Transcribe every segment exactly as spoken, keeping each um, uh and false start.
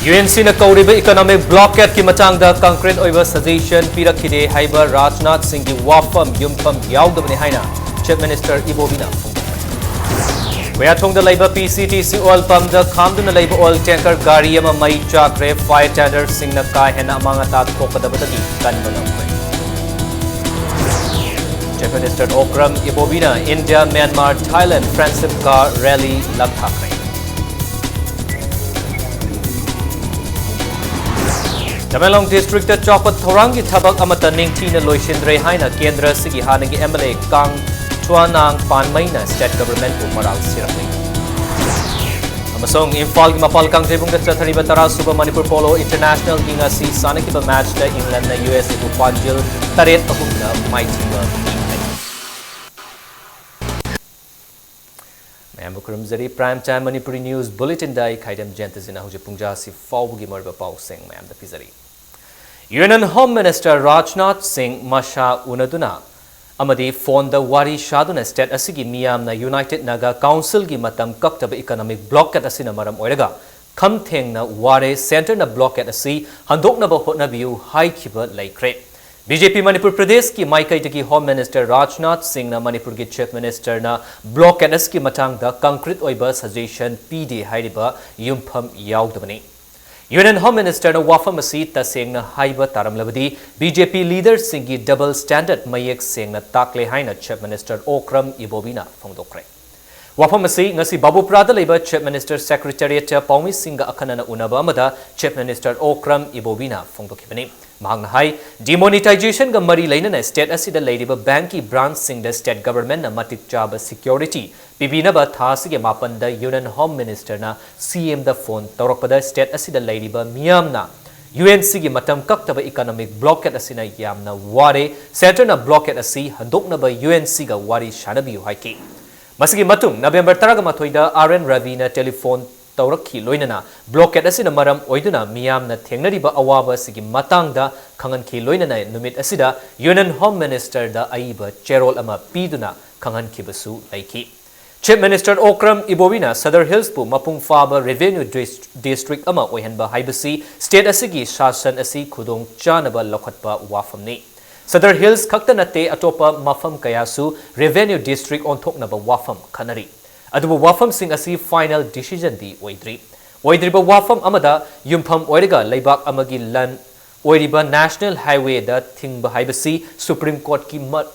UNCꯅ ꯀꯧꯔꯤꯕ economic blockade ꯀꯤ ꯃꯇꯥꯡꯗ concrete ꯑꯣꯏꯕ suggestion ꯄꯤꯔꯛꯈꯤꯗꯦ ꯍꯥꯏꯕ ꯔꯥꯖꯅꯥꯊ ꯁꯤꯡꯒꯤ ꯋꯥꯐꯝ ꯌꯨꯝꯐꯝ ꯌꯥꯎꯗꯕꯅꯤ ꯍꯥꯏꯅ Chief Minister ꯏꯕꯣꯕꯤꯅ ꯐꯣꯡꯗꯣꯛꯈ꯭ꯔꯦ꯫ ꯈꯨꯌꯥꯊꯣꯡꯗ ꯂꯩꯕ PCTC oil pumpꯗ ꯈꯥꯝꯗꯨꯅ ꯂꯩꯕ oil tanker ꯒꯥꯔꯤ ꯑꯃ ꯃꯩ ꯆꯥꯛꯈ꯭ꯔꯦ꯫ Fire tenderꯁꯤꯡꯅ ꯀꯥ ꯍꯦꯟꯅ ꯑꯃꯥꯡ ꯑꯇꯥ ꯊꯣꯛꯀꯗꯕꯗꯒꯤ ꯀꯟꯕ ꯉꯝꯈ꯭ꯔꯦ꯫ Chief Minister Okram ꯏꯕꯣꯕꯤꯅ India, Myanmar, Thailand friendship car rally ꯂꯪꯊꯥꯈ꯭ꯔꯦ꯫ Tamenglong districtꯇ ꯆꯥꯎꯈꯠ ꯊꯧꯔꯥꯡꯒꯤ ꯊꯕꯛ ꯑꯃꯠꯇ ꯅꯤꯡꯊꯤꯅ ꯂꯣꯏꯁꯤꯟꯗ꯭ꯔꯦ ꯍꯥꯏꯅ ꯀꯦꯟꯗ꯭ꯔ ꯑꯁꯤꯒꯤ ꯍꯥꯟꯅꯒꯤ MLA ꯀꯥꯡ ꯊ꯭ꯋꯥꯅꯥꯡ ꯄꯥꯟꯃꯩꯅ state governmentꯄꯨ ꯃꯔꯥꯜ ꯁꯤꯔꯛꯂꯤ꯫ ꯑꯃꯁꯨꯡ ꯏꯝꯐꯥꯜꯒꯤ ꯃꯄꯥꯜ ꯀꯥꯡꯖꯩꯕꯨꯡꯗ ꯆꯠꯊꯔꯤꯕ ꯇꯔꯥꯁꯨꯕ ꯃꯅꯤꯄꯨꯔ Polo Internationalꯒꯤ ꯉꯁꯤ ꯁꯥꯟꯅꯈꯤꯕ matchꯇ Englandꯅ USAꯕꯨ ꯄꯥꯟꯖꯤꯜ ꯇꯔꯦꯠ ꯑꯍꯨꯝꯅ ꯃꯥꯏꯊꯤꯕ ꯄꯤꯈ꯭ꯔꯦ꯫ ꯃꯌꯥꯝꯕꯨ ꯈꯨꯔꯨꯝꯖꯔꯤ꯫ Prime Time Manipuri News Bulletinꯗ ꯑꯩ ꯈꯥꯏꯗꯝ ꯖꯌꯟꯇꯖꯤꯅ ꯍꯧꯖꯤꯛ ꯄꯨꯡꯖꯥ ꯑꯁꯤ ꯐꯥꯎꯕꯒꯤ ꯃꯔꯨꯑꯣꯏꯕ ꯄꯥꯎꯁꯤꯡ ꯃꯌꯥꯝꯗ ꯄꯤꯖꯔꯤ꯫ Union Home Minister ꯔꯥꯖꯅꯥꯊ ꯁꯤꯡ ꯃꯁꯥ ꯎꯅꯗꯨꯅ ꯑꯃꯗꯤ phoneꯗ ꯋꯥꯔꯤ ꯁꯥꯗꯨꯅ state ꯑꯁꯤꯒꯤ ꯃꯤꯌꯥꯝꯅ United Naga Councilꯒꯤ ꯃꯇꯝ ꯀꯛꯇꯕ economic blockade ꯑꯁꯤꯅ ꯃꯔꯝ ꯑꯣꯏꯔꯒ ꯈꯝ ꯊꯦꯡꯅ ꯋꯥꯔꯦ, centreꯅ blockade ꯑꯁꯤ ꯍꯟꯗꯣꯛꯅꯕ ꯍꯣꯠꯅꯕꯤꯌꯨ ꯍꯥꯏꯈꯤꯕ ꯂꯩꯈ꯭ꯔꯦ꯫ BJP ꯃꯅꯤꯄꯨꯔ ꯄ꯭ꯔꯗꯦꯁꯀꯤ ꯃꯥꯏꯀꯩꯗꯒꯤ Home Minister ꯔꯥꯖꯅꯥꯊ ꯁꯤꯡꯅ ꯃꯅꯤꯄꯨꯔꯒꯤ Chief Ministerꯅ blockade ꯑꯁꯤꯒꯤ ꯃꯇꯥꯡꯗ concrete ꯑꯣꯏꯕ suggestion ꯄꯤꯗꯦ ꯍꯥꯏꯔꯤꯕ ꯌꯨꯝꯐꯝ ꯌꯥꯎꯗꯕꯅꯤ꯫ Union Home Ministerꯅ ꯋꯥꯐꯝ ꯑꯁꯤ ꯇꯁꯦꯡꯅ ꯍꯥꯏꯕ ꯇꯥꯔꯝꯂꯕꯗꯤ BJP leaderꯁꯤꯡꯒꯤ double standard ꯃꯌꯦꯛ ꯁꯦꯡꯅ ꯇꯥꯛꯂꯦ ꯍꯥꯏꯅ Chief Minister Okram ꯏꯕꯣꯕꯤꯅ ꯐꯣꯡꯗꯣꯛꯈ꯭ꯔꯦ꯫ ꯋꯥꯐꯝ ꯑꯁꯤ ꯉꯁꯤ ꯕꯥꯕꯨꯄꯨꯔꯥꯗ ꯂꯩꯕ Chief Minister Secretariatꯇ ꯄꯥꯎꯃꯤꯁꯤꯡꯒ ꯑꯈꯟꯅꯅ ꯎꯅꯕ ꯑꯃꯗ Chief Minister Okram ꯏꯕꯣꯕꯤꯅ ꯐꯣꯡꯗꯣꯛꯈꯤꯕꯅꯤ꯫ ꯃꯍꯥꯛꯅ ꯍꯥꯏ, demonetizationꯒ ꯃꯔꯤ ꯂꯩꯅꯅ state ꯑꯁꯤꯗ ꯂꯩꯔꯤꯕ bankꯀꯤ branchꯁꯤꯡꯗ state governmentꯅ ꯃꯇꯤꯛ ꯆꯥꯕ security ꯄꯤꯕꯤꯅꯕ ꯊꯥ ꯑꯁꯤꯒꯤ ꯃꯥꯄꯟꯗ Union Home Ministerꯅ CMꯗ phone ꯇꯧꯔꯛꯄꯗ state ꯑꯁꯤꯗ ꯂꯩꯔꯤꯕ ꯃꯤꯌꯥꯝꯅ UNCꯒꯤ ꯃꯇꯝ ꯀꯛꯇꯕ economic blockade ꯑꯁꯤꯅ ꯌꯥꯝꯅ ꯋꯥꯔꯦ, centreꯅ blockade ꯑꯁꯤ ꯍꯟꯗꯣꯛꯅꯕ UNCꯒ ꯋꯥꯔꯤ ꯁꯥꯅꯕꯤꯌꯨ ꯍꯥꯏꯈꯤ꯫ ꯃꯁꯤꯒꯤ ꯃꯇꯨꯡ November ꯇꯔꯥꯃꯥꯊꯣꯏꯗ R N ꯔꯕꯤꯅ telephone ꯇꯧꯔꯛꯈꯤ, ꯂꯣꯏꯅꯅ blockade ꯑꯁꯤꯅ ꯃꯔꯝ ꯑꯣꯏꯗꯨꯅ ꯃꯤꯌꯥꯝꯅ ꯊꯦꯡꯅꯔꯤꯕ ꯑꯋꯥꯕ ꯑꯁꯤꯒꯤ ꯃꯇꯥꯡꯗ ꯈꯪꯍꯟꯈꯤ, ꯂꯣꯏꯅꯅ ꯅꯨꯃꯤꯠ ꯑꯁꯤꯗ Union Home Ministerꯗ ꯑꯏꯕ ꯆꯦꯔꯣꯜ ꯑꯃ ꯄꯤꯗꯨꯅ ꯈꯪꯍꯟꯈꯤꯕꯁꯨ ꯂꯩꯈꯤ꯫ Chief Minister Okram Ibobiꯅ Sadar Hillsꯄꯨ ꯃꯄꯨꯡ ꯐꯥꯕ revenue dis-, district ꯑꯃ ꯑꯣꯏꯍꯟꯕ ꯍꯥꯏꯕꯁꯤ state ꯑꯁꯤꯒꯤ ꯁꯥꯁꯟ ꯑꯁꯤ ꯈꯨꯗꯣꯡ ꯆꯥꯅꯕ ꯂꯧꯈꯠꯄ ꯋꯥꯐꯝꯅꯤ꯫ Sadar Hills ꯈꯛꯇ ꯅꯠꯇꯦ, ꯑꯇꯣꯞꯄ ꯃꯐꯝ ꯀꯌꯥꯁꯨ revenue district ꯑꯣꯟꯊꯣꯛꯅꯕ ꯋꯥꯐꯝ ꯈꯟꯅꯔꯤ꯫ ꯑꯗꯨꯕꯨ ꯋꯥꯐꯝꯁꯤꯡ ꯑꯁꯤ final decisionꯗꯤ ꯑꯣꯏꯗ꯭ꯔꯤ꯫ ꯑꯣꯏꯗ꯭ꯔꯤꯕ ꯋꯥꯐꯝ ꯑꯃꯗ ꯌꯨꯝꯐꯝ ꯑꯣꯏꯔꯒ ꯂꯩꯕꯥꯛ ꯑꯃꯒꯤ ꯂꯟ ꯑꯣꯏꯔꯤꯕ National Highwayꯗ ꯊꯤꯡꯕ ꯍꯥꯏꯕꯁꯤ Supreme Courtꯀꯤ ꯃ-,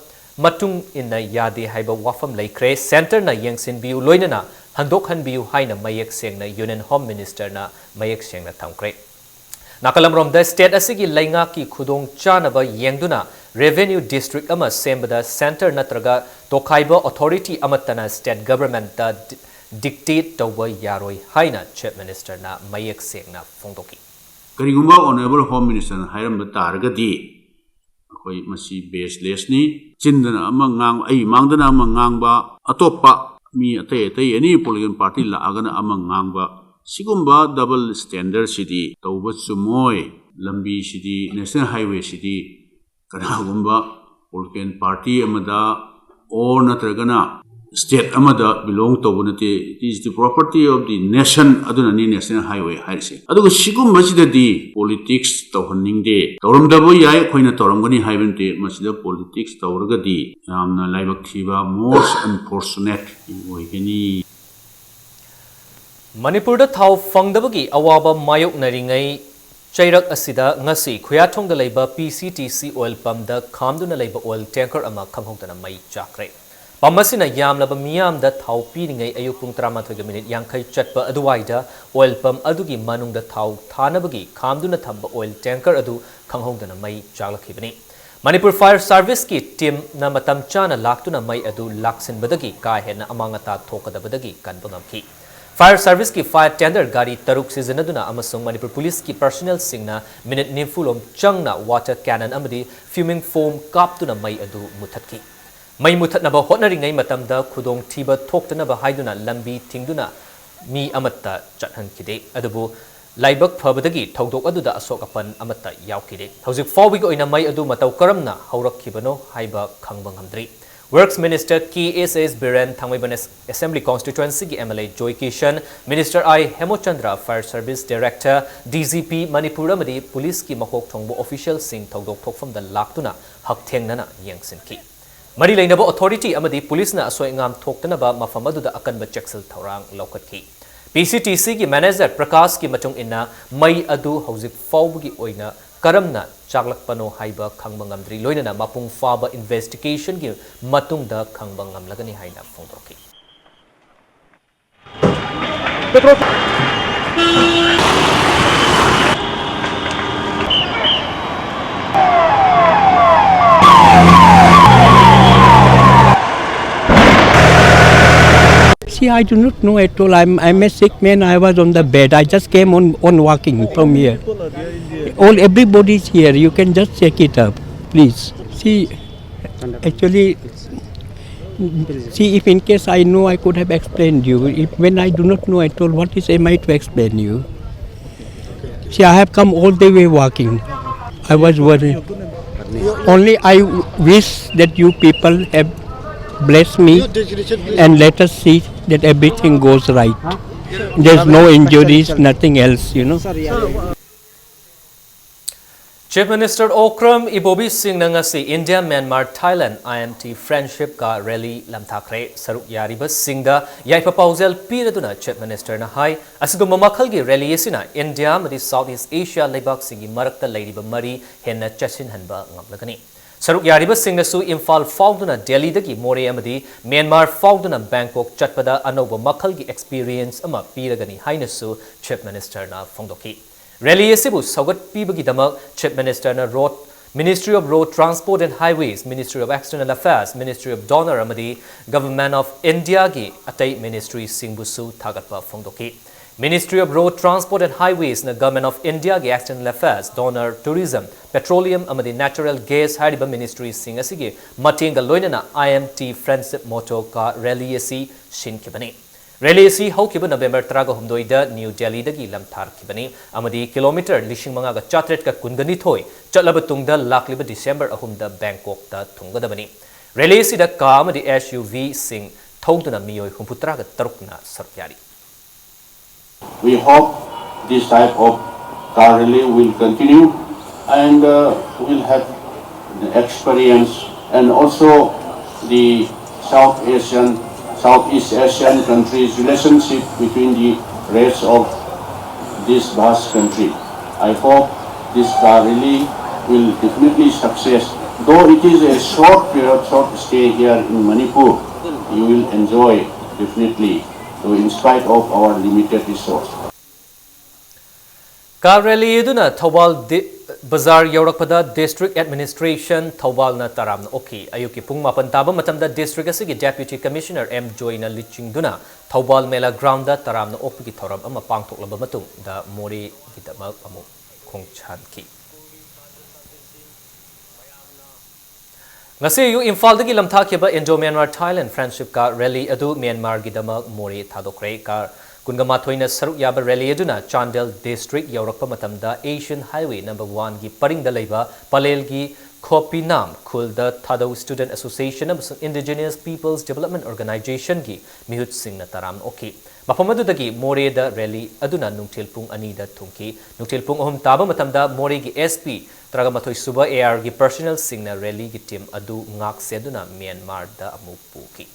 ꯃꯇꯨꯡ ꯏꯟꯅ ꯌꯥꯗꯦ ꯍꯥꯏꯕ ꯋꯥꯐꯝ ꯂꯩꯈ꯭ꯔꯦ꯫ Centreꯅ ꯌꯦꯡꯁꯤꯟꯕꯤꯌꯨ, ꯂꯣꯏꯅꯅ ꯍꯟꯗꯣꯛꯍꯟꯕꯤꯌꯨ ꯍꯥꯏꯅ ꯃꯌꯦꯛ ꯁꯦꯡꯅ Union Home Ministerꯅ ꯃꯌꯦꯛ ꯁꯦꯡꯅ ꯊꯝꯈ꯭ꯔꯦ꯫ ꯅꯥꯀꯜ ꯑꯃꯔꯣꯝꯗ, state ꯑꯁꯤꯒꯤ ꯂꯩꯉꯥꯛꯀꯤ ꯈꯨꯗꯣꯡ ꯆꯥꯅꯕ ꯌꯦꯡꯗꯨꯅ revenue district ꯑꯃ ꯁꯦꯝꯕꯗ centre ꯅꯠꯇ꯭ꯔꯒ ꯇꯣꯈꯥꯏꯕ authority ꯑꯃꯠꯇꯅ state governmentꯇ di-, dictate ꯇꯧꯕ ꯌꯥꯔꯣꯏ ꯍꯥꯏꯅ Chief Ministerꯅ ꯃꯌꯦꯛ ꯁꯦꯡꯅ ꯐꯣꯡꯗꯣꯛꯈꯤ꯫ ꯀꯔꯤꯒꯨꯝꯕ Honourable Home Ministerꯅ ꯍꯥꯏꯔꯝꯕ ꯇꯥꯔꯒꯗꯤ, ꯑꯩꯈꯣꯏ ꯃꯁꯤ baselessꯅꯤ꯫ ꯆꯤꯟꯗꯅ ꯑꯃ ꯉꯥꯡ-, ꯑꯩ ꯃꯥꯡꯗꯅ ꯑꯃ ꯉꯥꯡꯕ, ꯑꯇꯣꯞꯄ ꯃꯤ ꯑꯇꯩ ꯑꯇꯩ any political party ꯂꯥꯛꯑꯒꯅ ꯑꯃ ꯉꯥꯡꯕ, ꯁꯤꯒꯨꯝꯕ double standardꯁꯤꯗꯤ ꯇꯧꯕ ꯆꯨꯝꯃꯣꯏ꯫ ꯂꯝꯕꯤꯁꯤꯗꯤ, National Highwayꯁꯤꯗꯤ ꯀꯅꯥꯒꯨꯝꯕ political party ꯑꯃꯗ or ꯅꯠꯇ꯭ꯔꯒꯅ state ꯑꯃꯗ belong ꯇꯧꯕ ꯅꯠꯇꯦ, it is the property of the nation, ꯑꯗꯨꯅꯅꯤ National Highway ꯍꯥꯏꯔꯤꯁꯦ꯫ ꯑꯗꯨꯒ ꯁꯤꯒꯨꯝꯕꯁꯤꯗꯗꯤ politics ꯇꯧꯍꯟꯅꯤꯡꯗꯦ꯫ ꯇꯧꯔꯝꯗꯕ ꯌꯥꯏ, ꯑꯩꯈꯣꯏꯅ ꯇꯧꯔꯝꯒꯅꯤ ꯍꯥꯏꯕ ꯅꯠꯇꯦ, ꯃꯁꯤꯗ politics ꯇꯧꯔꯒꯗꯤ ꯌꯥꯝꯅ ꯂꯥꯏꯕꯛ ꯊꯤꯕ, most unfortunate ꯑꯣꯏꯒꯅꯤ꯫ ꯃꯅꯤꯄꯨꯔꯗ ꯊꯥꯎ ꯐꯪꯗꯕꯒꯤ ꯑꯋꯥꯕ ꯃꯥꯌꯣꯛꯅꯔꯤꯉꯩ ꯆꯩꯔꯛ ꯑꯁꯤꯗ ꯉꯁꯤ ꯈꯨꯌꯥꯊꯣꯡꯗ ꯂꯩꯕ P C T C oil pumpꯗ ꯈꯥꯝꯗꯨꯅ ꯂꯩꯕ oil tanker ꯑꯃ ꯈꯪꯍꯧꯗꯅ ꯃꯩ ꯆꯥꯛꯈ꯭ꯔꯦ꯫ Pump ꯑꯁꯤꯅ ꯌꯥꯝꯂꯕ ꯃꯤꯌꯥꯝꯗ ꯊꯥꯎ ꯄꯤꯔꯤꯉꯩ ꯑꯌꯨꯛ ꯄꯨꯡ ꯇꯔꯥꯃꯥꯊꯣꯏꯒ minute ꯌꯥꯡꯈꯩ ꯆꯠꯄ ꯑꯗꯨꯋꯥꯏꯗ oil pump ꯑꯗꯨꯒꯤ ꯃꯅꯨꯡꯗ ꯊꯥꯎ ꯊꯥꯅꯕꯒꯤ ꯈꯥꯝꯗꯨꯅ ꯊꯝꯕ oil tanker ꯑꯗꯨ ꯈꯪꯍꯧꯗꯅ ꯃꯩ ꯆꯥꯛꯂꯛꯈꯤꯕꯅꯤ꯫ ꯃꯅꯤꯄꯨꯔ Fire Serviceꯀꯤ teamꯅ ꯃꯇꯝ ꯆꯥꯅ ꯂꯥꯛꯇꯨꯅ ꯃꯩ ꯑꯗꯨ ꯂꯥꯛꯁꯤꯟꯕꯗꯒꯤ ꯀꯥ ꯍꯦꯟꯅ ꯑꯃꯥꯡ ꯑꯇꯥ ꯊꯣꯛꯀꯗꯕꯗꯒꯤ ꯀꯟꯕ ꯉꯝꯈꯤ꯫ Fire Serviceꯀꯤ fire tender ꯒꯥꯔꯤ ꯇꯔꯨꯛ ꯁꯤꯖꯤꯟꯅꯗꯨꯅ ꯑꯃꯁꯨꯡ ꯃꯅꯤꯄꯨꯔ Policeꯀꯤ personnelꯁꯤꯡꯅ minute ꯅꯤꯐꯨ ꯂꯣꯝ ꯆꯪꯅ water cannon ꯑꯃꯗꯤ fuming foam ꯀꯥꯞꯇꯨꯅ ꯃꯩ ꯑꯗꯨ ꯃꯨꯊꯠꯈꯤ꯫ ꯃꯩ ꯃꯨꯊꯠꯅꯕ ꯍꯣꯠꯅꯔꯤꯉꯩ ꯃꯇꯝꯗ ꯈꯨꯗꯣꯡꯊꯤꯕ ꯊꯣꯛꯇꯅꯕ ꯍꯥꯏꯗꯨꯅ ꯂꯝꯕꯤ ꯊꯤꯡꯗꯨꯅ ꯃꯤ ꯑꯃꯠꯇ ꯆꯠꯍꯟꯈꯤꯗꯦ꯫ ꯑꯗꯨꯕꯨ ꯂꯥꯏꯕꯛ ꯐꯕꯗꯒꯤ ꯊꯧꯗꯣꯛ ꯑꯗꯨꯗ ꯑꯁꯣꯛ ꯑꯄꯟ ꯑꯃꯠꯇ ꯌꯥꯎꯈꯤꯗꯦ꯫ ꯍꯧꯖꯤꯛ ꯐꯥꯎꯕꯒꯤ ꯑꯣꯏꯅ ꯃꯩ ꯑꯗꯨ ꯃꯇꯧ ꯀꯔꯝꯅ ꯍꯧꯔꯛꯈꯤꯕꯅꯣ ꯍꯥꯏꯕ ꯈꯪꯕ ꯉꯝꯗ꯭ꯔꯤ꯫ Works Minister K S S Biren, ꯊꯥꯡꯃꯩꯕꯟ ꯑꯦꯁ-, Assembly Constituency ꯒꯤ M L A joy Kisan, Minister I ꯍꯦꯃꯣꯆꯟꯗ꯭ꯔ, Fire Service Director, D G P Manipur ꯑꯃꯗꯤ ꯄꯨꯂꯤꯁꯀꯤ ꯃꯀꯣꯛ ꯊꯣꯡꯕ official ꯁꯤꯡ ꯊꯧꯗꯣꯛ ꯊꯣꯛꯐꯝꯗ ꯂꯥꯛꯇꯨꯅ ꯍꯛꯊꯦꯡꯅꯅ ꯌꯦꯡꯁꯤꯟꯈꯤ꯫ ꯃꯔꯤ ꯂꯩꯅꯕ authority ꯑꯃꯗꯤ ꯄꯨꯂꯤꯁꯅ ꯑꯁꯣꯏ ꯑꯉꯥꯝ ꯊꯣꯛꯇꯅꯕ ꯃꯐꯝ ꯑꯗꯨꯗ ꯑꯀꯟꯕ ꯆꯦꯛꯁꯤꯜ ꯊꯧꯔꯥꯡ ꯂꯧꯈꯠꯈꯤ꯫ P C T C ꯒꯤ manager ꯄ꯭ꯔꯀꯥꯁꯀꯤ ꯃꯇꯨꯡ ꯏꯟꯅ, ꯃꯩ ꯑꯗꯨ ꯍꯧꯖꯤꯛ ꯐꯥꯎꯕꯒꯤ ꯑꯣꯏꯅ ꯀꯔꯝꯅ ꯆꯥꯛꯂꯛꯄꯅꯣ ꯍꯥꯏꯕ ꯈꯪꯕ ꯉꯝꯗ꯭ꯔꯤ, ꯂꯣꯏꯅꯅ ꯃꯄꯨꯡ ꯐꯥꯕ investigation ꯒꯤ ꯃꯇꯨꯡꯗ ꯈꯪꯕ ꯉꯝꯂꯒꯅꯤ ꯍꯥꯏꯅ ꯐꯣꯡꯗꯣꯔꯛꯈꯤ꯫ See, I do not know at all. I'm, I'm a sick man. I was on the bed. I just came on, on walking from here. All, everybody's here. You can just check it up, please. See, actually, see, if in case I know, I could have explained you. If, when I do not know at all, what is am I to explain you? See, I have come all the way walking. I was worried. Only I wish that you people have blessed me and let us see that everything goes right. There's no injuries, nothing else, you know. Chief Minister Okram Ibobi Singhꯅ ꯉꯁꯤ India, Myanmar, Thailand I M T friendship ꯀ rally ꯂꯝꯊꯥꯈ꯭ꯔꯦ꯫ ꯁꯔꯨꯛ ꯌꯥꯔꯤꯕꯁꯤꯡꯗ ꯌꯥꯏꯐ ꯄꯥꯎꯖꯦꯜ ꯄꯤꯔꯗꯨꯅ Chief Ministerꯅ ꯍꯥꯏ, ꯑꯁꯤꯒꯨꯝꯕ ꯃꯈꯜꯒꯤ rally ꯑꯁꯤꯅ India ꯑꯃꯗꯤ South East Asia ꯂꯩꯕꯥꯛꯁꯤꯡꯒꯤ ꯃꯔꯛꯇ ꯂꯩꯔꯤꯕ ꯃꯔꯤ ꯍꯦꯟꯅ ꯆꯦꯠꯁꯤꯟꯍꯟꯕ ꯉꯝꯂꯒꯅꯤ꯫ ꯁꯔꯨꯛ ꯌꯥꯔꯤꯕꯁꯤꯡꯅꯁꯨ ꯏꯝꯐꯥꯜ ꯐꯥꯎꯗꯨꯅ ꯗꯦꯜꯂꯤꯗꯒꯤ ꯃꯣꯔꯦ ꯑꯃꯗꯤ ꯃ꯭ꯌꯥꯟꯃꯥꯔ ꯐꯥꯎꯗꯨꯅ ꯕꯦꯡꯀꯣꯛ ꯆꯠꯄꯗ ꯑꯅꯧꯕ ꯃꯈꯜꯒꯤ experience ꯑꯃ ꯄꯤꯔꯒꯅꯤ ꯍꯥꯏꯅꯁꯨ Chief Ministerꯅ ꯐꯣꯡꯗꯣꯛꯈꯤ꯫ Rally ꯑꯁꯤꯕꯨ ꯁꯧꯒꯠꯄꯤꯕꯒꯤꯗꯃꯛ Chief Ministerꯅ Road, Ministry of Road Transport and Highways, Ministry of External Affairs, Ministry of DoNER ꯑꯃꯗꯤ Government of Indiaꯒꯤ ꯑꯇꯩ ministryꯁꯤꯡꯕꯨꯁꯨ ꯊꯥꯒꯠꯄ ꯐꯣꯡꯗꯣꯛꯈꯤ꯫ Ministry of Road Transport and Highwaysꯅ Government of Indiaꯒꯤ External Affairs, DoNER, Tourism, Petroleum ꯑꯃꯗꯤ Natural Gas ꯍꯥꯏꯔꯤꯕ ministryꯁꯤꯡ ꯑꯁꯤꯒꯤ ꯃꯇꯦꯡꯒ ꯂꯣꯏꯅꯅ I M T friendship motto ꯀ rally ꯑꯁꯤ ꯁꯤꯟꯈꯤꯕꯅꯤ꯫ Rally ꯑꯁꯤ ꯍꯧꯈꯤꯕ November ꯇꯔꯥꯒ ꯍꯨꯝꯗꯣꯏꯗ New Delhiꯗꯒꯤ ꯂꯝꯊꯥꯔꯛꯈꯤꯕꯅꯤ ꯑꯃꯗꯤ kilometre ꯂꯤꯁꯤꯡ ꯃꯉꯥꯒ ꯆꯥꯇ꯭ꯔꯦꯠꯀ ꯀꯨꯟꯒ ꯅꯤꯊꯣꯏ ꯆꯠꯂꯕ ꯇꯨꯡꯗ ꯂꯥꯛꯂꯤꯕ December ꯑꯍꯨꯝꯗ ꯕꯦꯡꯀꯣꯛꯇ ꯊꯨꯡꯒꯗꯕꯅꯤ꯫ ꯔꯦꯂꯤ ꯑꯁꯤꯗ ꯀꯥ ꯑꯃꯗꯤ ꯑꯦꯁ ꯌꯨ ꯚꯤꯁꯤꯡ ꯊꯧꯗꯨꯅ ꯃꯤꯑꯣꯏ ꯍꯨꯝꯐꯨꯇꯔꯥꯒ ꯇꯔꯨꯛꯅ ꯁꯔꯨꯛ ꯌꯥꯔꯤ꯫ We hope this type of car rally will continue and uh, will have the experience and also the South Asian, Southeast Asian countries' relationship between the rest of this vast country. I hope this car rally will definitely success. Though it is a short period, short stay here in Manipur, you will enjoy definitely, though in spite of our limited resource. Car rally ꯑꯗꯨꯅ ꯊꯧꯕꯥꯜ ꯗꯤ-, ꯕꯖꯥꯔ ꯌꯧꯔꯛꯄꯗ district administration ꯊꯧꯕꯥꯜꯅ ꯇꯔꯥꯝꯅ ꯑꯣꯛꯈꯤ꯫ ꯑꯌꯨꯛꯀꯤ ꯄꯨꯡ ꯃꯥꯄꯟ ꯇꯥꯕ ꯃꯇꯝꯗ district ꯑꯁꯤꯒꯤ ꯗꯦꯄ꯭ꯌꯨꯇꯤ ꯀꯃꯤꯁꯅꯔ ꯑꯦꯝ ꯖꯣꯏꯅ ꯂꯨꯆꯤꯡꯗꯨꯅ ꯊꯧꯕꯥꯜ ꯃꯦꯂꯥ ꯒ꯭ꯔꯥꯎꯟꯗ ꯇꯔꯥꯝꯅ ꯑꯣꯛꯄꯒꯤ ꯊꯧꯔꯝ ꯑꯃ ꯄꯥꯡꯊꯣꯛꯂꯕ ꯃꯇꯨꯡꯗ ꯃꯣꯔꯦꯒꯤꯗꯃꯛ ꯑꯃꯨꯛ ꯈꯣꯡꯁꯥꯟꯈꯤ꯫ ꯉꯁꯤ ꯑꯌꯨꯛ ꯏꯝꯐꯥꯜꯗꯒꯤ ꯂꯝꯊꯥꯈꯤꯕ Indo Myanmar Thailand friendship car rally ꯑꯗꯨ ꯃ꯭ꯌꯥꯟꯃꯥꯔꯒꯤꯗꯃꯛ ꯃꯣꯔꯦ ꯊꯥꯗꯣꯛꯈ꯭ꯔꯦ꯫ ꯀꯥꯔ ꯀꯨꯟꯒ ꯃꯥꯊꯣꯏꯅ ꯁꯔꯨꯛ ꯌꯥꯕ ꯔꯦꯂꯤ ꯑꯗꯨꯅ ꯆꯥꯟꯗꯦꯜ ꯗꯤꯁꯇ꯭ꯔꯤꯛ ꯌꯧꯔꯛꯄ ꯃꯇꯝꯗ ꯑꯦꯁꯤꯌꯟ ꯍꯥꯏꯋꯦ ꯅꯝꯕꯔ ꯋꯥꯟꯒꯤ ꯄꯔꯤꯡꯗ ꯂꯩꯕ ꯄꯂꯦꯜꯒꯤ ꯈꯣꯄꯤꯅꯥꯝ ꯈꯨꯜꯗ ꯊꯥꯗꯧ ꯁ꯭ꯇꯨꯗꯦꯟꯠ ꯑꯦꯁꯣꯁꯤꯌꯦꯁꯟ ꯑꯃꯁꯨꯡ ꯏꯟꯗꯤꯖꯤꯅꯁ ꯄꯤꯄꯜꯁ ꯗꯤꯕꯦꯂꯞꯃꯦꯟꯠ ꯑꯣꯔꯒꯅꯥꯏꯖꯦꯁꯟꯒꯤ ꯃꯤꯍꯨꯠꯁꯤꯡꯅ ꯇꯔꯥꯝꯅ ꯑꯣꯛꯈꯤ꯫ ꯃꯐꯝ ꯑꯗꯨꯗꯒꯤ ꯃꯣꯔꯦꯗ ꯔꯦꯂꯤ ꯑꯗꯨꯅ ꯅꯨꯡꯊꯤꯜ ꯄꯨꯡ ꯑꯅꯤꯗ ꯊꯨꯡꯈꯤ꯫ ꯅꯨꯡꯊꯤꯜ ꯄꯨꯡ ꯑꯍꯨꯝ ꯇꯥꯕ ꯃꯇꯝꯗ ꯃꯣꯔꯦꯒꯤ ꯑꯦꯁ ꯄꯤ ꯇꯔꯥꯒ ꯃꯥꯊꯣꯏ ꯁꯨꯕ ꯑꯦ ꯑꯥꯔꯒꯤ ꯄꯔꯁꯅꯦꯜꯁꯤꯡꯅ ꯔꯦꯂꯤꯒꯤ ꯇꯤꯝ ꯑꯗꯨ ꯉꯥꯛ ꯁꯦꯟꯗꯨꯅ ꯃ꯭ꯌꯥꯟꯃꯥꯔꯗ ꯑꯃꯨꯛ ꯄꯨꯈꯤ꯫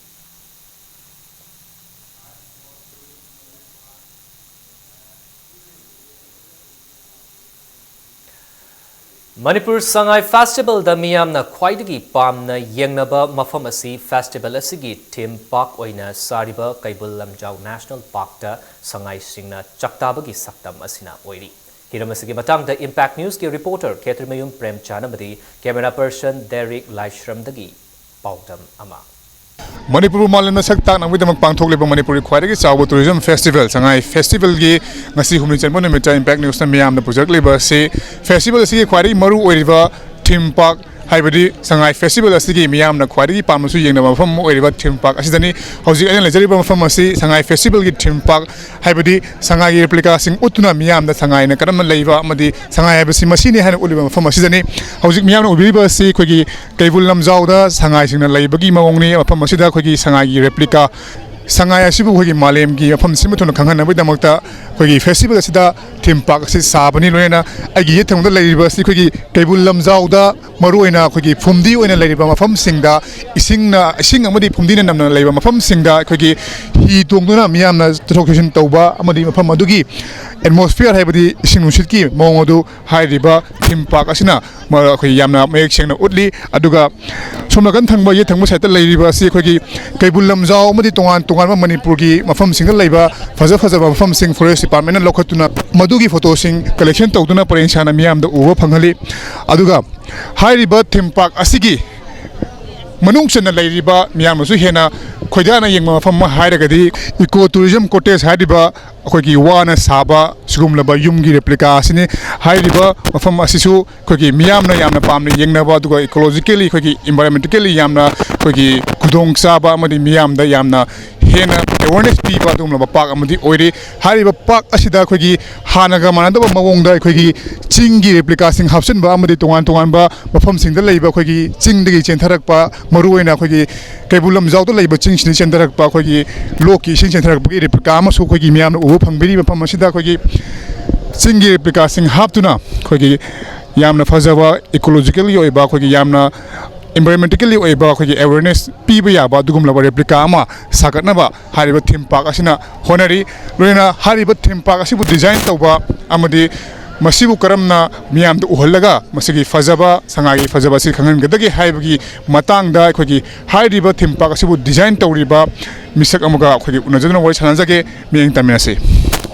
ꯃꯅꯤꯄꯨꯔ ꯁꯉꯥꯏ ꯐꯦꯁꯇꯤꯚꯦꯜꯗ ꯃꯤꯌꯥꯝꯅ ꯈ꯭ꯋꯥꯏꯗꯒꯤ ꯄꯥꯝꯅ ꯌꯦꯡꯅꯕ ꯃꯐꯝ ꯑꯁꯤ ꯐꯦꯁꯇꯤꯚꯦꯜ ꯑꯁꯤꯒꯤ ꯊꯤꯝ ꯄꯥꯔꯛ ꯑꯣꯏꯅ ꯁꯥꯔꯤꯕ ꯀꯩꯕꯨꯜ ꯂꯝꯖꯥꯎ ꯅꯦꯁꯅꯦꯜ ꯄꯥꯔꯛꯇ ꯁꯉꯥꯏꯁꯤꯡꯅ ꯆꯥꯛꯇꯥꯕꯒꯤ ꯁꯛꯇꯝ ꯑꯁꯤꯅ ꯑꯣꯏꯔꯤ꯫ ꯍꯤꯔꯝ ꯑꯁꯤꯒꯤ ꯃꯇꯥꯡꯗ ꯏꯝꯄꯦꯛ ꯅ꯭ꯌꯨꯁꯀꯤ ꯔꯤꯄꯣꯔꯇꯔ ꯈꯦꯇ꯭ꯔꯤꯃꯌꯨꯝ ꯄ꯭ꯔꯦꯝꯆꯥꯟ ꯑꯃꯗꯤ ꯀꯦꯃꯦꯔꯥ ꯄꯔꯁꯟ ꯗꯦꯔꯤꯛ ꯂꯥꯏꯁ꯭ꯔꯝꯗꯒꯤ ꯄꯥꯎꯗꯝ ꯑꯃ꯫ ꯃꯅꯤꯄꯨꯔꯕꯨ ꯃꯥꯂꯦꯝꯗ ꯁꯛ ꯇꯥꯛꯅꯕꯒꯤꯗꯃꯛ ꯄꯥꯡꯊꯣꯛꯂꯤꯕ ꯃꯅꯤꯄꯨꯔꯒꯤ ꯈ꯭ꯋꯥꯏꯗꯒꯤ ꯆꯥꯎꯕ ꯇꯨꯔꯤꯖꯝ ꯐꯦꯁꯇꯤꯚꯦꯜ ꯁꯉꯥꯏ ꯐꯦꯁꯇꯤꯚꯦꯜꯒꯤ ꯉꯁꯤ ꯍꯨꯝꯅꯤ ꯆꯟꯕ ꯅꯨꯃꯤꯠꯇ ꯏꯝꯄꯦꯛ ꯅ꯭ꯌꯨꯁꯅ ꯃꯤꯌꯥꯝꯗ ꯄꯨꯖꯔꯛꯂꯤꯕ ꯑꯁꯤ ꯐꯦꯁꯇꯤꯚꯦꯜ ꯑꯁꯤꯒꯤ ꯈ꯭ꯋꯥꯏꯗꯒꯤ ꯃꯔꯨ ꯑꯣꯏꯔꯤꯕ ꯊꯤꯝ ꯄꯥꯔꯛ ꯍꯥꯏꯕꯗꯤ ꯁꯉꯥꯏ ꯐꯦꯁꯇꯤꯚꯦꯜ ꯑꯁꯤꯒꯤ ꯃꯤꯌꯥꯝꯅ ꯈ꯭ꯋꯥꯏꯗꯒꯤ ꯄꯥꯝꯅꯁꯨ ꯌꯦꯡꯅꯕ ꯃꯐꯝ ꯑꯃ ꯑꯣꯏꯔꯤꯕ ꯊꯤꯝ ꯄꯥꯔꯛ ꯑꯁꯤꯗꯅꯤ꯫ ꯍꯧꯖꯤꯛ ꯑꯩꯅ ꯂꯩꯖꯔꯤꯕ ꯃꯐꯝ ꯑꯁꯤ ꯁꯉꯥꯏ ꯐꯦꯁꯇꯤꯚꯦꯜꯒꯤ ꯊꯤꯝ ꯄꯥꯔꯛ, ꯍꯥꯏꯕꯗꯤ ꯁꯉꯥꯏꯒꯤ ꯔꯦꯄ꯭ꯂꯤꯀꯥꯁꯤꯡ ꯎꯠꯇꯨꯅ ꯃꯤꯌꯥꯝꯗ ꯁꯉꯥꯏꯅ ꯀꯔꯝꯅ ꯂꯩꯕ ꯑꯃꯗꯤ ꯁꯉꯥꯏ ꯍꯥꯏꯕꯁꯤ ꯃꯁꯤꯅꯤ ꯍꯥꯏꯅ ꯎꯠꯂꯤꯕ ꯃꯐꯝ ꯑꯁꯤꯗꯅꯤ꯫ ꯍꯧꯖꯤꯛ ꯃꯤꯌꯥꯝꯅ ꯎꯕꯤꯔꯤꯕ ꯑꯁꯤ ꯑꯩꯈꯣꯏꯒꯤ ꯀꯩꯕꯨꯜ ꯂꯝꯖꯥꯎꯗ ꯁꯉꯥꯏꯁꯤꯡꯅ ꯂꯩꯕꯒꯤ ꯃꯑꯣꯡꯅꯤ꯫ ꯃꯐꯝ ꯑꯁꯤꯗ ꯑꯩꯈꯣꯏꯒꯤ ꯁꯉꯥꯏꯒꯤ ꯔꯦꯄ꯭ꯂꯤꯀꯥ, ꯁꯉꯥꯏ ꯑꯁꯤꯕꯨ ꯑꯩꯈꯣꯏꯒꯤ ꯃꯥꯂꯦꯝꯒꯤ ꯃꯐꯝ ꯁꯤꯟꯕ ꯊꯨꯡꯅ ꯈꯪꯍꯟꯅꯕꯒꯤꯗꯃꯛꯇ ꯑꯩꯈꯣꯏꯒꯤ ꯐꯦꯁꯇꯤꯚꯦꯜ ꯑꯁꯤꯗ ꯊꯤꯝ ꯄꯥꯔꯛ ꯑꯁꯤ ꯁꯥꯕꯅꯤ꯫ ꯂꯣꯏꯅꯅ ꯑꯩꯒꯤ ꯌꯦꯠ ꯊꯪꯕꯗ ꯂꯩꯔꯤꯕ ꯑꯁꯤ ꯑꯩꯈꯣꯏꯒꯤ ꯀꯩꯕꯨꯜ ꯂꯝꯖꯥꯎꯗ ꯃꯔꯨꯑꯣꯏꯅ ꯑꯩꯈꯣꯏꯒꯤ ꯐꯨꯝꯗꯤ ꯑꯣꯏꯅ ꯂꯩꯔꯤꯕ ꯃꯐꯝꯁꯤꯡꯗ, ꯏꯁꯤꯡꯅ, ꯏꯁꯤꯡ ꯑꯃꯗꯤ ꯐꯨꯝꯗꯤꯅ ꯅꯝꯅ ꯂꯩꯕ ꯃꯐꯝꯁꯤꯡꯗ ꯑꯩꯈꯣꯏꯒꯤ ꯍꯤ ꯇꯣꯡꯗꯨꯅ ꯃꯤꯌꯥꯝꯅ ꯆꯠꯊꯣꯛ ꯆꯠꯁꯤꯟ ꯇꯧꯕ ꯑꯃꯗꯤ ꯃꯐꯝ ꯑꯗꯨꯒꯤ ꯑꯦꯠꯃꯣꯁꯐꯤꯌꯔ, ꯍꯥꯏꯕꯗꯤ ꯏꯁꯤꯡ ꯅꯨꯡꯁꯤꯠꯀꯤ ꯃꯑꯣꯡ ꯑꯗꯨ ꯍꯥꯏꯔꯤꯕ ꯊꯤꯝ ꯄꯥꯔꯛ ꯑꯁꯤꯅ ꯃ-, ꯑꯩꯈꯣꯏ ꯌꯥꯝꯅ ꯃꯌꯦꯛ ꯁꯦꯡꯅ ꯎꯠꯂꯤ꯫ ꯑꯗꯨꯒ ꯁꯣꯝ ꯅꯥꯀꯟ ꯊꯪꯕ, ꯌꯦꯠ ꯊꯪꯕ ꯁꯥꯏꯠꯇ ꯂꯩꯔꯤꯕ ꯑꯁꯤ ꯑꯩꯈꯣꯏꯒꯤ ꯀꯩꯕꯨꯜ ꯂꯝꯖꯥꯎ ꯑꯃꯗꯤ ꯇꯣꯉꯥꯟ ꯇꯣꯉꯥꯟꯕ ꯃꯅꯤꯄꯨꯔꯒꯤ ꯃꯐꯝꯁꯤꯡꯗ ꯂꯩꯕ ꯐꯖ ꯐꯖꯕ ꯃꯐꯝꯁꯤꯡ ꯐꯣꯔꯦꯁ ꯗꯤꯄꯥꯔꯠꯃꯦꯟꯅ ꯂꯧꯈꯠꯇꯨꯅ ꯃꯗꯨꯒꯤ ꯐꯣꯇꯣꯁꯤꯡ ꯀꯂꯦꯛꯁꯟ ꯇꯧꯗꯨꯅ ꯄꯔꯦꯡ ꯁꯥꯅ ꯃꯤꯌꯥꯝꯗ ꯎꯕ ꯐꯪꯍꯜꯂꯤ꯫ ꯑꯗꯨꯒ ꯍꯥꯏꯔꯤꯕ ꯊꯤꯝ ꯄꯥꯔꯛ ꯑꯁꯤꯒꯤ ꯃꯅꯨꯡ ꯆꯟꯅ ꯂꯩꯔꯤꯕ ꯃꯤꯌꯥꯝꯅꯁꯨ ꯍꯦꯟꯅ ꯈꯣꯏꯗꯥꯅ ꯌꯦꯡꯕ ꯃꯐꯝ ꯑꯃ ꯍꯥꯏꯔꯒꯗꯤ ꯏꯀꯣ ꯇꯨꯔꯤꯖꯝ ꯀꯣꯇꯦꯖ ꯍꯥꯏꯔꯤꯕ ꯑꯩꯈꯣꯏꯒꯤ ꯋꯥꯅ ꯁꯥꯕ ꯁꯤꯒꯨꯝꯂꯕ ꯌꯨꯝꯒꯤ ꯔꯦꯄ꯭ꯂꯤꯀꯥ ꯑꯁꯤꯅꯤ꯫ ꯍꯥꯏꯔꯤꯕ ꯃꯐꯝ ꯑꯁꯤꯁꯨ ꯑꯩꯈꯣꯏꯒꯤ ꯃꯤꯌꯥꯝꯅ ꯌꯥꯝꯅ ꯄꯥꯝꯅ ꯌꯦꯡꯅꯕ, ꯑꯗꯨꯒ ꯏꯀꯣꯂꯣꯖꯤꯀꯦꯜꯂꯤ, ꯑꯩꯈꯣꯏꯒꯤ ꯏꯟꯚꯥꯏꯔꯣꯟꯃꯦꯟꯇꯦꯜꯂꯤ ꯌꯥꯝꯅ ꯑꯩꯈꯣꯏꯒꯤ ꯈꯨꯗꯣꯡꯆꯥꯕ ꯑꯃꯗꯤ ꯃꯤꯌꯥꯝꯗ ꯌꯥꯝꯅ ꯍꯦꯟꯅ ꯑꯦꯋꯥꯔꯅꯦꯁ ꯄꯤꯕ ꯑꯗꯨꯒꯨꯝꯂꯕ ꯄꯥꯔꯛ ꯑꯃꯗꯤ ꯑꯣꯏꯔꯤ꯫ ꯍꯥꯏꯔꯤꯕ ꯄꯥꯔꯛ ꯑꯁꯤꯗ ꯑꯩꯈꯣꯏꯒꯤ ꯍꯥꯟꯅꯒ ꯃꯥꯟꯅꯗꯕ ꯃꯑꯣꯡꯗ ꯑꯩꯈꯣꯏꯒꯤ ꯆꯤꯡꯒꯤ ꯔꯦꯄ꯭ꯂꯤꯀꯥꯁꯤꯡ ꯍꯥꯞꯆꯤꯟꯕ ꯑꯃꯗꯤ ꯇꯣꯉꯥꯟ ꯇꯣꯉꯥꯟꯕ ꯃꯐꯝꯁꯤꯡꯗ ꯂꯩꯕ ꯑꯩꯈꯣꯏꯒꯤ ꯆꯤꯡꯗꯒꯤ ꯆꯦꯟꯊꯔꯛꯄ, ꯃꯔꯨꯑꯣꯏꯅ ꯑꯩꯈꯣꯏꯒꯤ ꯀꯩꯕꯨꯜ ꯂꯝꯖꯥꯎꯗ ꯂꯩꯕ ꯆꯤꯡꯁꯤꯡꯗ ꯆꯦꯟꯊꯔꯛꯄ ꯑꯩꯈꯣꯏꯒꯤ ꯂꯣꯛꯀꯤ ꯏꯁꯤꯡ ꯆꯦꯟꯊꯔꯛꯄꯒꯤ ꯔꯦꯄ꯭ꯂꯤꯀꯥ ꯑꯃꯁꯨ ꯑꯩꯈꯣꯏꯒꯤ ꯃꯤꯌꯥꯝꯅ ꯎꯕ ꯐꯪꯕꯤꯔꯤ꯫ ꯃꯐꯝ ꯑꯁꯤꯗ ꯑꯩꯈꯣꯏꯒꯤ ꯆꯤꯡꯒꯤ ꯔꯦꯄ꯭ꯂꯤꯀꯥꯁꯤꯡ ꯍꯥꯞꯇꯨꯅ ꯑꯩꯈꯣꯏꯒꯤ ꯌꯥꯝꯅ ꯐꯖꯕ ꯏꯀꯣꯂꯣꯖꯤꯀꯦꯜꯒꯤ ꯑꯣꯏꯕ, ꯑꯩꯈꯣꯏꯒꯤ ꯌꯥꯝꯅ ꯏꯟꯚꯥꯏꯔꯣꯟꯃꯦꯟꯇꯦꯜꯂꯤ ꯑꯣꯏꯕ, ꯑꯩꯈꯣꯏꯒꯤ ꯑꯦꯋꯦꯔꯅꯦꯁ ꯄꯤꯕ ꯌꯥꯕ ꯑꯗꯨꯒꯨꯝꯂꯕ ꯔꯦꯄ꯭ꯂꯤꯀꯥ ꯑꯃ ꯁꯥꯒꯠꯅꯕ ꯍꯥꯏꯔꯤꯕ ꯊꯤꯝ ꯄꯥꯔꯛ ꯑꯁꯤꯅ ꯍꯣꯠꯅꯔꯤ꯫ ꯂꯣꯏꯅꯅ ꯍꯥꯏꯔꯤꯕ ꯊꯤꯝ ꯄꯥꯔꯛ ꯑꯁꯤꯕꯨ ꯗꯤꯖꯥꯏꯟ ꯇꯧꯕ ꯑꯃꯗꯤ ꯃꯁꯤꯕꯨ ꯀꯔꯝꯅ ꯃꯤꯌꯥꯝꯗ ꯎꯍꯜꯂꯒ ꯃꯁꯤꯒꯤ ꯐꯖꯕ, ꯁꯉꯥꯏꯒꯤ ꯐꯖꯕ ꯑꯁꯤ ꯈꯪꯍꯟꯒꯗꯒꯦ ꯍꯥꯏꯕꯒꯤ ꯃꯇꯥꯡꯗ ꯑꯩꯈꯣꯏꯒꯤ ꯍꯥꯏꯔꯤꯕ ꯊꯤꯝ ꯄꯥꯔꯛ ꯑꯁꯤꯕꯨ ꯗꯤꯖꯥꯏꯟ ꯇꯧꯔꯤꯕ ꯃꯤꯁꯛ ꯑꯃꯒ ꯑꯩꯈꯣꯏꯒꯤ ꯎꯅꯖꯗꯨꯅ ꯋꯥꯔꯤ ꯁꯥꯟꯅꯖꯒꯦ꯫ ꯃꯤꯠꯌꯦꯡ ꯇꯥꯃꯤꯟꯅꯁꯤ꯫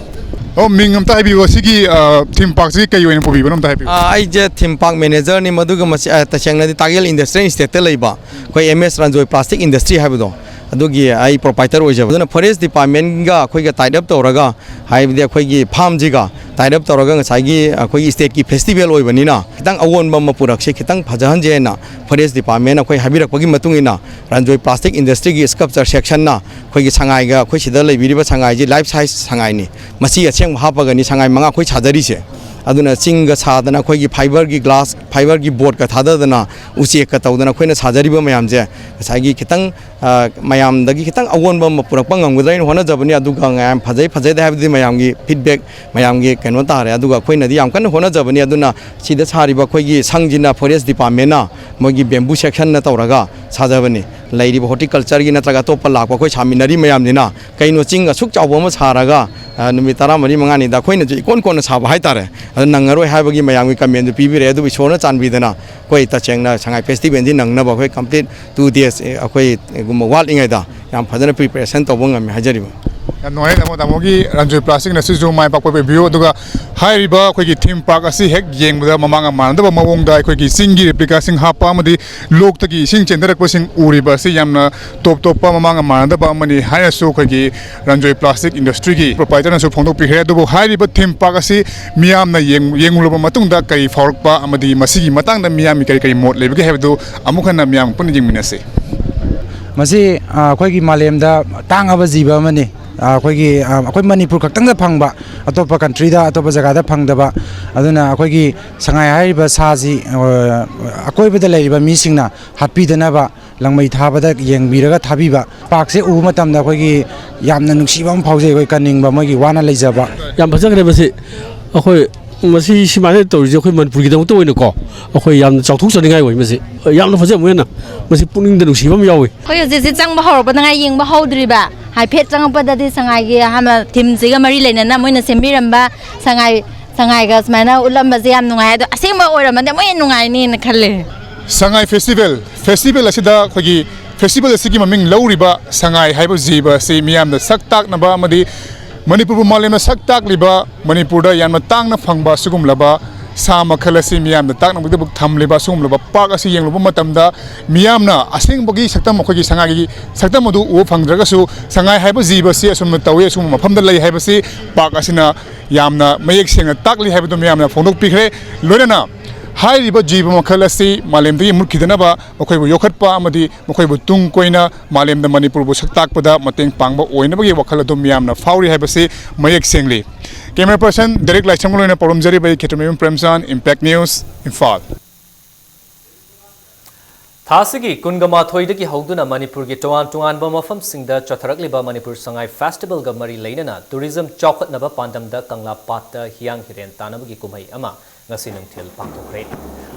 ꯑꯣ, ꯃꯤꯡ ꯑꯝꯇ ꯍꯥꯏꯕꯤꯌꯨ, ꯑꯁꯤꯒꯤ, ꯑ, ꯊꯤꯝ ꯄꯥꯔꯛꯁꯤ ꯀꯩ ꯑꯣꯏꯅ ꯄꯨꯕꯤꯕꯅꯣ ꯑꯝꯇ ꯍꯥꯏꯕꯤꯌꯨ꯫ ꯑ, ꯑꯩꯁꯦ ꯊꯤꯝ ꯄꯥꯔꯛ ꯃꯦꯅꯦꯖꯔꯅꯤ, ꯃꯗꯨꯒ ꯃꯁꯤ, ꯑ, ꯇꯁꯦꯡꯅꯗꯤ ꯇꯥꯛꯌꯦꯜ ꯏꯟꯗꯁꯇ꯭ꯔꯤꯌꯦꯜ ꯏꯁꯇꯦꯠꯇ ꯂꯩꯕ ꯑꯩꯈꯣꯏ ꯑꯦꯝ ꯑꯦꯁ ꯔꯟꯖꯣꯏ ꯄ꯭ꯂꯥꯁꯇꯤꯛ ꯏꯟꯗꯁꯇ꯭ꯔꯤ ꯍꯥꯏꯕꯗꯣ, ꯑꯗꯨꯒꯤ ꯑꯩ ꯄ꯭ꯔꯣꯄꯥꯏꯇꯔ ꯑꯣꯏꯖꯕ꯫ ꯑꯗꯨꯅ ꯐꯣꯔꯦꯁ ꯗꯤꯄꯥꯔꯠꯃꯦꯟꯒ ꯑꯩꯈꯣꯏꯒ ꯇꯥꯏꯠ ꯑꯞ ꯇꯧꯔꯒ, ꯍꯥꯏꯕꯗꯤ ꯑꯩꯈꯣꯏꯒꯤ ꯐꯥꯔꯝꯁꯤꯒ ꯇꯥꯏꯠ ꯑꯞ ꯇꯧꯔꯒ, ꯉꯁꯥꯏꯒꯤ ꯑꯩꯈꯣꯏꯒꯤ ꯁ꯭ꯇꯦꯠꯀꯤ ꯐꯦꯁꯇꯤꯚꯦꯜ ꯑꯣꯏꯕꯅꯤꯅ, ꯈꯤꯇꯪ ꯑꯑꯣꯟꯕ ꯑꯃ ꯄꯨꯔꯛꯁꯦ, ꯈꯤꯇꯪ ꯐꯖꯍꯟꯁꯦꯅ ꯐꯣꯔꯦꯁ ꯗꯤꯄꯥꯔꯠꯃꯦꯟꯅ ꯑꯩꯈꯣꯏ ꯍꯥꯏꯕꯤꯔꯛꯄꯒꯤ ꯃꯇꯨꯡ ꯏꯟꯅ, ꯔꯟꯖꯣꯏ ꯄ꯭ꯂꯥꯁꯇꯤꯛ ꯏꯟꯗꯁꯇ꯭ꯔꯤꯒꯤ ꯁ꯭ꯀꯜꯞꯆꯔ ꯁꯦꯛꯁꯟꯅ ꯑꯩꯈꯣꯏꯒꯤ ꯁꯉꯥꯏꯒ, ꯑꯩꯈꯣꯏ ꯁꯤꯗ ꯂꯩꯕꯤꯔꯤꯕ ꯁꯉꯥꯏꯁꯤ ꯂꯥꯏꯐ ꯁꯥꯏꯖ ꯁꯉꯥꯏꯅꯤ, ꯃꯁꯤ ꯑꯁꯦꯡꯕ ꯍꯥꯞꯄꯒꯅꯤ ꯁꯉꯥꯏ ꯃꯉꯥ ꯑꯩꯈꯣꯏ ꯁꯥꯖꯔꯤꯁꯦ꯫ ꯑꯗꯨꯅ ꯆꯤꯡꯒ ꯁꯥꯗꯅ, ꯑꯩꯈꯣꯏꯒꯤ ꯐꯥꯏꯕꯔꯒꯤ ꯒ꯭ꯂꯥꯁ, ꯐꯥꯏꯕꯔꯒꯤ ꯕꯣꯠꯀ ꯊꯥꯗꯗꯅ, ꯎꯆꯦꯛꯀ ꯇꯧꯗꯅ ꯑꯩꯈꯣꯏꯅ ꯁꯥꯖꯔꯤꯕ ꯃꯌꯥꯝꯁꯦ, ꯉꯁꯥꯏꯒꯤ ꯈꯤꯇꯪ, ꯑ, ꯃꯌꯥꯝꯗꯒꯤ ꯈꯤꯇꯪ ꯑꯑꯣꯟꯕ ꯑꯃ ꯄꯨꯔꯛꯄ ꯉꯝꯒꯗ꯭ꯔꯥ ꯍꯥꯏꯅ ꯍꯣꯠꯅꯖꯕꯅꯤ꯫ ꯑꯗꯨꯒ ꯃꯌꯥꯝ ꯐꯖꯩ ꯐꯖꯗꯦ ꯍꯥꯏꯕꯗꯤ ꯃꯌꯥꯝꯒꯤ ꯐꯤꯗꯕꯦꯛ, ꯃꯌꯥꯝꯒꯤ ꯀꯩꯅꯣ ꯇꯥꯔꯦ꯫ ꯑꯗꯨꯒ ꯑꯩꯈꯣꯏꯅꯗꯤ ꯌꯥꯝ ꯀꯟꯅ ꯍꯣꯠꯅꯖꯕꯅꯤ꯫ ꯑꯗꯨꯅ ꯁꯤꯗ ꯁꯥꯔꯤꯕ ꯑꯩꯈꯣꯏꯒꯤ ꯁꯪꯁꯤꯅ ꯐꯣꯔꯦꯁ ꯗꯤꯄꯥꯔꯠꯃꯦꯟꯅ ꯃꯣꯏꯒꯤ ꯕꯦꯝꯕꯨ ꯁꯦꯛꯁꯟꯅ ꯇꯧꯔꯒ ꯁꯥꯖꯕꯅꯤ꯫ ꯂꯩꯔꯤꯕ ꯍꯣꯔꯇꯤꯀꯜꯆꯔꯒꯤ ꯅꯠꯇ꯭ꯔꯒ ꯑꯇꯣꯞꯄ ꯂꯥꯛꯄ ꯑꯩꯈꯣꯏ ꯁꯥꯃꯤꯟꯅꯔꯤ ꯃꯌꯥꯝꯁꯤꯅ ꯀꯩꯅꯣ ꯆꯤꯡ ꯑꯁꯨꯛ ꯆꯥꯎꯕ ꯑꯃ ꯁꯥꯔꯒ, ꯑ, ꯅꯨꯃꯤꯠ ꯇꯔꯥꯃꯔꯤ ꯃꯉꯥꯅꯤꯗ ꯑꯩꯈꯣꯏꯅꯁꯨ ꯏꯀꯣꯟ ꯀꯣꯟꯅ ꯁꯥꯕ ꯍꯥꯏꯇꯥꯔꯦ꯫ ꯑꯗꯨ ꯅꯪꯉꯔꯣꯏ ꯍꯥꯏꯕꯒꯤ ꯃꯌꯥꯝꯒꯤ ꯀꯃꯦꯟꯁꯨ ꯄꯤꯕꯤꯔꯛꯑꯦ꯫ ꯑꯗꯨꯕꯨ ꯏꯁꯣꯔꯅ ꯆꯥꯟꯕꯤꯗꯅ ꯑꯩꯈꯣꯏ ꯇꯁꯦꯡꯅ ꯁꯉꯥꯏ ꯐꯦꯁꯇꯤꯚꯦꯜꯁꯤ ꯅꯪꯅꯕ ꯑꯩꯈꯣꯏ ꯀꯝꯄ꯭ꯂꯤꯠ ꯇꯨ ꯗꯦꯖ ꯑꯩꯈꯣꯏꯒꯨꯝꯕ ꯋꯥꯠꯂꯤꯉꯩꯗ ꯌꯥꯝ ꯐꯖꯅ ꯄ꯭ꯔꯤꯄꯦꯔꯦꯁꯟ ꯇꯧꯕ ꯉꯝꯃꯦ ꯍꯥꯏꯖꯔꯤꯕ꯫ ꯌꯥꯝ ꯅꯨꯡꯉꯥꯏ ꯇꯥꯃꯣ, ꯇꯥꯃꯣꯒꯤ ꯔꯟꯖꯣꯏ ꯄ꯭ꯂꯥꯁꯇꯤꯛꯅ ꯁꯤꯁꯨ ꯃꯥꯏ ꯄꯥꯛꯄ ꯑꯣꯏꯕꯤꯌꯨ꯫ ꯑꯗꯨꯒ ꯍꯥꯏꯔꯤꯕ ꯑꯩꯈꯣꯏꯒꯤ ꯊꯤꯝ ꯄꯥꯔꯛ ꯑꯁꯤ ꯍꯦꯛ ꯌꯦꯡꯕꯗ ꯃꯃꯥꯡꯒ ꯃꯥꯟꯅꯗꯕ ꯃꯑꯣꯡꯗ ꯑꯩꯈꯣꯏꯒꯤ ꯆꯤꯡꯒꯤ ꯔꯦꯄ꯭ꯂꯤꯀꯥꯁꯤꯡ ꯍꯥꯞꯄ ꯑꯃꯗꯤ ꯂꯣꯛꯇꯒꯤ ꯏꯁꯤꯡ ꯆꯦꯟꯊꯔꯛꯄꯁꯤꯡ ꯎꯔꯤꯕ ꯑꯁꯤ ꯌꯥꯝꯅ ꯇꯣꯞ ꯇꯣꯞꯄ ꯃꯃꯥꯡꯒ ꯃꯥꯟꯅꯗꯕ ꯑꯃꯅꯤ ꯍꯥꯏꯅꯁꯨ ꯑꯩꯈꯣꯏꯒꯤ ꯔꯟꯖꯣꯏ ꯄ꯭ꯂꯥꯁꯇꯤꯛ ꯏꯟꯗꯁꯇ꯭ꯔꯤꯒꯤ ꯄ꯭ꯔꯣꯄꯥꯏꯇꯔꯅꯁꯨ ꯐꯣꯡꯗꯣꯛꯄꯤꯈ꯭ꯔꯦ꯫ ꯑꯗꯨꯕꯨ ꯍꯥꯏꯔꯤꯕ ꯊꯤꯝ ꯄꯥꯔꯛ ꯑꯁꯤ ꯃꯤꯌꯥꯝꯅ ꯌꯦꯡ-, ꯌꯦꯡꯂꯨꯔꯕ ꯃꯇꯨꯡꯗ ꯀꯔꯤ ꯐꯥꯎꯔꯛꯄ ꯑꯃꯗꯤ ꯃꯁꯤꯒꯤ ꯃꯇꯥꯡꯗ ꯃꯤꯌꯥꯝꯒꯤ ꯀꯔꯤ ꯀꯔꯤ ꯃꯣꯠ ꯂꯩꯕꯒꯦ ꯍꯥꯏꯕꯗꯨ ꯑꯃꯨꯛ ꯍꯟꯅ ꯃꯤꯌꯥꯝ ꯄꯨꯟꯅ ꯌꯦꯡꯃꯤꯟꯅꯁꯤ꯫ ꯃꯁꯤ, ꯑ, ꯑꯩꯈꯣꯏꯒꯤ ꯃꯥꯂꯦꯝꯗ ꯇꯥꯡꯉꯕ ꯖꯤꯕ ꯑꯃꯅꯤ꯫ ꯑ, ꯑꯩꯈꯣꯏꯒꯤ, ꯑ, ꯑꯩꯈꯣꯏ ꯃꯅꯤꯄꯨꯔ ꯈꯛꯇꯪꯗ ꯐꯪꯕ, ꯑꯇꯣꯞꯄ ꯀꯟꯇ꯭ꯔꯤꯗ, ꯑꯇꯣꯞꯄ ꯖꯒꯥꯗ ꯐꯪꯗꯕ꯫ ꯑꯗꯨꯅ ꯑꯩꯈꯣꯏꯒꯤ ꯁꯉꯥꯏ ꯍꯥꯏꯔꯤꯕ ꯁꯥꯁꯤ, ꯑ, ꯑꯀꯣꯏꯕꯗ ꯂꯩꯔꯤꯕ ꯃꯤꯁꯤꯡꯅ ꯍꯥꯠꯄꯤꯗꯅꯕ ꯂꯪꯃꯩ ꯊꯥꯕꯗ ꯌꯦꯡꯕꯤꯔꯒ ꯊꯥꯕꯤꯕ꯫ ꯄꯥꯔꯛꯁꯦ ꯎꯕ ꯃꯇꯝꯗ ꯑꯩꯈꯣꯏꯒꯤ ꯌꯥꯝꯅ ꯅꯨꯡꯁꯤꯕ ꯑꯃ ꯐꯥꯎꯖꯩ, ꯑꯩꯈꯣꯏ ꯀꯟꯅꯤꯡꯕ, ꯃꯣꯏꯒꯤ ꯋꯥꯅ ꯂꯩꯖꯕ꯫ ꯌꯥꯝ ꯐꯖꯈ꯭ꯔꯦ ꯃꯁꯤ꯫ ꯑꯩꯈꯣꯏ ꯃꯁꯤ ꯁꯨꯃꯥꯏꯅ ꯇꯧꯔꯤꯁꯦ ꯑꯩꯈꯣꯏ ꯃꯅꯤꯄꯨꯔꯒꯤꯗꯃꯛꯇ ꯑꯣꯏꯅꯀꯣ, ꯑꯩꯈꯣꯏ ꯌꯥꯝꯅ ꯆꯥꯎꯊꯣꯛꯆꯅꯤꯡꯉꯥꯏ ꯑꯣꯏ ꯃꯁꯤ꯫ ꯌꯥꯝꯅ ꯐꯖꯕ ꯑꯣꯏꯅ ꯃꯁꯤ ꯄꯨꯛꯅꯤꯡꯗ ꯅꯨꯡꯁꯤꯕ ꯑꯃ ꯌꯥꯎꯏ꯫ ꯑꯩꯈꯣꯏ ꯍꯧꯖꯤꯛ ꯍꯧꯖꯤꯛ ꯆꯪꯕ ꯍꯧꯔꯛꯄꯗ ꯉꯥꯏ, ꯌꯦꯡꯕ ꯍꯧꯗ꯭ꯔꯤꯕ꯫ ꯍꯥꯏꯐꯦꯠ ꯆꯪꯉꯛꯄꯗꯗꯤ ꯁꯉꯥꯏꯒꯤ ꯍꯥꯟꯅ ꯊꯤꯝꯁꯤꯒ ꯃꯔꯤ ꯂꯩꯅꯅ ꯃꯣꯏꯅ ꯁꯦꯝꯕꯤꯔꯝꯕ ꯁꯉꯥꯏ, ꯁꯉꯥꯏꯒ ꯁꯨꯃꯥꯏꯅ ꯎꯠꯂꯝꯕꯁꯦ ꯌꯥꯝ ꯅꯨꯡꯉꯥꯏ꯫ ꯑꯗꯣ ꯑꯁꯦꯡꯕ ꯑꯣꯏꯔꯝꯃꯗꯤ ꯑꯃꯨꯛ ꯍꯦꯟꯅ ꯅꯨꯡꯉꯥꯏꯅꯤꯅ ꯈꯜꯂꯦ꯫ ꯁꯉꯥꯏ ꯐꯦꯁꯇꯤꯚꯦꯜ, ꯐꯦꯁꯇꯤꯚꯦꯜ ꯑꯁꯤꯗ ꯑꯩꯈꯣꯏꯒꯤ ꯐꯦꯁꯇꯤꯚꯦꯜ ꯑꯁꯤꯒꯤ ꯃꯃꯤꯡ ꯂꯧꯔꯤꯕ ꯁꯉꯥꯏ ꯍꯥꯏꯕ ꯖꯤꯕ ꯑꯁꯤ ꯃꯤꯌꯥꯝꯗ ꯁꯛ ꯇꯥꯛꯅꯕ ꯑꯃꯗꯤ ꯃꯅꯤꯄꯨꯔꯕꯨ ꯃꯥꯂꯦꯝꯅ ꯁꯛ ꯇꯥꯛꯂꯤꯕ, ꯃꯅꯤꯄꯨꯔꯗ ꯌꯥꯝꯅ ꯇꯥꯡꯅ ꯐꯪꯕ ꯑꯁꯤꯒꯨꯝꯂꯕ ꯁꯥ ꯃꯈꯜ ꯑꯁꯤ ꯃꯤꯌꯥꯝꯗ ꯇꯥꯛꯅꯕꯒꯤꯗꯃꯛ ꯊꯝꯂꯤꯕ ꯑꯁꯤꯒꯨꯝꯂꯕ ꯄꯥꯔꯛ ꯑꯁꯤ ꯌꯦꯡꯂꯨꯕ ꯃꯇꯝꯗ, ꯃꯤꯌꯥꯝꯅ ꯑꯁꯦꯡꯕꯒꯤ ꯁꯛꯇꯝ, ꯑꯩꯈꯣꯏꯒꯤ ꯁꯉꯥꯏꯒꯤ ꯁꯛꯇꯝ ꯑꯗꯨ ꯎꯕ ꯐꯪꯗ꯭ꯔꯒꯁꯨ, ꯁꯉꯥꯏ ꯍꯥꯏꯕ ꯖꯤꯕ ꯑꯁꯤ ꯑꯁꯨꯝꯅ ꯇꯧꯏ, ꯑꯁꯨꯝꯕ ꯃꯐꯝꯗ ꯂꯩ ꯍꯥꯏꯕꯁꯤ ꯄꯥꯔꯛ ꯑꯁꯤꯅ ꯌꯥꯝꯅ ꯃꯌꯦꯛ ꯁꯦꯡꯅ ꯇꯥꯛꯂꯤ ꯍꯥꯏꯕꯗꯨ ꯃꯤꯌꯥꯝꯅ ꯐꯣꯡꯗꯣꯛꯄꯤꯈ꯭ꯔꯦ꯫ ꯂꯣꯏꯅꯅ ꯍꯥꯏꯔꯤꯕ ꯖꯤꯕ ꯃꯈꯜ ꯑꯁꯤ ꯃꯥꯂꯦꯝꯗꯒꯤ ꯃꯨꯠꯈꯤꯗꯅꯕ ꯃꯈꯣꯏꯕꯨ ꯌꯣꯛꯈꯠꯄ ꯑꯃꯗꯤ ꯃꯈꯣꯏꯕꯨ ꯇꯨꯡ ꯀꯣꯏꯅ ꯃꯥꯂꯦꯝꯗ ꯃꯅꯤꯄꯨꯔꯕꯨ ꯁꯛ ꯇꯥꯛꯄꯗ ꯃꯇꯦꯡ ꯄꯥꯡꯕ ꯑꯣꯏꯅꯕꯒꯤ ꯋꯥꯈꯜ ꯑꯗꯨ ꯃꯤꯌꯥꯝꯅ ꯐꯥꯎꯔꯤ ꯍꯥꯏꯕꯁꯤ ꯃꯌꯦꯛ ꯁꯦꯡꯂꯤ꯫ Camera person ꯗꯦꯔꯦꯛ ꯂꯥꯏꯁ꯭ꯔꯝꯒ ꯂꯣꯏꯅ ꯄꯥꯎꯔꯝꯖꯔꯤꯕ ꯑꯩ ꯈꯦꯇ꯭ꯔꯤꯃꯌꯨꯝ ꯄ꯭ꯔꯦꯝꯆꯥꯟ, Impact News, ꯏꯝꯐꯥꯜ꯫ ꯊꯥ ꯑꯁꯤꯒꯤ ꯀꯨꯟꯒ ꯃꯥꯊꯣꯏꯗꯒꯤ ꯍꯧꯗꯨꯅ ꯃꯅꯤꯄꯨꯔꯒꯤ ꯇꯣꯉꯥꯟ ꯇꯣꯉꯥꯟꯕ ꯃꯐꯝꯁꯤꯡꯗ ꯆꯠꯊꯔꯛꯂꯤꯕ ꯃꯅꯤꯄꯨꯔ ꯁꯉꯥꯏ ꯐꯦꯁꯇꯤꯚꯦꯜꯒ ꯃꯔꯤ ꯂꯩꯅꯅ ꯇꯨꯔꯤꯖꯝ ꯆꯥꯎꯈꯠꯅꯕ ꯄꯥꯟꯗꯝꯗ ꯀꯪꯂꯥ ꯄꯥꯠꯇ ꯍꯤꯌꯥꯡ ꯍꯤꯔꯦꯟ ꯇꯥꯟꯅꯕꯒꯤ ꯀꯨꯝꯍꯩ ꯑꯃ ꯉꯁꯤ ꯅꯨꯡꯊꯤꯜ ꯄꯥꯡꯊꯣꯛꯈ꯭ꯔꯦ꯫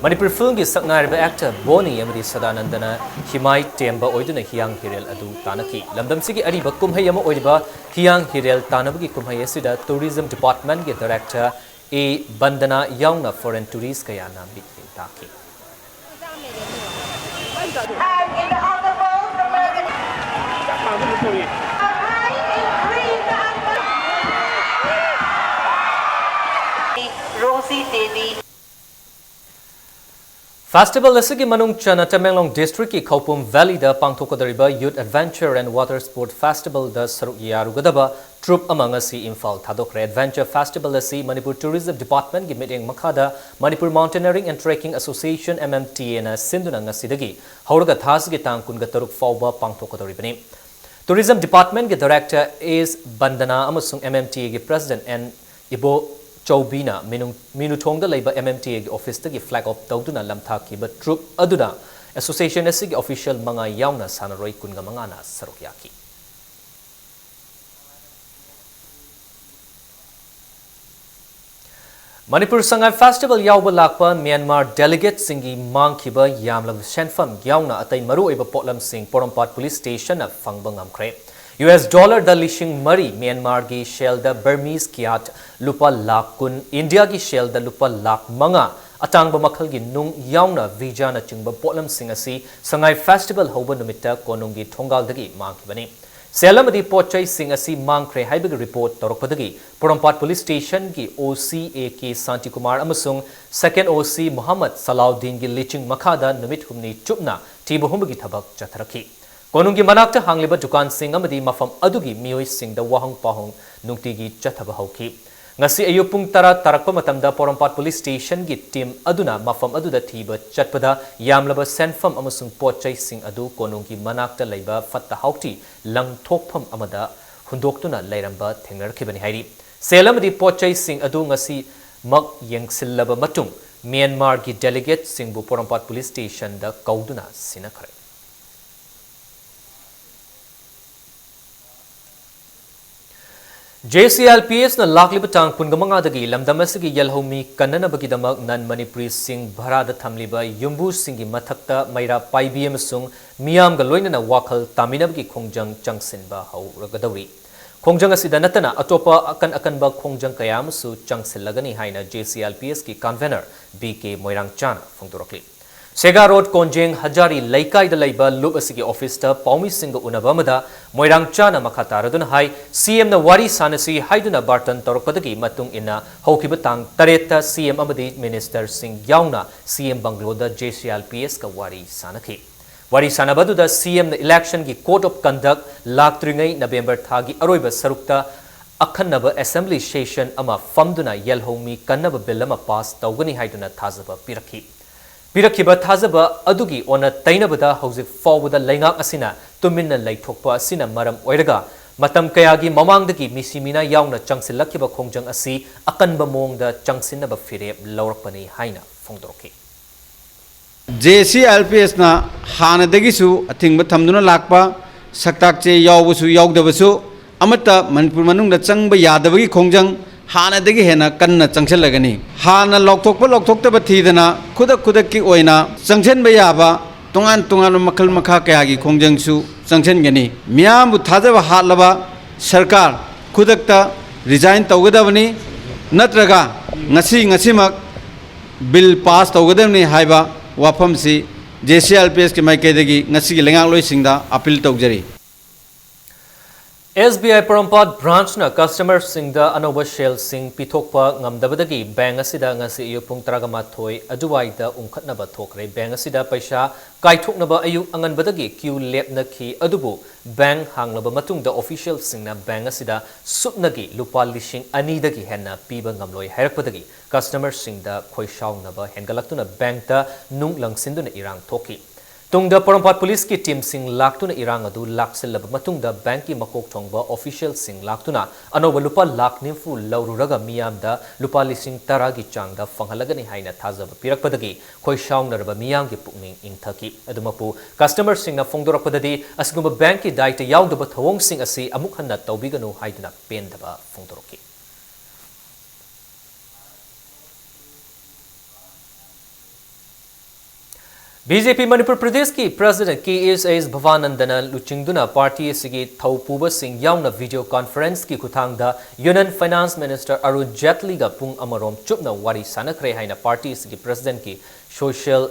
ꯃꯅꯤꯄꯨꯔ ꯐꯤꯜꯝꯒꯤ ꯁꯛꯅꯥꯏꯔꯕ ꯑꯦꯛꯇꯔ ꯕꯣꯅꯤ ꯑꯃꯗꯤ ꯁꯗꯥꯅꯟꯗꯅ ꯍꯤꯃꯥꯏ ꯇꯦꯝꯕ ꯑꯣꯏꯗꯨꯅ ꯍꯤꯌꯥꯡ ꯍꯤꯔꯦꯜ ꯑꯗꯨ ꯇꯥꯟꯅꯈꯤ꯫ ꯂꯝꯗꯝꯁꯤꯒꯤ ꯑꯔꯤꯕ ꯀꯨꯝꯍꯩ ꯑꯃ ꯑꯣꯏꯔꯤꯕ ꯍꯤꯌꯥꯡ ꯍꯤꯔꯦꯜ ꯇꯥꯟꯅꯕꯒꯤ ꯀꯨꯝꯍꯩ ꯑꯁꯤꯗ ꯇꯨꯔꯤꯖꯝ ꯗꯤꯄꯥꯔꯠꯃꯦꯟꯠꯀꯤ ꯗꯥꯏꯔꯦꯛꯇꯔ ꯑꯦ ꯕꯟꯗꯅꯥ ꯌꯥꯎꯅ ꯐꯣꯔꯦꯟ ꯇꯨꯔꯤꯁ ꯀꯌꯥꯅ ꯃꯤꯠꯌꯦꯡ ꯇꯥꯈꯤ꯫ ꯔꯣꯖꯤ ꯗꯦꯕꯤ꯫ ꯐꯦꯁꯇꯤꯚꯦꯜ ꯑꯁꯤꯒꯤ ꯃꯅꯨꯡ ꯆꯟꯅ ꯇꯃꯦꯡꯂꯣꯡ ꯗꯤꯁꯇ꯭ꯔꯤꯛꯀꯤ ꯈꯧꯄꯨꯝ ꯚꯦꯂꯤꯗ ꯄꯥꯡꯊꯣꯛꯀꯗꯧꯔꯤꯕ Youth Adventure and Water Sport Festivalꯗ ꯁꯔꯨꯛ ꯌꯥꯔꯨꯒꯗꯕ ꯇ꯭ꯔꯨꯞ ꯑꯃ ꯉꯁꯤ ꯏꯝꯐꯥꯜ ꯊꯥꯗꯣꯛꯈ꯭ꯔꯦ꯫ Adventure Festival ꯑꯁꯤ ꯃꯅꯤꯄꯨꯔ ꯇꯨꯔꯤꯖꯝ ꯗꯤꯄꯥꯔꯠꯃꯦꯟꯠꯀꯤ ꯃꯤꯠꯌꯦꯡ ꯃꯈꯥꯗ Manipur Mountaineering and Trekking Association, MMTAꯅ ꯁꯤꯟꯗꯨꯅ ꯉꯁꯤꯗꯒꯤ ꯍꯧꯔꯒ ꯊꯥ ꯑꯁꯤꯒꯤ ꯇꯥꯡ ꯀꯨꯟꯒ ꯇꯔꯨꯛ ꯐꯥꯎꯕ ꯄꯥꯡꯊꯣꯛꯀꯗꯧꯔꯤꯕꯅꯤ꯫ ꯇꯨꯔꯤꯖꯝ ꯗꯤꯄꯥꯔꯠꯃꯦꯟꯠꯀꯤ ꯗꯥꯏꯔꯦꯛꯇꯔ ꯑꯦꯁ ꯕꯟꯗꯅꯥ ꯑꯃꯁꯨꯡ MMTAꯒꯤ ꯄ꯭ꯔꯦꯁꯤꯗꯦꯟꯠ ꯑꯦꯟ ꯏꯕꯣ ꯆꯧꯕꯤꯅ ꯃꯤꯅꯨꯡ-, ꯃꯤꯅꯨꯊꯣꯡꯗ ꯂꯩꯕ MMTAꯒꯤ ꯑꯣꯐꯤꯁꯇꯒꯤ ꯐ꯭ꯂꯦꯒ ꯑꯣꯐ ꯇꯧꯗꯨꯅ ꯂꯝꯊꯥꯈꯤꯕ ꯇ꯭ꯔꯨꯞ ꯑꯗꯨꯅ ꯑꯦꯁꯣꯁꯤꯌꯦꯁꯟ ꯑꯁꯤꯒꯤ ꯑꯣꯐꯤꯁꯤꯌꯦꯜ ꯃꯉꯥ ꯌꯥꯎꯅ ꯁꯥꯟꯅꯔꯣꯏ ꯀꯨꯟꯒ ꯃꯉꯥꯅ ꯁꯔꯨꯛ ꯌꯥꯈꯤ꯫ ꯃꯅꯤꯄꯨꯔ ꯁꯉꯥꯏ ꯐꯦꯁꯇꯤꯚꯦꯜ ꯌꯥꯎꯕ ꯂꯥꯛꯄ ꯃ꯭ꯌꯥꯟꯃꯥꯔ ꯗꯦꯂꯤꯒꯦꯠꯁꯤꯡꯒꯤ ꯃꯥꯡꯈꯤꯕ ꯌꯥꯝꯂꯕ ꯁꯦꯟꯐꯝ ꯌꯥꯎꯅ ꯑꯇꯩ ꯃꯔꯨꯑꯣꯏꯕ ꯄꯣꯠꯂꯝꯁꯤꯡ ꯄꯣꯔꯣꯝꯄꯥꯠ ꯄꯨꯂꯤꯁ ꯁ꯭ꯇꯦꯁꯟꯅ ꯐꯪꯕ ꯉꯝꯈ꯭ꯔꯦ꯫ ꯌꯨ ꯑꯦꯁ ꯗꯣꯂꯔꯗ ꯂꯤꯁꯤꯡ ꯃꯔꯤ, ꯃ꯭ꯌꯥꯟꯃꯥꯔꯒꯤ ꯁꯦꯜꯗ ꯕꯔꯃꯤꯁ ꯀ꯭ꯌꯥꯠ ꯂꯨꯄꯥ ꯂꯥꯈ ꯀꯨꯟ, ꯏꯟꯗꯤꯌꯥꯒꯤ ꯁꯦꯜꯗ ꯂꯨꯄꯥ ꯂꯥꯈ ꯃꯉꯥ, ꯑꯇꯥꯡꯕ ꯃꯈꯜꯒꯤ ꯅꯨꯡ ꯌꯥꯎꯅ ꯚꯤꯖꯥꯅꯆꯤꯡꯕ ꯄꯣꯠꯂꯝꯁꯤꯡ ꯑꯁꯤ ꯁꯉꯥꯏ ꯐꯦꯁꯇꯤꯚꯦꯜ ꯍꯧꯕ ꯅꯨꯃꯤꯠꯇ ꯀꯣꯅꯨꯡꯒꯤ ꯊꯣꯡꯒꯥꯜꯗꯒꯤ ꯃꯥꯡꯈꯤꯕꯅꯤ꯫ ꯁꯦꯜ ꯑꯃꯗꯤ ꯄꯣꯠ ꯆꯩꯁꯤꯡ ꯑꯁꯤ ꯃꯥꯡꯈ꯭ꯔꯦ ꯍꯥꯏꯕꯒꯤ ꯔꯤꯄꯣꯔꯠ ꯇꯧꯔꯛꯄꯗꯒꯤ ꯄꯣꯔꯣꯝꯄꯥꯠ ꯄꯨꯂꯤꯁ ꯁ꯭ꯇꯦꯁꯟꯒꯤ ꯑꯣ ꯁꯤ ꯑꯦ ꯀꯦ ꯁꯥꯟꯇꯤꯀꯨꯃꯥꯔ ꯑꯃꯁꯨꯡ ꯁꯦꯀꯦꯟ ꯑꯣ ꯁꯤ ꯃꯨꯍꯝꯃꯗ ꯁꯂꯥꯎꯗꯤꯟꯒꯤ ꯂꯤꯆꯤꯡ ꯃꯈꯥꯗ ꯅꯨꯃꯤꯠ ꯍꯨꯝꯅꯤ ꯆꯨꯞꯅ ꯊꯤꯕ ꯍꯨꯝꯕꯒꯤ ꯊꯕꯛ ꯆꯠꯊꯔꯛꯈꯤ꯫ ꯀꯣꯅꯨꯡꯒꯤ ꯃꯅꯥꯛꯇ ꯍꯥꯡꯂꯤꯕ ꯗꯨꯀꯥꯟꯁꯤꯡ ꯑꯃꯗꯤ ꯃꯐꯝ ꯑꯗꯨꯒꯤ ꯃꯤꯑꯣꯏꯁꯤꯡꯗ ꯋꯥꯍꯪ ꯄꯥꯎꯍꯪ ꯅꯨꯡꯇꯤꯒꯤ ꯆꯠꯊꯕ ꯍꯧꯈꯤ꯫ ꯉꯁꯤ ꯑꯌꯨꯛ ꯄꯨꯡ ꯇꯔꯥ ꯇꯥꯔꯛꯄ ꯃꯇꯝꯗ ꯄꯣꯔꯣꯝꯄꯥꯠ ꯄꯨꯂꯤꯁ ꯁ꯭ꯇꯦꯁꯟꯒꯤ ꯇꯤꯝ ꯑꯗꯨꯅ ꯃꯐꯝ ꯑꯗꯨꯗ ꯊꯤꯕ ꯆꯠꯄꯗ ꯌꯥꯝꯂꯕ ꯁꯦꯟꯐꯝ ꯑꯃꯁꯨꯡ ꯄꯣꯠ ꯆꯩꯁꯤꯡ ꯑꯗꯨ ꯀꯣꯅꯨꯡꯒꯤ ꯃꯅꯥꯛꯇ ꯂꯩꯕ ꯐꯠꯇ ꯍꯥꯎꯊꯤ ꯂꯪꯊꯣꯛꯐꯝ ꯑꯃꯗ ꯍꯨꯟꯗꯣꯛꯇꯨꯅ ꯂꯩꯔꯝꯕ ꯊꯦꯡꯅꯔꯛꯈꯤꯕꯅꯤ ꯍꯥꯏꯔꯤ꯫ ꯁꯦꯜ ꯑꯃꯗꯤ ꯄꯣꯠ ꯆꯩꯁꯤꯡ ꯑꯗꯨ ꯉꯁꯤꯃꯛ ꯌꯦꯡꯁꯤꯜꯂꯕ ꯃꯇꯨꯡ ꯃ꯭ꯌꯥꯟꯃꯥꯔꯒꯤ ꯗꯦꯂꯤꯒꯦꯠꯁꯤꯡꯕꯨ ꯄꯣꯔꯣꯝꯄꯥꯠ ꯄꯨꯂꯤꯁ ꯁ꯭ꯇꯦꯁꯟꯗ ꯀꯧꯗꯨꯅ ꯁꯤꯟꯅꯈ꯭ꯔꯦ꯫ ꯖꯦ ꯁꯤ ꯑꯦꯜ ꯄꯤ ꯑꯦꯁꯅ ꯂꯥꯛꯂꯤꯕ ꯇꯥꯡ ꯀꯨꯟꯒ ꯃꯉꯥꯗꯒꯤ ꯂꯝꯗꯝ ꯑꯁꯤꯒꯤ ꯌꯦꯜꯍꯧꯃꯤ ꯀꯟꯅꯅꯕꯒꯤꯗꯃꯛ ꯅꯟ ꯃꯅꯤꯄꯨꯔꯤꯁꯤꯡ ꯚꯔꯥꯗ ꯊꯝꯂꯤꯕ ꯌꯨꯝꯕꯨꯁꯤꯡꯒꯤ ꯃꯊꯛꯇ ꯃꯩꯔꯥ ꯄꯥꯏꯕꯤ ꯑꯃꯁꯨꯡ ꯃꯤꯌꯥꯝꯒ ꯂꯣꯏꯅꯅ ꯋꯥꯈꯜ ꯇꯥꯃꯤꯟꯅꯕꯒꯤ ꯈꯣꯡꯖꯪ ꯆꯪꯁꯤꯟꯕ ꯍꯧꯔꯒꯗꯧꯔꯤ꯫ ꯈꯣꯡꯖꯪ ꯑꯁꯤꯗ ꯅꯠꯇꯅ ꯑꯇꯣꯞꯄ ꯑꯀꯟ ꯑꯀꯟꯕ ꯈꯣꯡꯖꯪ ꯀꯌꯥ ꯑꯃꯁꯨ ꯆꯪꯁꯤꯜꯂꯒꯅꯤ ꯍꯥꯏꯅ ꯖꯦ ꯁꯤ ꯑꯦꯜ ꯄꯤ ꯑꯦꯁꯀꯤ ꯀꯟꯚꯦꯅꯔ ꯕꯤ ꯀꯦ ꯃꯣꯏꯔꯥꯡꯆꯥꯅ ꯐꯣꯡꯗꯣꯔꯛꯂꯤ꯫ ꯁꯦꯒꯥ ꯔꯣꯗ ꯀꯣꯟꯖꯦꯡ ꯍꯖꯥꯔꯤ ꯂꯩꯀꯥꯏꯗ ꯂꯩꯕ ꯂꯨꯞ ꯑꯁꯤꯒꯤ ꯑꯣꯐꯤꯁꯇ ꯄꯥꯎꯃꯤꯁꯤꯡꯒ ꯎꯅꯕ ꯑꯃꯗ ꯃꯣꯏꯔꯥꯡꯆꯥꯅ ꯃꯈꯥ ꯇꯥꯔꯗꯨꯅ ꯍꯥꯏ, ꯁꯤ ꯑꯦꯝꯅ ꯋꯥꯔꯤ ꯁꯥꯟꯅꯁꯤ ꯍꯥꯏꯗꯨꯅ ꯕꯥꯔꯇꯟ ꯇꯧꯔꯛꯄꯗꯒꯤ ꯃꯇꯨꯡ ꯏꯟꯅ ꯍꯧꯈꯤꯕ ꯇꯥꯡ ꯇꯔꯦꯠꯇ ꯁꯤ ꯑꯦꯝ ꯑꯃꯗꯤ ꯃꯤꯅꯤꯁꯇꯔꯁꯤꯡ ꯌꯥꯎꯅ ꯁꯤ ꯑꯦꯝ ꯕꯪꯒ꯭ꯂꯣꯗ ꯖꯦ ꯁꯤ ꯑꯦꯜ ꯄꯤ ꯑꯦꯁꯀ ꯋꯥꯔꯤ ꯁꯥꯟꯅꯈꯤ꯫ ꯋꯥꯔꯤ ꯁꯥꯟꯅꯕ ꯑꯗꯨꯗ ꯁꯤ ꯑꯦꯝꯅ ꯏꯂꯦꯛꯁꯟꯒꯤ ꯀꯣꯗ ꯑꯣꯐ ꯀꯟꯗꯛ ꯂꯥꯛꯇ꯭ꯔꯤꯉꯩ ꯅꯕꯦꯝꯕꯔ ꯊꯥꯒꯤ ꯑꯔꯣꯏꯕ ꯁꯔꯨꯛꯇ ꯑꯈꯟꯅꯕ ꯑꯦꯁꯦꯝꯕ꯭ꯂꯤ ꯁꯦꯁꯟ ꯑꯃ ꯐꯝꯗꯨꯅ ꯌꯦꯜꯍꯧꯃꯤ ꯀꯟꯅꯕ ꯕꯤꯜ ꯑꯃ ꯄꯥꯁ ꯇꯧꯒꯅꯤ ꯍꯥꯏꯗꯨꯅ ꯊꯥꯖꯕ ꯄꯤꯔꯛꯈꯤ꯫ ꯄꯤꯔꯛꯈꯤꯕ ꯊꯥꯖꯕ ꯑꯗꯨꯒꯤ ꯑꯣꯟꯅ ꯇꯩꯅꯕꯗ ꯍꯧꯖꯤꯛ ꯐꯥꯎꯕꯗ ꯂꯩꯉꯥꯛ ꯑꯁꯤꯅ ꯇꯨꯃꯤꯟꯅ ꯂꯩꯊꯣꯛꯄ ꯑꯁꯤꯅ ꯃꯔꯝ ꯑꯣꯏꯔꯒ ꯃꯇꯝ ꯀꯌꯥꯒꯤ ꯃꯃꯥꯡꯗꯒꯤ ꯃꯤꯁꯤ ꯃꯤꯅꯥ ꯌꯥꯎꯅ ꯆꯪꯁꯤꯜꯂꯛꯈꯤꯕ ꯈꯣꯡꯖꯪ ꯑꯁꯤ ꯑꯀꯟꯕ ꯃꯑꯣꯡꯗ ꯆꯪꯁꯤꯟꯅꯕ ꯐꯤꯔꯦꯞ ꯂꯧꯔꯛꯄꯅꯤ ꯍꯥꯏꯅ ꯐꯣꯡꯗꯣꯔꯛꯈꯤ꯫ ꯖꯦ ꯁꯤ ꯑꯦꯜ ꯄꯤ ꯑꯦꯁꯅ ꯍꯥꯟꯅꯗꯒꯤꯁꯨ ꯑꯊꯤꯡꯕ ꯊꯝꯗꯨꯅ ꯂꯥꯛꯄ ꯁꯛꯇꯥꯛ ꯆꯦ ꯌꯥꯎꯕꯁꯨ ꯌꯥꯎꯗꯕꯁꯨ ꯑꯃꯠꯇ ꯃꯅꯤꯄꯨꯔ ꯃꯅꯨꯡꯗ ꯆꯪꯕ ꯌꯥꯗꯕꯒꯤ ꯈꯣꯡꯖꯪ ꯍꯥꯟꯅꯗꯒꯤ ꯍꯦꯟꯅ ꯀꯟꯅ ꯆꯪꯁꯤꯜꯂꯒꯅꯤ꯫ ꯍꯥꯟꯅ ꯂꯧꯊꯣꯛꯄ ꯂꯧꯊꯣꯛꯇꯕ ꯊꯤꯗꯅ ꯈꯨꯗꯛ ꯈꯨꯗꯛꯀꯤ ꯑꯣꯏꯅ ꯆꯪꯁꯤꯟꯕ ꯌꯥꯕ ꯇꯣꯉꯥꯟ ꯇꯣꯉꯥꯟꯕ ꯃꯈꯜ ꯃꯈꯥ ꯀꯌꯥꯒꯤ ꯈꯣꯡꯖꯪꯁꯨ ꯆꯪꯁꯤꯟꯒꯅꯤ꯫ ꯃꯤꯌꯥꯝꯕꯨ ꯊꯥꯖꯕ ꯍꯥꯠꯂꯕ ꯁꯔꯀꯥꯔ ꯈꯨꯗꯛꯇ ꯔꯤꯖꯥꯏꯟ ꯇꯧꯒꯗꯕꯅꯤ, ꯅꯠꯇ꯭ꯔꯒ ꯉꯁꯤ ꯉꯁꯤꯃꯛ ꯕꯤꯜ ꯄꯥꯁ ꯇꯧꯒꯗꯕꯅꯤ ꯍꯥꯏꯕ ꯋꯥꯐꯝꯁꯤ ꯖꯦ ꯁꯤ ꯑꯦꯜ ꯄꯤ ꯑꯦꯁꯀꯤ ꯃꯥꯏꯀꯩꯗꯒꯤ ꯉꯁꯤꯒꯤ ꯂꯩꯉꯥꯛꯂꯣꯏꯁꯤꯡꯗ ꯑꯄꯤꯜ ꯇꯧꯖꯔꯤ꯫ ꯑꯦꯁ ꯕꯤ ꯑꯥꯏ ꯄꯣꯔꯣꯝꯄꯥꯠ ꯕ꯭ꯔꯥꯟꯆꯅ ꯀꯁꯇꯃꯔꯁꯤꯡꯗ ꯑꯅꯧꯕ ꯁꯦꯜꯁꯤꯡ ꯄꯤꯊꯣꯛꯄ ꯉꯝꯗꯕꯗꯒꯤ ꯕꯦꯡꯛ ꯑꯁꯤꯗ ꯉꯁꯤ ꯑꯌꯨꯛ ꯄꯨꯡ ꯇꯔꯥꯃꯥꯊꯣꯏ ꯑꯗꯨꯋꯥꯏꯗ ꯎꯪꯈꯠꯅꯕ ꯊꯣꯛꯈ꯭ꯔꯦ꯫ ꯕꯦꯡꯛ ꯑꯁꯤꯗ ꯄꯩꯁꯥ ꯀꯥꯏꯊꯣꯛꯅꯕ ꯑꯌꯨꯛ ꯑꯉꯟꯕꯗꯒꯤ ꯀ꯭ꯌꯨ ꯂꯦꯞꯅꯈꯤ, ꯑꯗꯨꯕꯨ ꯕꯦꯡꯛ ꯍꯥꯡꯂꯕ ꯃꯇꯨꯡꯗ ꯑꯣꯐꯤꯁꯤꯌꯦꯜꯁꯤꯡꯅ ꯕꯦꯡꯛ ꯑꯁꯤꯗ ꯁꯨꯞꯅꯒꯤ ꯂꯨꯄꯥ ꯂꯤꯁꯤꯡ ꯑꯅꯤꯗꯒꯤ ꯍꯦꯟꯅ ꯄꯤꯕ ꯉꯝꯂꯣꯏ ꯍꯥꯏꯔꯛꯄꯗꯒꯤ ꯀꯁꯇꯃꯔꯁꯤꯡꯗ ꯈꯣꯏꯁꯥꯎꯅꯕ ꯍꯦꯟꯒꯠꯂꯛꯇꯨꯅ ꯕꯦꯡꯛꯇ ꯅꯨꯡ ꯂꯪꯁꯤꯟꯗꯨꯅ ꯏꯔꯥꯡ ꯊꯣꯛꯈꯤ꯫ ꯇꯨꯡꯗ ꯄꯣꯔꯣꯝꯄꯥꯠ ꯄꯨꯂꯤꯁꯀꯤ ꯇꯤꯝꯁꯤꯡ ꯂꯥꯛꯇꯨꯅ ꯏꯔꯥꯡ ꯑꯗꯨ ꯂꯥꯛꯁꯤꯜꯂꯕ ꯃꯇꯨꯡꯗ ꯕꯦꯡꯛꯀꯤ ꯃꯀꯣꯛ ꯊꯣꯡꯕ ꯑꯣꯐꯤꯁꯤꯌꯦꯜꯁꯤꯡ ꯂꯥꯛꯇꯨꯅ ꯑꯅꯧꯕ ꯂꯨꯄꯥ ꯂꯥꯈ ꯅꯤꯐꯨ ꯂꯧꯔꯨꯔꯒ ꯃꯤꯌꯥꯝꯗ ꯂꯨꯄꯥ ꯂꯤꯁꯤꯡ ꯇꯔꯥꯒꯤ ꯆꯥꯡꯗ ꯐꯪꯍꯜꯂꯒꯅꯤ ꯍꯥꯏꯅ ꯊꯥꯖꯕ ꯄꯤꯔꯛꯄꯗꯒꯤ ꯈꯣꯏꯁꯥꯎꯅꯔꯕ ꯃꯤꯌꯥꯝꯒꯤ ꯄꯨꯛꯅꯤꯡ ꯏꯪꯊꯈꯤ꯫ ꯑꯗꯨꯃꯛꯄꯨ ꯀꯁꯇꯃꯔꯁꯤꯡꯅ ꯐꯣꯡꯗꯣꯔꯛꯄꯗꯗꯤ ꯑꯁꯤꯒꯨꯝꯕ ꯕꯦꯡꯛꯀꯤ ꯗꯥꯏꯇ ꯌꯥꯎꯗꯕ ꯊꯧꯑꯣꯡꯁꯤꯡ ꯑꯁꯤ ꯑꯃꯨꯛ ꯍꯟꯅ ꯇꯧꯕꯤꯒꯅꯨ ꯍꯥꯏꯗꯨꯅ ꯄꯦꯟꯗꯕ ꯐꯣꯡꯗꯣꯔꯛꯈꯤ꯫ ꯕꯤ ꯖꯦ ꯄꯤ ꯃꯅꯤꯄꯨꯔ ꯄ꯭ꯔꯗꯦꯁꯀꯤ ꯄ꯭ꯔꯁꯤꯗꯦꯟꯠ ꯀꯦ ꯑꯦꯁ ꯑꯦꯁ ꯚꯕꯥꯅꯟꯗꯅ ꯂꯨꯆꯤꯡꯗꯨꯅ ꯄꯥꯔꯇꯤ ꯑꯁꯤꯒꯤ ꯊꯧ ꯄꯨꯕꯁꯤꯡ ꯌꯥꯎꯅ ꯚꯤꯗꯤꯑꯣ ꯀꯣꯟꯐꯔꯦꯟꯁꯀꯤ ꯈꯨꯠꯊꯥꯡꯗ ꯌꯨꯅꯤꯌꯟ ꯐꯥꯏꯅꯥꯟꯁ ꯃꯤꯅꯤꯁꯇꯔ ꯑꯔꯨꯟ ꯖꯦꯠꯂꯤꯒ ꯄꯨꯡ ꯑꯃꯔꯣꯝ ꯆꯨꯞꯅ ꯋꯥꯔꯤ ꯁꯥꯟꯅꯈ꯭ꯔꯦ ꯍꯥꯏꯅ ꯄꯥꯔꯇꯤ ꯑꯁꯤꯒꯤ ꯄ꯭ꯔꯁꯤꯗꯦꯟꯠꯀꯤ ꯁꯣꯁꯤꯌꯦꯜ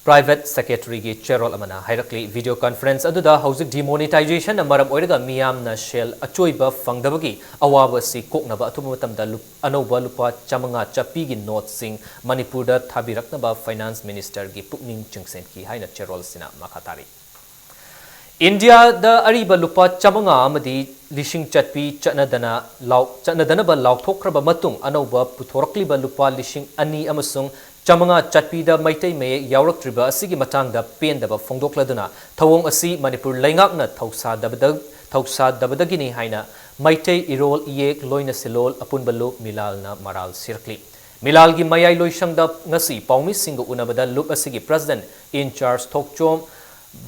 ꯄ꯭ꯔꯥꯏꯚꯦꯠ ꯁꯦꯀ꯭ꯔꯦꯇꯔꯤꯒꯤ ꯆꯦꯔꯣꯜ ꯑꯃꯅ ꯍꯥꯏꯔꯛꯂꯤ꯫ ꯚꯤꯗꯤꯑꯣ ꯀꯣꯟꯐꯔꯦꯟꯁ ꯑꯗꯨꯗ ꯍꯧꯖꯤꯛ ꯗꯤꯃꯣꯅꯤꯇꯥꯏꯖꯦꯁꯟꯅ ꯃꯔꯝ ꯑꯣꯏꯔꯒ ꯃꯤꯌꯥꯝꯅ ꯁꯦꯜ ꯑꯆꯣꯏꯕ ꯐꯪꯗꯕꯒꯤ ꯑꯋꯥꯕ ꯑꯁꯤ ꯀꯣꯛꯅꯕ ꯑꯊꯨꯕ ꯃꯇꯝꯗ ꯂꯨꯞ-, ꯑꯅꯧꯕ ꯂꯨꯄꯥ ꯆꯥꯃꯉꯥ ꯆꯠꯄꯤꯒꯤ ꯅꯣꯠꯁꯤꯡ ꯃꯅꯤꯄꯨꯔꯗ ꯊꯥꯕꯤꯔꯛꯅꯕ ꯐꯥꯏꯅꯥꯟꯁ ꯃꯤꯅꯤꯁꯇꯔꯒꯤ ꯄꯨꯛꯅꯤꯡ ꯆꯤꯡꯁꯤꯟꯈꯤ ꯍꯥꯏꯅ ꯆꯦꯔꯣꯜ ꯑꯁꯤꯅ ꯃꯈꯥ ꯇꯥꯔꯤ꯫ ꯏꯟꯗꯤꯌꯥꯗ ꯑꯔꯤꯕ ꯂꯨꯄꯥ ꯆꯥꯃꯉꯥ ꯑꯃꯗꯤ ꯂꯤꯁꯤꯡ ꯆꯠꯄꯤ ꯆꯠꯅꯗꯅ ꯂꯥꯎ-, ꯆꯠꯅꯗꯅꯕ ꯂꯥꯎꯊꯣꯛꯈ꯭ꯔꯕ ꯃꯇꯨꯡ, ꯑꯅꯧꯕ ꯄꯨꯊꯣꯔꯛꯂꯤꯕ ꯂꯨꯄꯥ ꯂꯤꯁꯤꯡ ꯑꯅꯤ ꯑꯃꯁꯨꯡ ꯆꯥꯃꯉꯥ ꯆꯠꯄꯤꯗ ꯃꯩꯇꯩ ꯃꯌꯦꯛ ꯌꯥꯎꯔꯛꯇ꯭ꯔꯤꯕ ꯑꯁꯤꯒꯤ ꯃꯇꯥꯡꯗ ꯄꯦꯟꯗꯕ ꯐꯣꯡꯗꯣꯛꯂꯗꯨꯅ ꯊꯧꯑꯣꯡ ꯑꯁꯤ ꯃꯅꯤꯄꯨꯔ ꯂꯩꯉꯥꯛꯅ ꯊꯧꯁꯥꯗꯕꯗ-, ꯊꯧꯁꯥꯗꯕꯗꯒꯤꯅꯤ ꯍꯥꯏꯅ ꯃꯩꯇꯩ ꯏꯔꯣꯜ ꯏꯌꯦꯛ ꯂꯣꯏꯅ ꯁꯤꯂꯣꯜ ꯑꯄꯨꯟꯕ ꯂꯨꯞ ꯃꯤꯂꯥꯜꯅ ꯃꯔꯥꯜ ꯁꯤꯔꯛꯂꯤ꯫ ꯃꯤꯂꯥꯜꯒꯤ ꯃꯌꯥꯏ ꯂꯣꯏꯁꯪꯗ ꯉꯁꯤ ꯄꯥꯎꯃꯤꯁꯤꯡꯒ ꯎꯅꯕꯗ ꯂꯨꯞ ꯑꯁꯤꯒꯤ ꯄ꯭ꯔꯁꯤꯗꯦꯟꯠ ꯏꯟ ꯆꯥꯔꯖ ꯊꯣꯛꯆꯣꯝ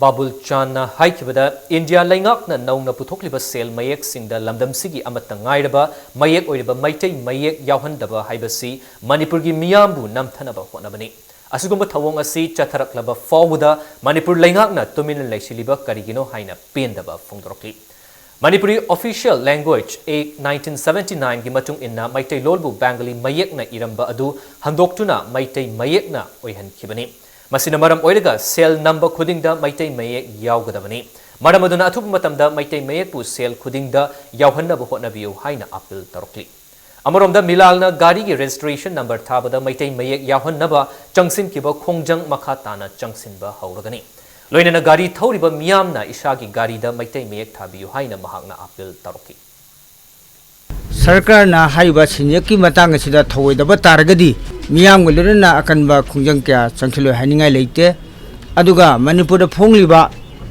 ꯕꯥꯕꯨꯜ ꯆꯥꯟꯅ ꯍꯥꯏꯈꯤꯕꯗ, ꯏꯟꯗꯤꯌꯥ ꯂꯩꯉꯥꯛꯅ ꯅꯧꯅ ꯄꯨꯊꯣꯛꯂꯤꯕ ꯁꯦꯜ ꯃꯌꯦꯛꯁꯤꯡꯗ ꯂꯝꯗꯝꯁꯤꯒꯤ ꯑꯃꯠꯇ ꯉꯥꯏꯔꯕ ꯃꯌꯦꯛ ꯑꯣꯏꯔꯤꯕ ꯃꯩꯇꯩ ꯃꯌꯦꯛ ꯌꯥꯎꯍꯟꯗꯕ ꯍꯥꯏꯕꯁꯤ ꯃꯅꯤꯄꯨꯔꯒꯤ ꯃꯤꯌꯥꯝꯕꯨ ꯅꯝꯊꯅꯕ ꯍꯣꯠꯅꯕꯅꯤ꯫ ꯑꯁꯤꯒꯨꯝꯕ ꯊꯧꯑꯣꯡ ꯑꯁꯤ ꯆꯠꯊꯔꯛꯂꯕ ꯐꯥꯎꯕꯗ ꯃꯅꯤꯄꯨꯔ ꯂꯩꯉꯥꯛꯅ ꯇꯨꯃꯤꯟꯅ ꯂꯩꯁꯤꯜꯂꯤꯕ ꯀꯔꯤꯒꯤꯅꯣ ꯍꯥꯏꯅ ꯄꯦꯟꯗꯕ ꯐꯣꯡꯗꯣꯔꯛꯂꯤ꯫ Manipuri Official Language Act nineteen seventy-nine ꯒꯤ ꯃꯇꯨꯡ ꯏꯟꯅ ꯃꯩꯇꯩꯂꯣꯟꯕꯨ ꯕꯦꯡꯒꯂꯤ ꯃꯌꯦꯛꯅ ꯏꯔꯝꯕ ꯑꯗꯨ ꯍꯟꯗꯣꯛꯇꯨꯅ ꯃꯩꯇꯩ ꯃꯌꯦꯛꯅ ꯑꯣꯏꯍꯟꯈꯤꯕꯅꯤ꯫ ꯃꯁꯤꯅ ꯃꯔꯝ ꯑꯣꯏꯔꯒ ꯁꯦꯜ ꯅꯝꯕ ꯈꯨꯗꯤꯡꯗ ꯃꯩꯇꯩ ꯃꯌꯦꯛ ꯌꯥꯎꯒꯗꯕꯅꯤ꯫ ꯃꯔꯝ ꯑꯗꯨꯅ ꯑꯊꯨꯕ ꯃꯇꯝꯗ ꯃꯩꯇꯩ ꯃꯌꯦꯛꯄꯨ ꯁꯦꯜ ꯈꯨꯗꯤꯡꯗ ꯌꯥꯎꯍꯟꯅꯕ ꯍꯣꯠꯅꯕꯤꯌꯨ ꯍꯥꯏꯅ appeal ꯇꯧꯔꯛꯂꯤ꯫ ꯑꯃꯔꯣꯝꯗ ꯃꯤꯂꯥꯜꯅ ꯒꯥꯔꯤꯒꯤ registration number ꯊꯥꯕꯗ ꯃꯩꯇꯩ ꯃꯌꯦꯛ ꯌꯥꯎꯍꯟꯅꯕ ꯆꯪꯁꯤꯟꯈꯤꯕ ꯈꯣꯡꯖꯪ ꯃꯈꯥ ꯇꯥꯅ ꯆꯪꯁꯤꯟꯕ ꯍꯧꯔꯒꯅꯤ꯫ ꯂꯣꯏꯅꯅ ꯒꯥꯔꯤ ꯊꯧꯔꯤꯕ ꯃꯤꯌꯥꯝꯅ ꯏꯁꯥꯒꯤ ꯒꯥꯔꯤꯗ ꯃꯩꯇꯩ ꯃꯌꯦꯛ ꯊꯥꯕꯤꯌꯨ ꯍꯥꯏꯅ ꯃꯍꯥꯛꯅ appeal ꯇꯧꯔꯛꯈꯤ꯫ ꯁꯔꯀꯥꯔꯅ ꯍꯥꯏꯔꯤꯕ ꯁꯦꯟꯌꯦꯛꯀꯤ ꯃꯇꯥꯡ ꯑꯁꯤꯗ ꯊꯧꯑꯣꯏꯗꯕ ꯇꯥꯔꯒꯗꯤ ꯃꯤꯌꯥꯝꯒ ꯂꯣꯏꯅꯅ ꯑꯀꯟꯕ ꯈꯣꯡꯖꯪ ꯀꯌꯥ ꯆꯪꯁꯤꯜꯂꯣꯏ ꯍꯥꯏꯅꯤꯡꯉꯥꯏ ꯂꯩꯇꯦ꯫ ꯑꯗꯨꯒ ꯃꯅꯤꯄꯨꯔꯗ ꯐꯣꯡꯂꯤꯕ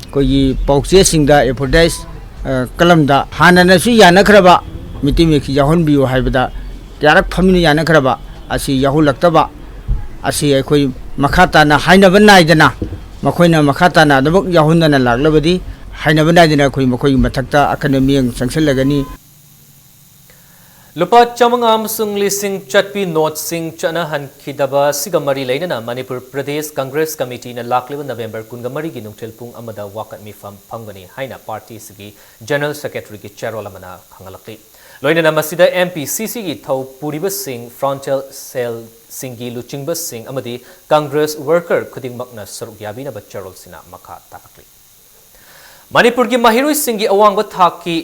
ꯑꯩꯈꯣꯏꯒꯤ ꯄꯥꯎꯆꯦꯁꯤꯡꯗ, advertise, ꯑ, ꯀꯂꯝꯗ ꯍꯥꯟꯅꯅꯁꯨ ꯌꯥꯅꯈ꯭ꯔꯕ ꯃꯩꯇꯩ ꯃꯌꯦꯛꯁꯤ ꯌꯥꯎꯍꯟꯕꯤꯌꯨ ꯍꯥꯏꯕꯗ ꯀꯌꯥꯔꯛ ꯐꯝꯃꯤꯟꯅ ꯌꯥꯅꯈ꯭ꯔꯕ ꯑꯁꯤ ꯌꯥꯎꯍꯜꯂꯛꯇꯕ ꯑꯁꯤ ꯑꯩꯈꯣꯏ ꯃꯈꯥ ꯇꯥꯅ ꯍꯥꯏꯅꯕ ꯅꯥꯏꯗꯅ ꯃꯈꯣꯏꯅ ꯃꯈꯥ ꯇꯥꯅ ꯑꯗꯨꯃꯛ ꯌꯥꯎꯍꯟꯗꯅ ꯂꯥꯛꯂꯕꯗꯤ ꯍꯥꯏꯅꯕ ꯅꯥꯏꯗꯅ ꯑꯩꯈꯣꯏ ꯃꯈꯣꯏꯒꯤ ꯃꯊꯛꯇ ꯑꯀꯟꯕ ꯃꯤꯠꯌꯦꯡ ꯆꯪꯁꯤꯜꯂꯒꯅꯤ꯫ ꯂꯨꯄꯥ ꯆꯥꯃꯉꯥ ꯑꯃꯁꯨꯡ ꯂꯤꯁꯤꯡ ꯆꯠꯄꯤ ꯅꯣꯠꯁꯤꯡ ꯆꯠꯅꯍꯟꯈꯤꯗꯕ ꯑꯁꯤꯒ ꯃꯔꯤ ꯂꯩꯅꯅ ꯃꯅꯤꯄꯨꯔ ꯄ꯭ꯔꯗꯦꯁ ꯀꯪꯒ꯭ꯔꯦꯁ ꯀꯃꯤꯇꯤꯅ ꯂꯥꯛꯂꯤꯕ ꯅꯕꯦꯝꯕꯔ ꯀꯨꯟꯒ ꯃꯔꯤꯒꯤ ꯅꯨꯡꯊꯤꯜ ꯄꯨꯡ ꯑꯃꯗ ꯋꯥꯀꯠ ꯃꯤꯐꯝ ꯐꯝꯒꯅꯤ ꯍꯥꯏꯅ ꯄꯥꯔꯇꯤ ꯑꯁꯤꯒꯤ ꯖꯦꯅꯔꯦꯜ ꯁꯦꯀ꯭ꯔꯦꯇꯔꯤꯒꯤ ꯆꯦꯔꯣꯜ ꯑꯃꯅ ꯈꯪꯍꯜꯂꯛꯂꯤ꯫ ꯂꯣꯏꯅꯅ ꯃꯁꯤꯗ MPCCꯒꯤ ꯊꯧ ꯄꯨꯔꯤꯕꯁꯤꯡ, ꯐ꯭ꯔꯟꯇꯦꯜ ꯁꯦꯜꯁꯤꯡꯒꯤ ꯂꯨꯆꯤꯡꯕꯁꯤꯡ ꯑꯃꯗꯤ ꯀꯪꯒ꯭ꯔꯦꯁ ꯋꯥꯔꯀꯔ ꯈꯨꯗꯤꯡꯃꯛꯅ ꯁꯔꯨꯛ ꯌꯥꯕꯤꯅꯕ ꯆꯦꯔꯣꯜꯁꯤꯅ ꯃꯈꯥ ꯇꯥꯔꯛꯂꯤ꯫ ꯃꯅꯤꯄꯨꯔꯒꯤ ꯃꯍꯩꯔꯣꯏꯁꯤꯡꯒꯤ ꯑꯋꯥꯡꯕ ꯊꯥꯛꯀꯤ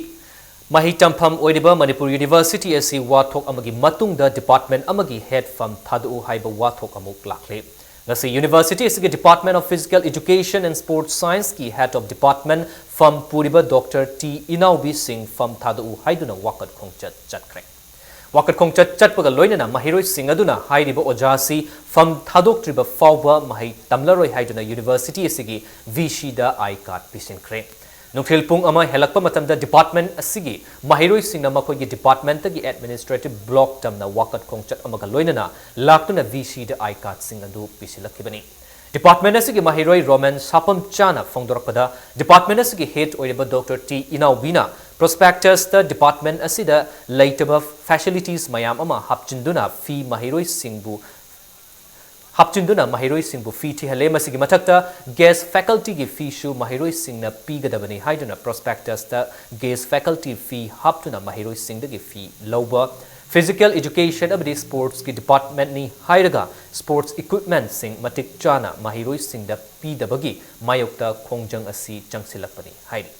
ꯃꯍꯩ ꯇꯝꯐꯝ ꯑꯣꯏꯔꯤꯕ ꯃꯅꯤꯄꯨꯔ ꯌꯨꯅꯤꯚꯔꯁꯤꯇꯤ ꯑꯁꯤ ꯋꯥꯊꯣꯛ ꯑꯃꯒꯤ ꯃꯇꯨꯡꯗ department ꯑꯃꯒꯤ head ꯐꯝ ꯊꯥꯗꯣꯛꯎ ꯍꯥꯏꯕ ꯋꯥꯊꯣꯛ ꯑꯃꯨꯛ ꯂꯥꯛꯂꯦ꯫ ꯉꯁꯤ ꯌꯨꯅꯤꯚꯔꯁꯤꯇꯤ ꯑꯁꯤꯒꯤ Department of Physical Education and Sports Scienceꯀꯤ head of department ꯐꯝ ꯄꯨꯔꯤꯕ ꯗꯣꯛꯇꯔ ꯇꯤ ꯏꯅꯥꯎꯕꯤ ꯁꯤꯡ ꯐꯝ ꯊꯥꯗꯣꯛꯎ ꯍꯥꯏꯗꯨꯅ ꯋꯥꯀꯠ ꯈꯣꯡꯆꯠ ꯆꯠꯈ꯭ꯔꯦ꯫ ꯋꯥꯀꯠ ꯈꯣꯡꯆꯠ ꯆꯠꯄꯒ ꯂꯣꯏꯅꯅ ꯃꯍꯩꯔꯣꯏꯁꯤꯡ ꯑꯗꯨꯅ ꯍꯥꯏꯔꯤꯕ ꯑꯣꯖꯥ ꯑꯁꯤ ꯐꯝ ꯊꯥꯗꯣꯛꯇ꯭ꯔꯤꯕ ꯐꯥꯎꯕ ꯃꯍꯩ ꯇꯝꯂꯔꯣꯏ ꯍꯥꯏꯗꯨꯅ ꯌꯨꯅꯤꯚꯔꯁꯤꯇꯤ ꯑꯁꯤꯒꯤ VCꯗ I card ꯄꯤꯁꯤꯟꯈ꯭ꯔꯦ꯫ ꯅꯨꯡꯊꯤꯜ ꯄꯨꯡ ꯑꯃ ꯍꯦꯜꯂꯛꯄ ꯃꯇꯝꯗ department ꯑꯁꯤꯒꯤ ꯃꯍꯩꯔꯣꯏꯁꯤꯡꯅ ꯃꯈꯣꯏꯒꯤ departmentꯇꯒꯤ administrative block ꯇꯝꯅ ꯋꯥꯀꯠ ꯈꯣꯡꯆꯠ ꯑꯃꯒ ꯂꯣꯏꯅꯅ ꯂꯥꯛꯇꯨꯅ VCꯗ I cardꯁꯤꯡ ꯑꯗꯨ ꯄꯤꯁꯤꯜꯂꯛꯈꯤꯕꯅꯤ꯫ Department ꯑꯁꯤꯒꯤ ꯃꯍꯩꯔꯣꯏ ꯔꯣꯃꯦꯟ ꯁꯥꯄꯝꯆꯥꯅ ꯐꯣꯡꯗꯣꯔꯛꯄꯗ, department ꯑꯁꯤꯒꯤ head ꯑꯣꯏꯔꯤꯕ ꯗꯣꯛꯇꯔ ꯇꯤ ꯏꯅꯥꯎꯕꯤꯅ prospectusꯇ department ꯑꯁꯤꯗ ꯂꯩꯇꯕ facilities ꯃꯌꯥꯝ ꯑꯃ ꯍꯥꯞꯆꯤꯟꯗꯨꯅ fee ꯃꯍꯩꯔꯣꯏꯁꯤꯡꯕꯨ ꯍꯥꯞꯆꯤꯟꯗꯨꯅ ꯃꯍꯩꯔꯣꯏꯁꯤꯡꯕꯨ fee ꯊꯤꯍꯜꯂꯦ꯫ ꯃꯁꯤꯒꯤ ꯃꯊꯛꯇ guest facultyꯒꯤ feeꯁꯨ ꯃꯍꯩꯔꯣꯏꯁꯤꯡꯅ ꯄꯤꯒꯗꯕꯅꯤ ꯍꯥꯏꯗꯨꯅ prospectusꯇ guest faculty fee ꯍꯥꯞꯇꯨꯅ ꯃꯍꯩꯔꯣꯏꯁꯤꯡꯗꯒꯤ fee ꯂꯧꯕ, Physical Education ꯑꯃꯗꯤ Sportsꯀꯤ departmentꯅꯤ ꯍꯥꯏꯔꯒ sports equipmentꯁꯤꯡ ꯃꯇꯤꯛ ꯆꯥꯅ ꯃꯍꯩꯔꯣꯏꯁꯤꯡꯗ ꯄꯤꯗꯕꯒꯤ ꯃꯥꯌꯣꯛꯇ ꯈꯣꯡꯖꯪ ꯑꯁꯤ ꯆꯪꯁꯤꯜꯂꯛꯄꯅꯤ ꯍꯥꯏꯔꯤ꯫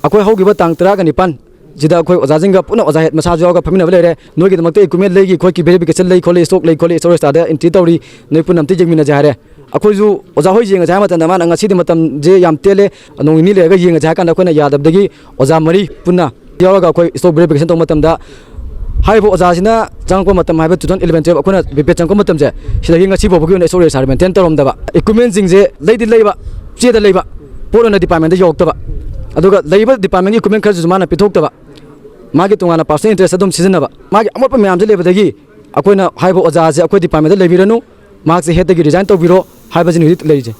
ꯑꯩꯈꯣꯏ ꯍꯧꯈꯤꯕ ꯇꯥꯡ ꯇꯔꯥꯒ ꯅꯤꯄꯥꯟ ꯁꯤꯗ ꯑꯩꯈꯣꯏ ꯑꯣꯖꯥꯁꯤꯡꯒ ꯄꯨꯟꯅ ꯑꯣꯖꯥ head ꯃꯁꯥꯁꯨ ꯌꯥꯎꯔꯒ ꯐꯝꯃꯤꯟꯅꯕ ꯂꯩꯔꯦ꯫ ꯅꯣꯏꯒꯤꯗꯃꯛꯇ equipment ꯂꯩꯈꯤ, ꯈꯣꯠꯈꯤ, verification ꯂꯩ ꯈꯣꯠꯂꯤ, stock ꯂꯩ ꯈꯣꯠꯂꯤ, S O registerꯗ entry ꯇꯧꯔꯤ, ꯅꯣꯏ ꯄꯨꯟꯅ ꯑꯝꯇ ꯌꯦꯡꯃꯤꯟꯅꯁꯦ ꯍꯥꯏꯔꯦ꯫ ꯑꯩꯈꯣꯏꯁꯨ ꯑꯣꯖꯥ ꯍꯣꯏ ꯌꯦꯡꯉꯁꯦ ꯍꯥꯏꯕ ꯃꯇꯝꯗ ꯃꯥꯅ ꯉꯁꯤꯗꯤ ꯃꯇꯝꯁꯦ ꯌꯥꯝ ꯇꯦꯜꯂꯦ, ꯅꯣꯡ ꯅꯤꯅꯤ ꯂꯩꯔꯒ ꯌꯦꯡꯉꯁꯦ ꯍꯥꯏ ꯀꯥꯟꯗ ꯑꯩꯈꯣꯏꯅ ꯌꯥꯗꯕꯗꯒꯤ ꯑꯣꯖꯥ ꯃꯔꯤ ꯄꯨꯟꯅ ꯌꯥꯎꯔꯒ ꯑꯩꯈꯣꯏ stock verification ꯇꯧꯕ ꯃꯇꯝꯗ ꯍꯥꯏꯔꯤꯕ ꯑꯣꯖꯥꯁꯤꯅ ꯆꯪꯉꯛꯄ ꯃꯇꯝ ꯍꯥꯏꯕ two thousand eleven twelve ꯑꯩꯈꯣꯏꯅ B.Ped ꯆꯪꯉꯛꯄ ꯃꯇꯝꯁꯦ ꯁꯤꯗꯒꯤ ꯉꯁꯤ ꯐꯥꯎꯕꯒꯤ ꯑꯣꯏꯅ S O register maintain ꯇꯧꯔꯝꯗꯕ, equipmentꯁꯤꯡꯁꯦ ꯂꯩꯗꯤ ꯂꯩꯕ, ꯆꯦꯗ ꯂꯩꯕ, ꯄꯣꯠ ꯑꯣꯏꯅ departmentꯇ ꯌꯧꯔꯛꯇꯕ, ꯑꯗꯨꯒ ꯂꯩꯕ departmentꯀꯤ equipment ꯈꯔꯁꯤꯁꯨ ꯃꯥꯅ ꯄꯤꯊꯣꯛꯇꯕ, ꯃꯥꯒꯤ ꯇꯣꯉꯥꯟꯅ personal interest ꯑꯗꯨꯝ ꯁꯤꯖꯤꯟꯅꯕ, ꯃꯥꯒꯤ ꯑꯃꯣꯠꯄ ꯃꯌꯥꯝꯁꯦ ꯂꯩꯕꯗꯒꯤ ꯑꯩꯈꯣꯏꯅ ꯍꯥꯏꯕ ꯑꯣꯖꯥꯁꯦ ꯑꯩꯈꯣꯏ departmentꯇ ꯂꯩꯕꯤꯔꯅꯨ, ꯃꯍꯥꯛꯁꯦ headꯇꯒꯤ resign ꯇꯧꯕꯤꯔꯣ ꯍꯥꯏꯕꯁꯤꯅꯤ ꯍꯧꯖꯤꯛ ꯂꯩꯔꯤꯁꯦ꯫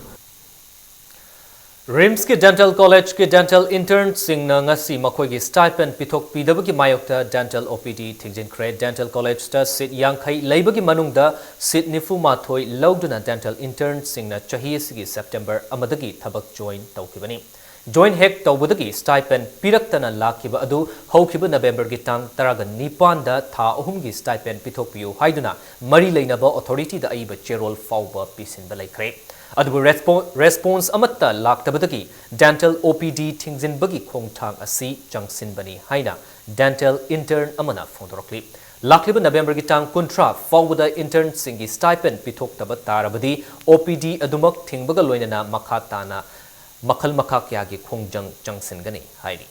RIMSꯀꯤ dental collegeꯀꯤ dental internꯁꯤꯡꯅ ꯉꯁꯤ ꯃꯈꯣꯏꯒꯤ stipend ꯄꯤꯊꯣꯛꯄꯤꯗꯕꯒꯤ ꯃꯥꯌꯣꯛꯇ dental O P D ꯊꯤꯡꯖꯤꯟꯈ꯭ꯔꯦ꯫ Dental collegeꯇ seat ꯌꯥꯡꯈꯩ ꯂꯩꯕꯒꯤ ꯃꯅꯨꯡꯗ seat ꯅꯤꯐꯨ ꯃꯥꯊꯣꯏ ꯂꯧꯗꯨꯅ dental internꯁꯤꯡꯅ ꯆꯍꯤ ꯑꯁꯤꯒꯤ September ꯑꯃꯗꯒꯤ ꯊꯕꯛ join ꯇꯧꯈꯤꯕꯅꯤ꯫ Join ꯍꯦꯛ ꯇꯧꯕꯗꯒꯤ stipend ꯄꯤꯔꯛꯇꯅ ꯂꯥꯛꯈꯤꯕ ꯑꯗꯨ ꯍꯧꯈꯤꯕ Novemberꯒꯤ ꯇꯥꯡ ꯇꯔꯥꯒ ꯅꯤꯄꯥꯟꯗ ꯊꯥ ꯑꯍꯨꯝꯒꯤ stipend ꯄꯤꯊꯣꯛꯄꯤꯌꯨ ꯍꯥꯏꯗꯨꯅ ꯃꯔꯤ ꯂꯩꯅꯕ authorityꯗ ꯑꯏꯕ ꯆꯦꯔꯣꯜ ꯐꯥꯎꯕ ꯄꯤꯁꯤꯟꯕ ꯂꯩꯈ꯭ꯔꯦ꯫ ꯑꯗꯨꯕꯨ respo-, response ꯑꯃꯠꯇ ꯂꯥꯛꯇꯕꯗꯒꯤ dental O P D ꯊꯤꯡꯖꯤꯟꯕꯒꯤ ꯈꯣꯡꯊꯥꯡ ꯑꯁꯤ ꯆꯪꯁꯤꯟꯕꯅꯤ ꯍꯥꯏꯅ dental intern ꯑꯃꯅ ꯐꯣꯡꯗꯣꯔꯛꯂꯤ꯫ ꯂꯥꯛꯂꯤꯕ Novemberꯒꯤ ꯇꯥꯡ ꯀꯨꯟꯊ꯭ꯔꯥ ꯐꯥꯎꯕꯗ internꯁꯤꯡꯒꯤ stipend ꯄꯤꯊꯣꯛꯇꯕ ꯇꯥꯔꯕꯗꯤ O P D ꯑꯗꯨꯃꯛ ꯊꯤꯡꯕꯒ ꯂꯣꯏꯅꯅ ꯃꯈꯥ ꯇꯥꯅ ꯃꯈꯜ ꯃꯈꯥ ꯀꯌꯥꯒꯤ ꯈꯣꯡꯖꯪ ꯆꯪꯁꯤꯟꯒꯅꯤ ꯍꯥꯏꯔꯤ꯫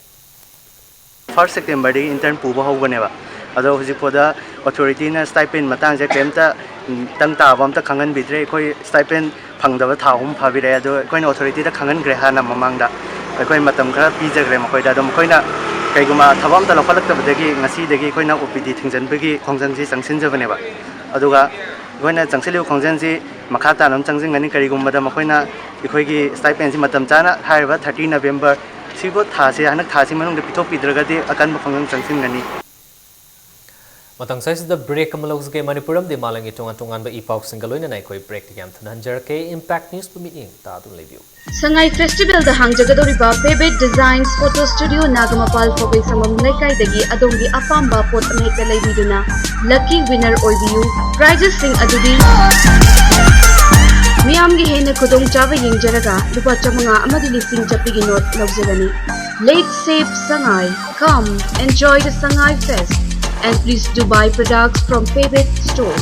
First Septemberꯗꯒꯤ intern ꯄꯨꯕ ꯍꯧꯕꯅꯦꯕ꯫ ꯑꯗꯣ ꯍꯧꯖꯤꯛꯐꯥꯎꯗ authorityꯅ stipend ꯃꯇꯥꯡꯁꯦ ꯀꯔꯤꯝꯇ, ꯎꯝ, ꯇꯪ ꯇꯥꯕ ꯑꯝꯇ ꯈꯪꯍꯟꯕꯤꯗ꯭ꯔꯦ꯫ ꯑꯩꯈꯣꯏ stipend ꯐꯪꯗꯕ ꯊꯥ ꯑꯍꯨꯝ ꯐꯥꯕꯤꯔꯛꯑꯦ꯫ ꯑꯗꯣ ꯑꯩꯈꯣꯏꯅ authorityꯗ ꯈꯪꯍꯟꯈ꯭ꯔꯦ ꯍꯥꯟꯅ ꯃꯃꯥꯡꯗ꯫ ꯑꯩꯈꯣꯏ ꯃꯇꯝ ꯈꯔ ꯄꯤꯖꯈ꯭ꯔꯦ ꯃꯈꯣꯏꯗ꯫ ꯑꯗꯣ ꯃꯈꯣꯏꯅ ꯀꯩꯒꯨꯝꯕ ꯊꯕꯛ ꯑꯝꯇ ꯂꯧꯈꯠꯂꯛꯇꯕꯗꯒꯤ ꯉꯁꯤꯗꯒꯤ ꯑꯩꯈꯣꯏꯅ O P D ꯊꯤꯡꯖꯤꯟꯕꯒꯤ ꯈꯣꯡꯖꯪꯁꯤ ꯆꯪꯁꯤꯟꯖꯕꯅꯦꯕ꯫ ꯑꯗꯨꯒ ꯑꯩꯈꯣꯏꯅ ꯆꯪꯁꯤꯜꯂꯤꯕ ꯈꯣꯡꯖꯪꯁꯤ ꯃꯈꯥ ꯇꯥꯅ ꯑꯗꯨꯝ ꯆꯪꯁꯤꯟꯒꯅꯤ꯫ ꯀꯔꯤꯒꯨꯝꯕꯗ ꯃꯈꯣꯏꯅ ꯑꯩꯈꯣꯏꯒꯤ stipendꯁꯤ ꯃꯇꯝ ꯆꯥꯅ ꯍꯥꯏꯔꯤꯕ thirty November ꯁꯤꯕꯨ ꯊꯥꯁꯤ, ꯍꯟꯗꯛ ꯊꯥꯁꯤ ꯃꯅꯨꯡꯗ ꯄꯤꯊꯣꯛꯄꯤꯗ꯭ꯔꯒꯗꯤ ꯑꯀꯟꯕ ꯈꯣꯡꯖꯪ ꯆꯪꯁꯤꯟꯒꯅꯤ꯫ ꯃꯇꯥꯡ ꯑꯁꯤꯗ break ꯑꯃ ꯂꯧꯖꯒꯦ꯫ ꯃꯅꯤꯄꯨꯔ ꯑꯃꯗꯤ ꯃꯥꯂꯦꯝꯒꯤ ꯇꯣꯉꯥꯟ ꯇꯣꯉꯥꯟꯕ ꯏ ꯄꯥꯎꯁꯤꯡꯒ ꯂꯣꯏꯅꯅ ꯑꯩꯈꯣꯏ break ꯇ ꯌꯥꯝ ꯊꯨꯅ ꯍꯟꯖꯔꯛꯀꯦ꯫ Impact News ꯄꯨ ꯃꯤꯠꯌꯦꯡ ꯇꯥꯗꯨꯅ ꯂꯩꯕꯤꯌꯨ꯫ ꯁꯉꯥꯏ ꯐꯦꯁꯇꯤꯚꯦꯜꯗ ꯍꯥꯡꯖꯒꯗꯧꯔꯤꯕ Pebet Designs Photo Studio, ꯅꯥꯒꯃꯄꯥꯜ ꯐꯧꯕꯩ ꯁꯪꯉꯝ ꯂꯩꯀꯥꯏꯗꯒꯤ ꯑꯗꯣꯝꯒꯤ ꯑꯄꯥꯝꯕ ꯄꯣꯠ ꯑꯃꯍꯦꯛꯇ ꯂꯩꯕꯤꯗꯨꯅ lucky winner ꯑꯣꯏꯕꯤꯌꯨ꯫ Prizeꯁꯤꯡ ꯑꯗꯨꯗꯤ ꯃꯤꯌꯥꯝꯒꯤ ꯍꯦꯟꯅ ꯈꯨꯗꯣꯡꯆꯥꯕ ꯌꯦꯡꯖꯔꯒ ꯂꯨꯄꯥ ꯆꯥꯃꯉꯥ ꯑꯃꯗꯤ ꯂꯤꯁꯤꯡ ꯆꯠꯄꯤꯒꯤ ꯅꯣꯠ ꯂꯧꯖꯒꯅꯤ꯫ Let's save Sangai. Come, enjoy the Sangai Fest and please do buy products from Pebet Store.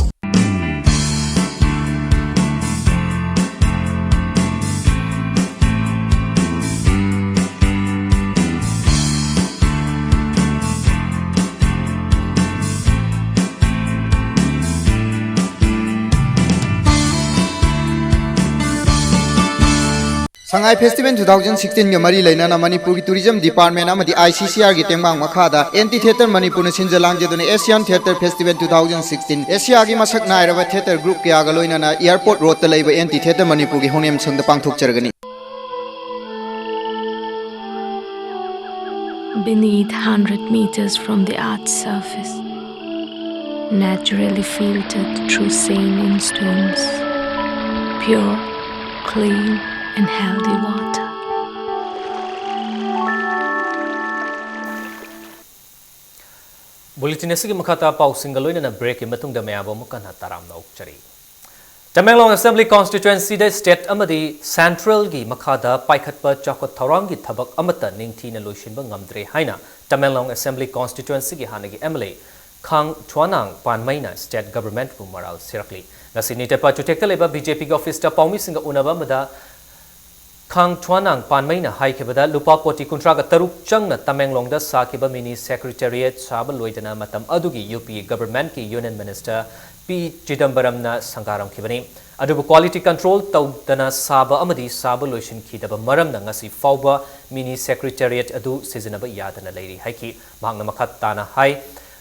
Sangai Festival two thousand sixteen ꯒ ꯃꯔꯤ ꯂꯩꯅꯅ ꯃꯅꯤꯄꯨꯔꯒꯤ Tourism Department ꯑꯃꯗꯤ I C C R ꯒꯤ ꯇꯦꯡꯕꯥꯡ ꯃꯈꯥꯗ Anti Theatre ꯃꯅꯤꯄꯨꯔꯅ ꯁꯤꯟꯖ ꯂꯥꯡꯖꯗꯨꯅ Asian Theatre Festival two thousand sixteen, ꯑꯦꯁꯤꯌꯥꯒꯤ ꯃꯁꯛ ꯅꯥꯏꯔꯕ theatre group ꯀꯌꯥꯒ ꯂꯣꯏꯅꯅ Airport Road ꯇ ꯂꯩꯕ Anti Theatre ꯃꯅꯤꯄꯨꯔꯒꯤ ꯍꯣꯡꯅꯦꯝ ꯁꯪꯗ ꯄꯥꯡꯊꯣꯛꯆꯔꯒꯅꯤ꯫ Beneath, hundred meters from the earth's surface, naturally filtered through saline stones, pure, clean and healthy water. Bulletin ꯑꯁꯤꯒꯤ ꯃꯈꯥ ꯇꯥꯕ ꯄꯥꯎꯁꯤꯡꯒ ꯂꯣꯏꯅꯅ break ꯀꯤ ꯃꯇꯨꯡꯗ ꯃꯌꯥꯝꯕꯨ ꯑꯃꯨꯛ ꯍꯟꯅ ꯇꯔꯥꯝꯅ ꯑꯣꯛꯆꯔꯤ꯫ ꯇꯃꯦꯡꯂꯣꯡ Assembly Constituency ꯗ state ꯑꯃꯗꯤ central ꯒꯤ ꯃꯈꯥꯗ ꯄꯥꯏꯈꯠꯄ ꯆꯥꯎꯈꯠ ꯊꯧꯔꯥꯡꯒꯤ ꯊꯕꯛ ꯑꯃꯠꯇ ꯅꯤꯡꯊꯤꯅ ꯂꯣꯏꯁꯤꯟꯕ ꯉꯝꯗ꯭ꯔꯦ ꯍꯥꯏꯅ ꯇꯃꯦꯡꯂꯣꯡ Assembly Constituency ꯒꯤ ꯍꯥꯟꯅꯒꯤ M L A ꯈꯥꯡ ꯊ꯭ꯋꯥꯅꯥꯡ ꯄꯥꯟꯃꯩꯅ state government ꯄꯨ ꯃꯔꯥꯜ ꯁꯤꯔꯛꯂꯤ꯫ ꯉꯁꯤ ꯅꯤꯇꯦꯄꯥ ꯆꯨꯊꯦꯛꯇ ꯂꯩꯕ B J P ꯒꯤ office ꯇ ꯄꯥꯎꯃꯤꯁꯤꯡꯒ ꯎꯅꯕ ꯑꯃꯗ ꯈꯥꯡ ꯊ꯭ꯋꯥꯅꯥꯡ ꯄꯥꯟꯃꯩꯅ ꯍꯥꯏꯈꯤꯕꯗ, ꯂꯨꯄꯥ ꯀꯣꯇꯤ ꯀꯨꯟꯊ꯭ꯔꯥꯒ ꯇꯔꯨꯛ ꯆꯪꯅ ꯇꯃꯦꯡꯂꯣꯡꯗ ꯁꯥꯈꯤꯕ mini secretariat ꯁꯥꯕ ꯂꯣꯏꯗꯅ ꯃꯇꯝ ꯑꯗꯨꯒꯤ U P A government ꯀꯤ Union Minister P Chidambaramꯅ ꯁꯪꯒꯥꯔꯝꯈꯤꯕꯅꯤ꯫ ꯑꯗꯨꯕꯨ quality control ꯇꯧꯗꯅ ꯁꯥꯕ ꯑꯃꯗꯤ ꯁꯥꯕ ꯂꯣꯏꯁꯤꯟꯈꯤꯗꯕ ꯃꯔꯝꯅ ꯉꯁꯤ ꯐꯥꯎꯕ mini secretariat ꯑꯗꯨ ꯁꯤꯖꯤꯟꯅꯕ ꯌꯥꯗꯅ ꯂꯩꯔꯤ ꯍꯥꯏꯈꯤ꯫ ꯃꯍꯥꯛꯅ ꯃꯈꯥ ꯇꯥꯅ ꯍꯥꯏ,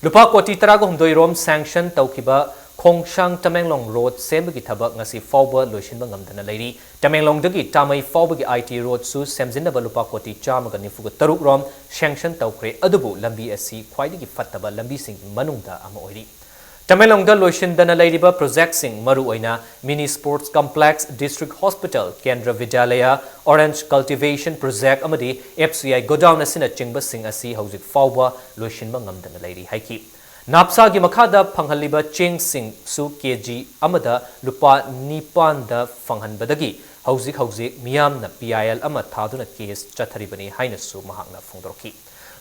ꯂꯨꯄꯥ ꯀꯣꯇꯤ ꯇꯔꯥꯒ ꯍꯨꯝꯗꯣꯏ ꯔꯣꯝ sanction ꯇꯧꯈꯤꯕ ꯈꯣꯡꯁꯥꯡ ꯇꯃꯦꯡꯂꯣꯡ ꯔꯣꯗ ꯁꯦꯝꯕꯒꯤ ꯊꯕꯛ ꯉꯁꯤ ꯐꯥꯎꯕ ꯂꯣꯏꯁꯤꯟꯕ ꯉꯝꯗꯅ ꯂꯩꯔꯤ꯫ ꯇꯃꯦꯡꯂꯣꯡꯗꯒꯤ ꯇꯥꯃꯩ ꯐꯥꯎꯕꯒꯤ ꯑꯥꯏ ꯇꯤ ꯔꯣꯗꯁꯨ ꯁꯦꯝꯖꯤꯟꯅꯕ ꯂꯨꯄꯥ ꯀꯣꯇꯤ ꯆꯥꯝꯃꯒ ꯅꯤꯐꯨꯒ ꯇꯔꯨꯛ ꯔꯣꯝ ꯁꯦꯡꯁꯟ ꯇꯧꯈ꯭ꯔꯦ, ꯑꯗꯨꯕꯨ ꯂꯝꯕꯤ ꯑꯁꯤ ꯈ꯭ꯋꯥꯏꯗꯒꯤ ꯐꯠꯇꯕ ꯂꯝꯕꯤꯁꯤꯡꯒꯤ ꯃꯅꯨꯡꯗ ꯑꯃ ꯑꯣꯏꯔꯤ꯫ ꯇꯃꯦꯡꯂꯣꯡꯗ ꯂꯣꯏꯁꯤꯟꯗꯅ ꯂꯩꯔꯤꯕ ꯄ꯭ꯔꯣꯖꯦꯛꯁꯤꯡ, ꯃꯔꯨꯑꯣꯏꯅ ꯃꯤꯅꯤ ꯁ꯭ꯄꯣꯔꯠꯁ ꯀꯝꯄ꯭ꯂꯦꯛꯁ, ꯗꯤꯁꯇ꯭ꯔꯤꯛ ꯍꯣꯁꯄꯤꯇꯥꯜ, ꯀꯦꯟꯗ꯭ꯔ ꯕꯤꯗ꯭ꯌꯥꯂꯌ, ꯑꯣꯔꯦꯟꯖ ꯀꯜꯇꯤꯚꯦꯁꯟ ꯄ꯭ꯔꯣꯖꯦꯛ ꯑꯃꯗꯤ ꯑꯦꯐ ꯁꯤ ꯑꯥꯏ ꯒꯣꯗꯥꯎꯟ ꯑꯁꯤꯅꯆꯤꯡꯕꯁꯤꯡ ꯑꯁꯤ ꯍꯧꯖꯤꯛ ꯐꯥꯎꯕ ꯂꯣꯏꯁꯤꯟꯕ ꯉꯝꯗꯅ ꯂꯩꯔꯤ ꯍꯥꯏꯈꯤ꯫ ꯅꯥꯞꯁꯥꯒꯤ ꯃꯈꯥꯗ ꯐꯪꯍꯜꯂꯤꯕ ꯆꯦꯡꯁꯤꯡꯁꯨ ꯀꯦ ꯖꯤ ꯑꯃꯗ ꯂꯨꯄꯥ ꯅꯤꯄꯥꯟꯗ ꯐꯪꯍꯟꯕꯗꯒꯤ ꯍꯧꯖꯤꯛ ꯍꯧꯖꯤꯛ ꯃꯤꯌꯥꯝꯅ ꯄꯤ ꯑꯥꯏ ꯑꯦꯜ ꯑꯃ ꯊꯥꯗꯨꯅ ꯀꯦꯁ ꯆꯠꯊꯔꯤꯕꯅꯤ ꯍꯥꯏꯅꯁꯨ ꯃꯍꯥꯛꯅ ꯐꯣꯡꯗꯣꯔꯛꯈꯤ꯫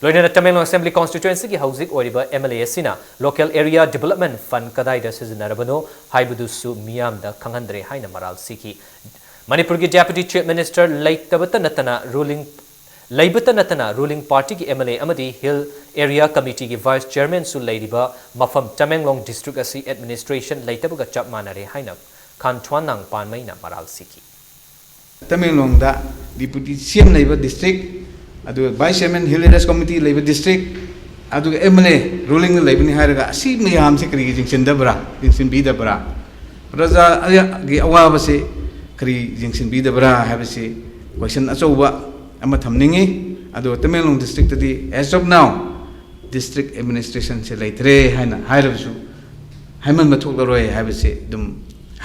ꯂꯣꯏꯅꯅ ꯇꯃꯦꯡꯂꯣꯡ ꯑꯦꯁꯦꯝꯕ꯭ꯂꯤ ꯀꯣꯟꯁꯇꯤꯇ꯭ꯋꯦꯟꯁꯤꯒꯤ ꯍꯧꯖꯤꯛ ꯑꯣꯏꯔꯤꯕ ꯑꯦꯝ ꯑꯦꯜ ꯑꯦ ꯑꯁꯤꯅ ꯂꯣꯀꯦꯜ ꯑꯦꯔꯤꯌꯥ ꯗꯤꯕꯂꯞꯃꯦꯟ ꯐꯟꯗ ꯀꯗꯥꯏꯗ ꯁꯤꯖꯤꯟꯅꯔꯕꯅꯣ ꯍꯥꯏꯕꯗꯨꯁꯨ ꯃꯤꯌꯥꯝꯗ ꯈꯪꯍꯟꯗ꯭ꯔꯦ ꯍꯥꯏꯅ ꯃꯔꯥꯜ ꯁꯤꯈꯤ꯫ ꯃꯅꯤꯄꯨꯔꯒꯤ ꯗꯦꯄꯨꯇꯤ ꯆꯤꯐ ꯃꯤꯅꯤꯁꯇꯔ ꯂꯩꯇꯕꯇ ꯅꯠꯇꯅ ꯔꯨꯂꯤꯡ, ꯂꯩꯕꯇ ꯅꯠꯇꯅ ꯔꯨꯂꯤꯡ ꯄꯥꯔꯇꯤꯒꯤ ꯑꯦꯝ ꯑꯦꯜ ꯑꯦ ꯑꯃꯗꯤ ꯍꯤꯜ ꯑꯦꯔꯤꯌꯥ ꯀꯃꯤꯇꯤꯒꯤ ꯚꯥꯏꯁ ꯆꯤꯌꯔꯃꯦꯟꯁꯨ ꯂꯩꯔꯤꯕ ꯃꯐꯝ ꯇꯃꯦꯡꯂꯣꯡ ꯗꯤꯁꯇ꯭ꯔꯤꯛ ꯑꯁꯤ ꯑꯦꯗꯃꯤꯅꯤꯁꯇ꯭ꯔꯦꯁꯟ ꯂꯩꯇꯕꯒ ꯆꯞ ꯃꯥꯟꯅꯔꯦ ꯍꯥꯏꯅ ꯈꯥꯟꯊ꯭ꯋꯥꯟꯅꯥꯡ ꯄꯥꯟꯃꯩꯅ ꯃꯔꯥꯜ ꯁꯤꯈꯤ꯫ ꯇꯃꯦꯡꯂꯣꯡꯗ ꯗꯤꯄꯨꯇꯤ ꯁꯤ ꯑꯦꯝ ꯂꯩꯕ ꯗꯤꯁꯇ꯭ꯔꯤꯛ, ꯑꯗꯨꯒ vice chairman hill areas committee ꯂꯩꯕ ꯗꯤꯁꯇ꯭ꯔꯤꯛ, ꯑꯗꯨꯒ ꯑꯦꯝ ꯑꯦꯜ ꯑꯦ ꯔꯨꯂꯤꯡꯗ ꯂꯩꯕꯅꯤ ꯍꯥꯏꯔꯒ ꯑꯁꯤ ꯃꯌꯥꯝꯁꯦ ꯀꯔꯤꯒꯤ ꯌꯦꯡꯁꯤꯟꯗꯕ꯭ꯔꯥ, ꯌꯦꯡꯁꯤꯟꯕꯤꯗꯕ꯭ꯔꯥ? ꯄ꯭ꯔꯖꯥꯒꯤ ꯑꯋꯥꯕꯁꯤ ꯀꯔꯤ ꯌꯦꯡꯁꯤꯟꯕꯤꯗꯕ꯭ꯔꯥ ꯍꯥꯏꯕꯁꯤ ꯀꯣꯏꯁꯟ ꯑꯆꯧꯕ ꯑꯃ ꯊꯝꯅꯤꯡꯉꯤ꯫ ꯑꯗꯨꯒ ꯇꯃꯦꯡꯂꯣꯡ ꯗꯤꯁꯇ꯭ꯔꯤꯛꯇꯗꯤ as of now ꯗꯤꯁꯇ꯭ꯔꯤꯛ ꯑꯦꯗꯃꯤꯅꯤꯁꯇ꯭ꯔꯦꯁꯟꯁꯦ ꯂꯩꯇ꯭ꯔꯦ ꯍꯥꯏꯅ ꯍꯥꯏꯔꯕꯁꯨ ꯍꯥꯏꯃꯟꯕ ꯊꯣꯛꯂꯔꯣꯏ ꯍꯥꯏꯕꯁꯤ ꯑꯗꯨꯝ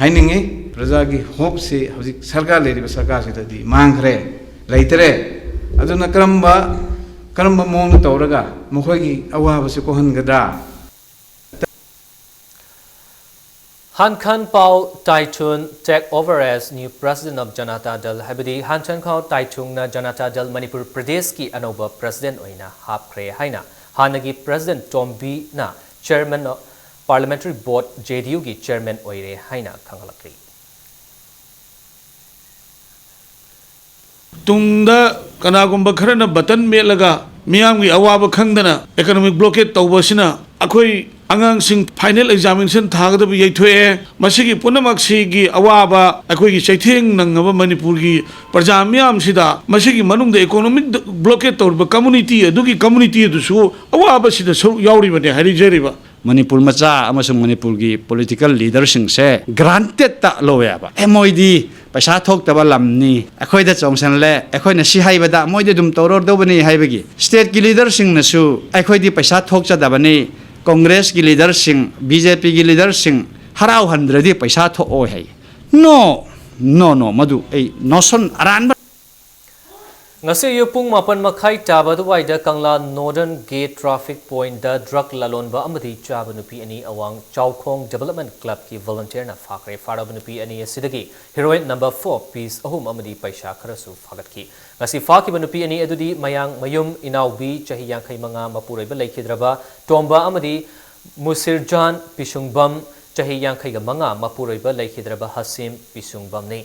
ꯍꯥꯏꯅꯤꯡꯉꯤ꯫ ꯄ꯭ꯔꯖꯥꯒꯤ ꯍꯣꯞꯁꯤ ꯍꯧꯖꯤꯛ ꯁꯔꯀꯥꯔ, ꯂꯩꯔꯤꯕ ꯁꯔꯀꯥꯔꯁꯤꯗꯗꯤ ꯃꯥꯡꯈ꯭ꯔꯦ, ꯂꯩꯇꯔꯦ꯫ ꯑꯗꯨꯅ ꯀꯔꯝꯕ, ꯀꯔꯝꯕ ꯃꯑꯣꯡꯗ ꯇꯧꯔꯒ ꯃꯈꯣꯏꯒꯤ ꯑꯋꯥꯕꯁꯤ ꯀꯣꯛꯍꯟꯒꯗ꯭ꯔꯥ? Han Khan Pao Taithun take over as new president of Janata Dal, ꯍꯥꯏꯕꯗꯤ Han Chan Khao Taithungꯅ ꯖꯅꯇꯥ ꯗꯜ ꯃꯅꯤꯄꯨꯔ ꯄ꯭ꯔꯗꯦꯁꯀꯤ ꯑꯅꯧꯕ ꯄ꯭ꯔꯁꯤꯗꯦꯟꯠ ꯑꯣꯏꯅ ꯍꯥꯞꯈ꯭ꯔꯦ ꯍꯥꯏꯅ ꯍꯥꯟꯅꯒꯤ ꯄ꯭ꯔꯁꯤꯗꯦꯟꯠ ꯇꯣꯝꯕꯤꯅ chairman of parliamentary board, J D ꯌꯨꯒꯤ ꯆꯤꯌꯔꯃꯦꯟ ꯑꯣꯏꯔꯦ ꯍꯥꯏꯅ ꯈꯪꯍꯜꯂꯛꯂꯤ꯫ ꯇꯨꯡꯗ ꯀꯅꯥꯒꯨꯝꯕ ꯈꯔꯅ ꯕꯇꯟ ꯃꯦꯠꯂꯒ ꯃꯤꯌꯥꯝꯒꯤ ꯑꯋꯥꯕ ꯈꯪꯗꯅ ꯑꯦꯀꯅꯣꯃꯤꯛ ꯕ꯭ꯂꯣꯀꯦꯠ ꯇꯧꯕ ꯑꯁꯤꯅ ꯑꯩꯈꯣꯏ ꯑꯉꯥꯡꯁꯤꯡ ꯐꯥꯏꯅꯦꯜ ꯑꯦꯛꯖꯥꯃꯤꯅꯦꯁꯟ ꯊꯥꯒꯗꯕ ꯌꯩꯊꯣꯛꯑꯦ꯫ ꯃꯁꯤꯒꯤ ꯄꯨꯝꯅꯃꯛꯁꯤꯒꯤ ꯑꯋꯥꯕ ꯑꯩꯈꯣꯏꯒꯤ ꯆꯩꯊꯦꯡ ꯅꯪꯉꯕ ꯃꯅꯤꯄꯨꯔꯒꯤ ꯄ꯭ꯔꯖꯥ ꯃꯤꯌꯥꯝꯁꯤꯗ, ꯃꯁꯤꯒꯤ ꯃꯅꯨꯡꯗ ꯏꯀꯣꯅꯣꯃꯤꯛ ꯕ꯭ꯂꯣꯀꯦꯠ ꯇꯧꯔꯤꯕ ꯀꯝꯃꯨꯅꯤꯇꯤ ꯑꯗꯨꯒꯤ ꯀꯝꯃꯨꯅꯤꯇꯤ ꯑꯗꯨꯁꯨ ꯑꯋꯥꯕꯁꯤꯗ ꯁꯔꯨꯛ ꯌꯥꯎꯔꯤꯕꯅꯤ ꯍꯥꯏꯖꯔꯤꯕ꯫ ꯃꯅꯤꯄꯨꯔ ꯃꯆꯥ ꯑꯃꯁꯨꯡ ꯃꯅꯤꯄꯨꯔꯒꯤ ꯄꯣꯂꯤꯇꯤꯀꯦꯜ ꯂꯤꯗꯔꯁꯤꯡꯁꯦ ꯒ꯭ꯔꯥꯟꯇꯦꯠꯇ ꯂꯧꯋꯦꯕ꯫ ꯑꯦ, ꯃꯣꯏꯗꯤ ꯄꯩꯁꯥ ꯊꯣꯛꯇꯕ ꯂꯝꯅꯤ, ꯑꯩꯈꯣꯏꯗ ꯆꯣꯡꯁꯜꯂꯦ, ꯑꯩꯈꯣꯏꯅ ꯁꯤ ꯍꯥꯏꯕꯗ ꯃꯣꯏꯗꯤ ꯑꯗꯨꯝ ꯇꯧꯔꯗꯧꯕꯅꯤ ꯍꯥꯏꯕꯒꯤ꯫ ꯁ꯭ꯇꯦꯠꯀꯤ ꯂꯤꯗꯔꯁꯤꯡꯅꯁꯨ ꯑꯩꯈꯣꯏꯗꯤ ꯄꯩꯁꯥ ꯊꯣꯛꯆꯗꯕꯅꯤ, ꯀꯣꯡꯒ꯭ꯔꯦꯁꯀꯤ ꯂꯤꯗꯔꯁꯤꯡ, ꯕꯤ ꯖꯦ ꯄꯤꯒꯤ ꯂꯤꯗꯔꯁꯤꯡ ꯍꯔꯥꯎꯍꯟꯗ꯭ꯔꯗꯤ ꯄꯩꯁꯥ ꯊꯣꯛꯑꯣꯏ ꯍꯥꯏ꯫ ꯅꯣ, ꯅꯣ, ꯅꯣ, ꯃꯗꯨ ꯑꯩ ꯅꯣꯁꯟ ꯑꯔꯥꯟꯕ꯫ ꯉꯁꯤ ꯑꯌꯨꯛ ꯄꯨꯡ ꯃꯥꯄꯟ ꯃꯈꯥꯏ ꯇꯥꯕ ꯑꯗꯨꯋꯥꯏꯗ ꯀꯪꯂꯥ ꯅꯣꯔꯗꯔꯟ ꯒꯦꯠ ꯇ꯭ꯔꯥꯐꯤꯛ ꯄꯣꯏꯟꯠꯇ ꯗ꯭ꯔꯒ ꯂꯂꯣꯟꯕ ꯑꯃꯗꯤ ꯆꯥꯕ ꯅꯨꯄꯤ ꯑꯅꯤ ꯑꯋꯥꯡ ꯆꯥꯎꯈꯣꯡ ꯗꯤꯕꯦꯂꯞꯃꯦꯟꯠ ꯀ꯭ꯂꯕꯀꯤ ꯚꯣꯂꯨꯟꯇꯤꯌꯔꯅ ꯐꯥꯈ꯭ꯔꯦ꯫ ꯐꯥꯔꯕ ꯅꯨꯄꯤ ꯑꯅꯤ ꯑꯁꯤꯗꯒꯤ ꯍꯦꯔꯣꯏꯟ ꯅꯝꯕꯔ ꯐꯣꯔ ꯄꯤꯁ ꯑꯍꯨꯝ ꯑꯃꯗꯤ ꯄꯩꯁꯥ ꯈꯔꯁꯨ ꯐꯥꯒꯠꯈꯤ꯫ ꯉꯁꯤ ꯐꯥꯈꯤꯕ ꯅꯨꯄꯤ ꯑꯅꯤ ꯑꯗꯨꯗꯤ ꯃꯌꯥꯡ ꯃꯌꯨꯝ ꯏꯅꯥꯎꯕꯤ ꯆꯍꯤ ꯌꯥꯡꯈꯩ ꯃꯉꯥ ꯃꯄꯨꯔꯣꯏꯕ ꯂꯩꯈꯤꯗ꯭ꯔꯕ ꯇꯣꯝꯕ ꯑꯃꯗꯤ ꯃꯨꯁꯤꯔꯖꯥꯟ ꯄꯤꯁꯨꯡꯕꯝ ꯆꯍꯤ ꯌꯥꯡꯈꯩꯒ ꯃꯉꯥ ꯃꯄꯨꯔꯣꯏꯕ ꯂꯩꯈꯤꯗ꯭ꯔꯕ ꯍꯁꯤꯝ ꯄꯤꯁꯨꯡꯕꯝꯅꯤ꯫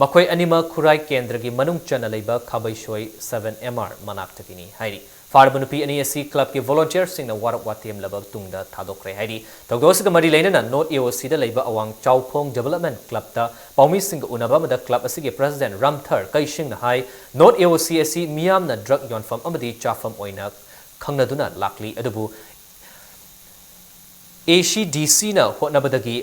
ꯃꯈꯣꯏ ꯑꯅꯤꯃꯛ ꯈꯨꯔꯥꯏ ꯀꯦꯟꯗ꯭ꯔꯒꯤ ꯃꯅꯨꯡ ꯆꯟꯅ ꯂꯩꯕ ꯈꯥꯕꯩꯁꯣꯏ ꯁꯚꯦꯟ ꯑꯦꯝ ꯑꯥꯔ ꯃꯅꯥꯛꯇꯒꯤꯅꯤ ꯍꯥꯏꯔꯤ꯫ ꯐꯥꯔꯕ ꯅꯨꯄꯤ ꯑꯅꯤ ꯑꯁꯤ ꯀ꯭ꯂꯕꯀꯤ ꯚꯣꯂꯨꯟꯇꯤꯌꯔꯁꯤꯡꯅ ꯋꯥꯔꯞ ꯋꯥꯇꯦꯝꯂꯕ ꯇꯨꯡꯗ ꯊꯥꯗꯣꯛꯈ꯭ꯔꯦ ꯍꯥꯏꯔꯤ꯫ ꯊꯧꯗꯣꯛ ꯑꯁꯤꯒ ꯃꯔꯤ ꯂꯩꯅꯅ ꯅꯣꯔꯠ ꯑꯦ ꯑꯣ ꯁꯤꯗ ꯂꯩꯕ ꯑꯋꯥꯡ ꯆꯥꯎꯈꯣꯡ ꯗꯤꯕꯦꯂꯞꯃꯦꯟꯠ ꯀ꯭ꯂꯕꯇ ꯄꯥꯎꯃꯤꯁꯤꯡꯒ ꯎꯅꯕ ꯑꯃꯗ ꯀ꯭ꯂꯕ ꯑꯁꯤꯒꯤ ꯄ꯭ꯔꯦꯁꯤꯗꯦꯟꯠ ꯔꯥꯝꯊꯔ ꯀꯩꯁꯤꯡꯅ ꯍꯥꯏ, ꯅꯣꯔꯠ ꯑꯦ ꯑꯣ ꯁꯤ ꯑꯁꯤ ꯃꯤꯌꯥꯝꯅ ꯗ꯭ꯔꯒ ꯌꯣꯟꯐꯝ ꯑꯃꯗꯤ ꯆꯥꯐꯝ ꯑꯣꯏꯅ ꯈꯪꯅꯗꯨꯅ ꯂꯥꯛꯂꯤ, ꯑꯗꯨꯕꯨ ꯑꯦ ꯁꯤ ꯗꯤ ꯁꯤꯅ ꯍꯣꯠꯅꯕꯗꯒꯤ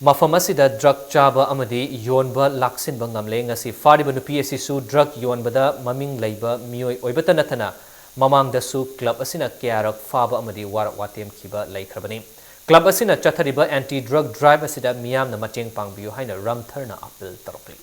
ꯃꯐꯝ ꯑꯁꯤꯗ ꯗ꯭ꯔꯒ ꯆꯥꯕ ꯑꯃꯗꯤ ꯌꯣꯟꯕ ꯂꯥꯛꯁꯤꯟꯕ ꯉꯝꯂꯦ꯫ ꯉꯁꯤ ꯐꯥꯔꯤꯕ ꯅꯨꯄꯤ ꯑꯁꯤꯁꯨ ꯗ꯭ꯔꯒ ꯌꯣꯟꯕꯗ ꯃꯃꯤꯡ ꯂꯩꯕ ꯃꯤꯑꯣꯏ ꯑꯣꯏꯕꯇ ꯅꯠꯇꯅ ꯃꯃꯥꯡꯗꯁꯨ ꯀ꯭ꯂꯕ ꯑꯁꯤꯅ ꯀꯌꯥꯔꯛ ꯐꯥꯕ ꯑꯃꯗꯤ ꯋꯥꯔꯞ ꯋꯥꯇꯦꯝꯈꯤꯕ ꯂꯩꯈ꯭ꯔꯕꯅꯤ꯫ ꯀ꯭ꯂꯕ ꯑꯁꯤꯅ ꯆꯠꯊꯔꯤꯕ ꯑꯦꯟꯇꯤ ꯗ꯭ꯔꯒ ꯗ꯭ꯔꯥꯏꯚ ꯑꯁꯤꯗ ꯃꯤꯌꯥꯝꯅ ꯃꯇꯦꯡ ꯄꯥꯡꯕꯤꯌꯨ ꯍꯥꯏꯅ ꯔꯥꯝꯊꯔꯅ ꯑꯄꯤꯜ ꯇꯧꯔꯛꯂꯤ꯫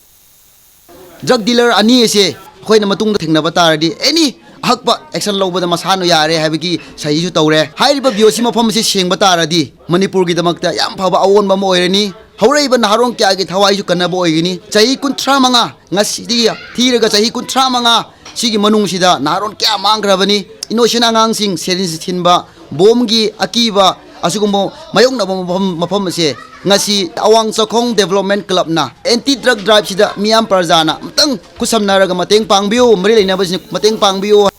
ꯗ꯭ꯔꯒ ꯗꯤꯂꯔ ꯑꯅꯤ ꯑꯁꯦ ꯑꯩꯈꯣꯏꯅ ꯃꯇꯨꯡꯗ ꯊꯦꯡꯅꯕ ꯇꯥꯔꯗꯤ ꯑꯦꯅꯤ ꯑꯍꯛꯄ ꯑꯦꯛꯁꯟ ꯂꯧꯕꯗ ꯃꯁꯥꯅ ꯌꯥꯔꯦ ꯍꯥꯏꯕꯒꯤ ꯁꯍꯤꯁꯨ ꯇꯧꯔꯦ꯫ ꯍꯥꯏꯔꯤꯕ ꯕꯤ ꯑꯣ ꯁꯤ ꯃꯐꯝ ꯑꯁꯤ ꯁꯦꯡꯕ ꯇꯥꯔꯗꯤ ꯃꯅꯤꯄꯨꯔꯒꯤꯗꯃꯛꯇ ꯌꯥꯝ ꯐꯕ ꯑꯑꯣꯟꯕ ꯑꯃ ꯑꯣꯏꯔꯅꯤ꯫ ꯍꯧꯔꯛꯏꯕ ꯅꯍꯥꯔꯣꯟ ꯀꯌꯥꯒꯤ ꯊꯋꯥꯏꯁꯨ ꯀꯟꯅꯕ ꯑꯣꯏꯒꯅꯤ꯫ ꯆꯍꯤ ꯀꯨꯟꯊ꯭ꯔꯥ ꯃꯉꯥ, ꯉꯁꯤꯗꯒꯤ ꯊꯤꯔꯒ ꯆꯍꯤ ꯀꯨꯟꯊ꯭ꯔꯥ ꯃꯉꯥ ꯁꯤꯒꯤ ꯃꯅꯨꯡꯁꯤꯗ ꯅꯍꯥꯔꯣꯟ ꯀꯌꯥ ꯃꯥꯡꯈ꯭ꯔꯕꯅꯤ꯫ ꯏꯅꯣꯁꯦꯟ ꯑꯉꯥꯡꯁꯤꯡ ꯁꯦꯟꯖꯤꯟ ꯊꯤꯟꯕ, ꯕꯣꯝꯒꯤ ꯑꯀꯤꯕ ꯑꯁꯤꯒꯨꯝꯕ ꯃꯥꯌꯣꯛꯅꯕ ꯃꯐꯝ, ꯃꯐꯝ ꯑꯁꯦ ꯉꯁꯤ ꯑꯋꯥꯡ ꯆꯥꯛꯈꯣꯡ ꯗꯤꯕꯦꯂꯞꯃꯦꯟꯠ ꯀ꯭ꯂꯕꯅ ꯑꯦꯟꯇꯤ ꯗ꯭ꯔꯒ ꯗ꯭ꯔꯥꯏꯚꯁꯤꯗ ꯃꯤꯌꯥꯝ ꯄ꯭ꯔꯖꯥꯅ ꯑꯃꯨꯛꯇꯪ ꯈꯨꯠꯁꯝꯅꯔꯒ ꯃꯇꯦꯡ ꯄꯥꯡꯕꯤꯌꯨ, ꯃꯔꯤ ꯂꯩꯅꯕꯁꯤꯡ ꯃꯇꯦꯡ ꯄꯥꯡꯕꯤꯌꯨ꯫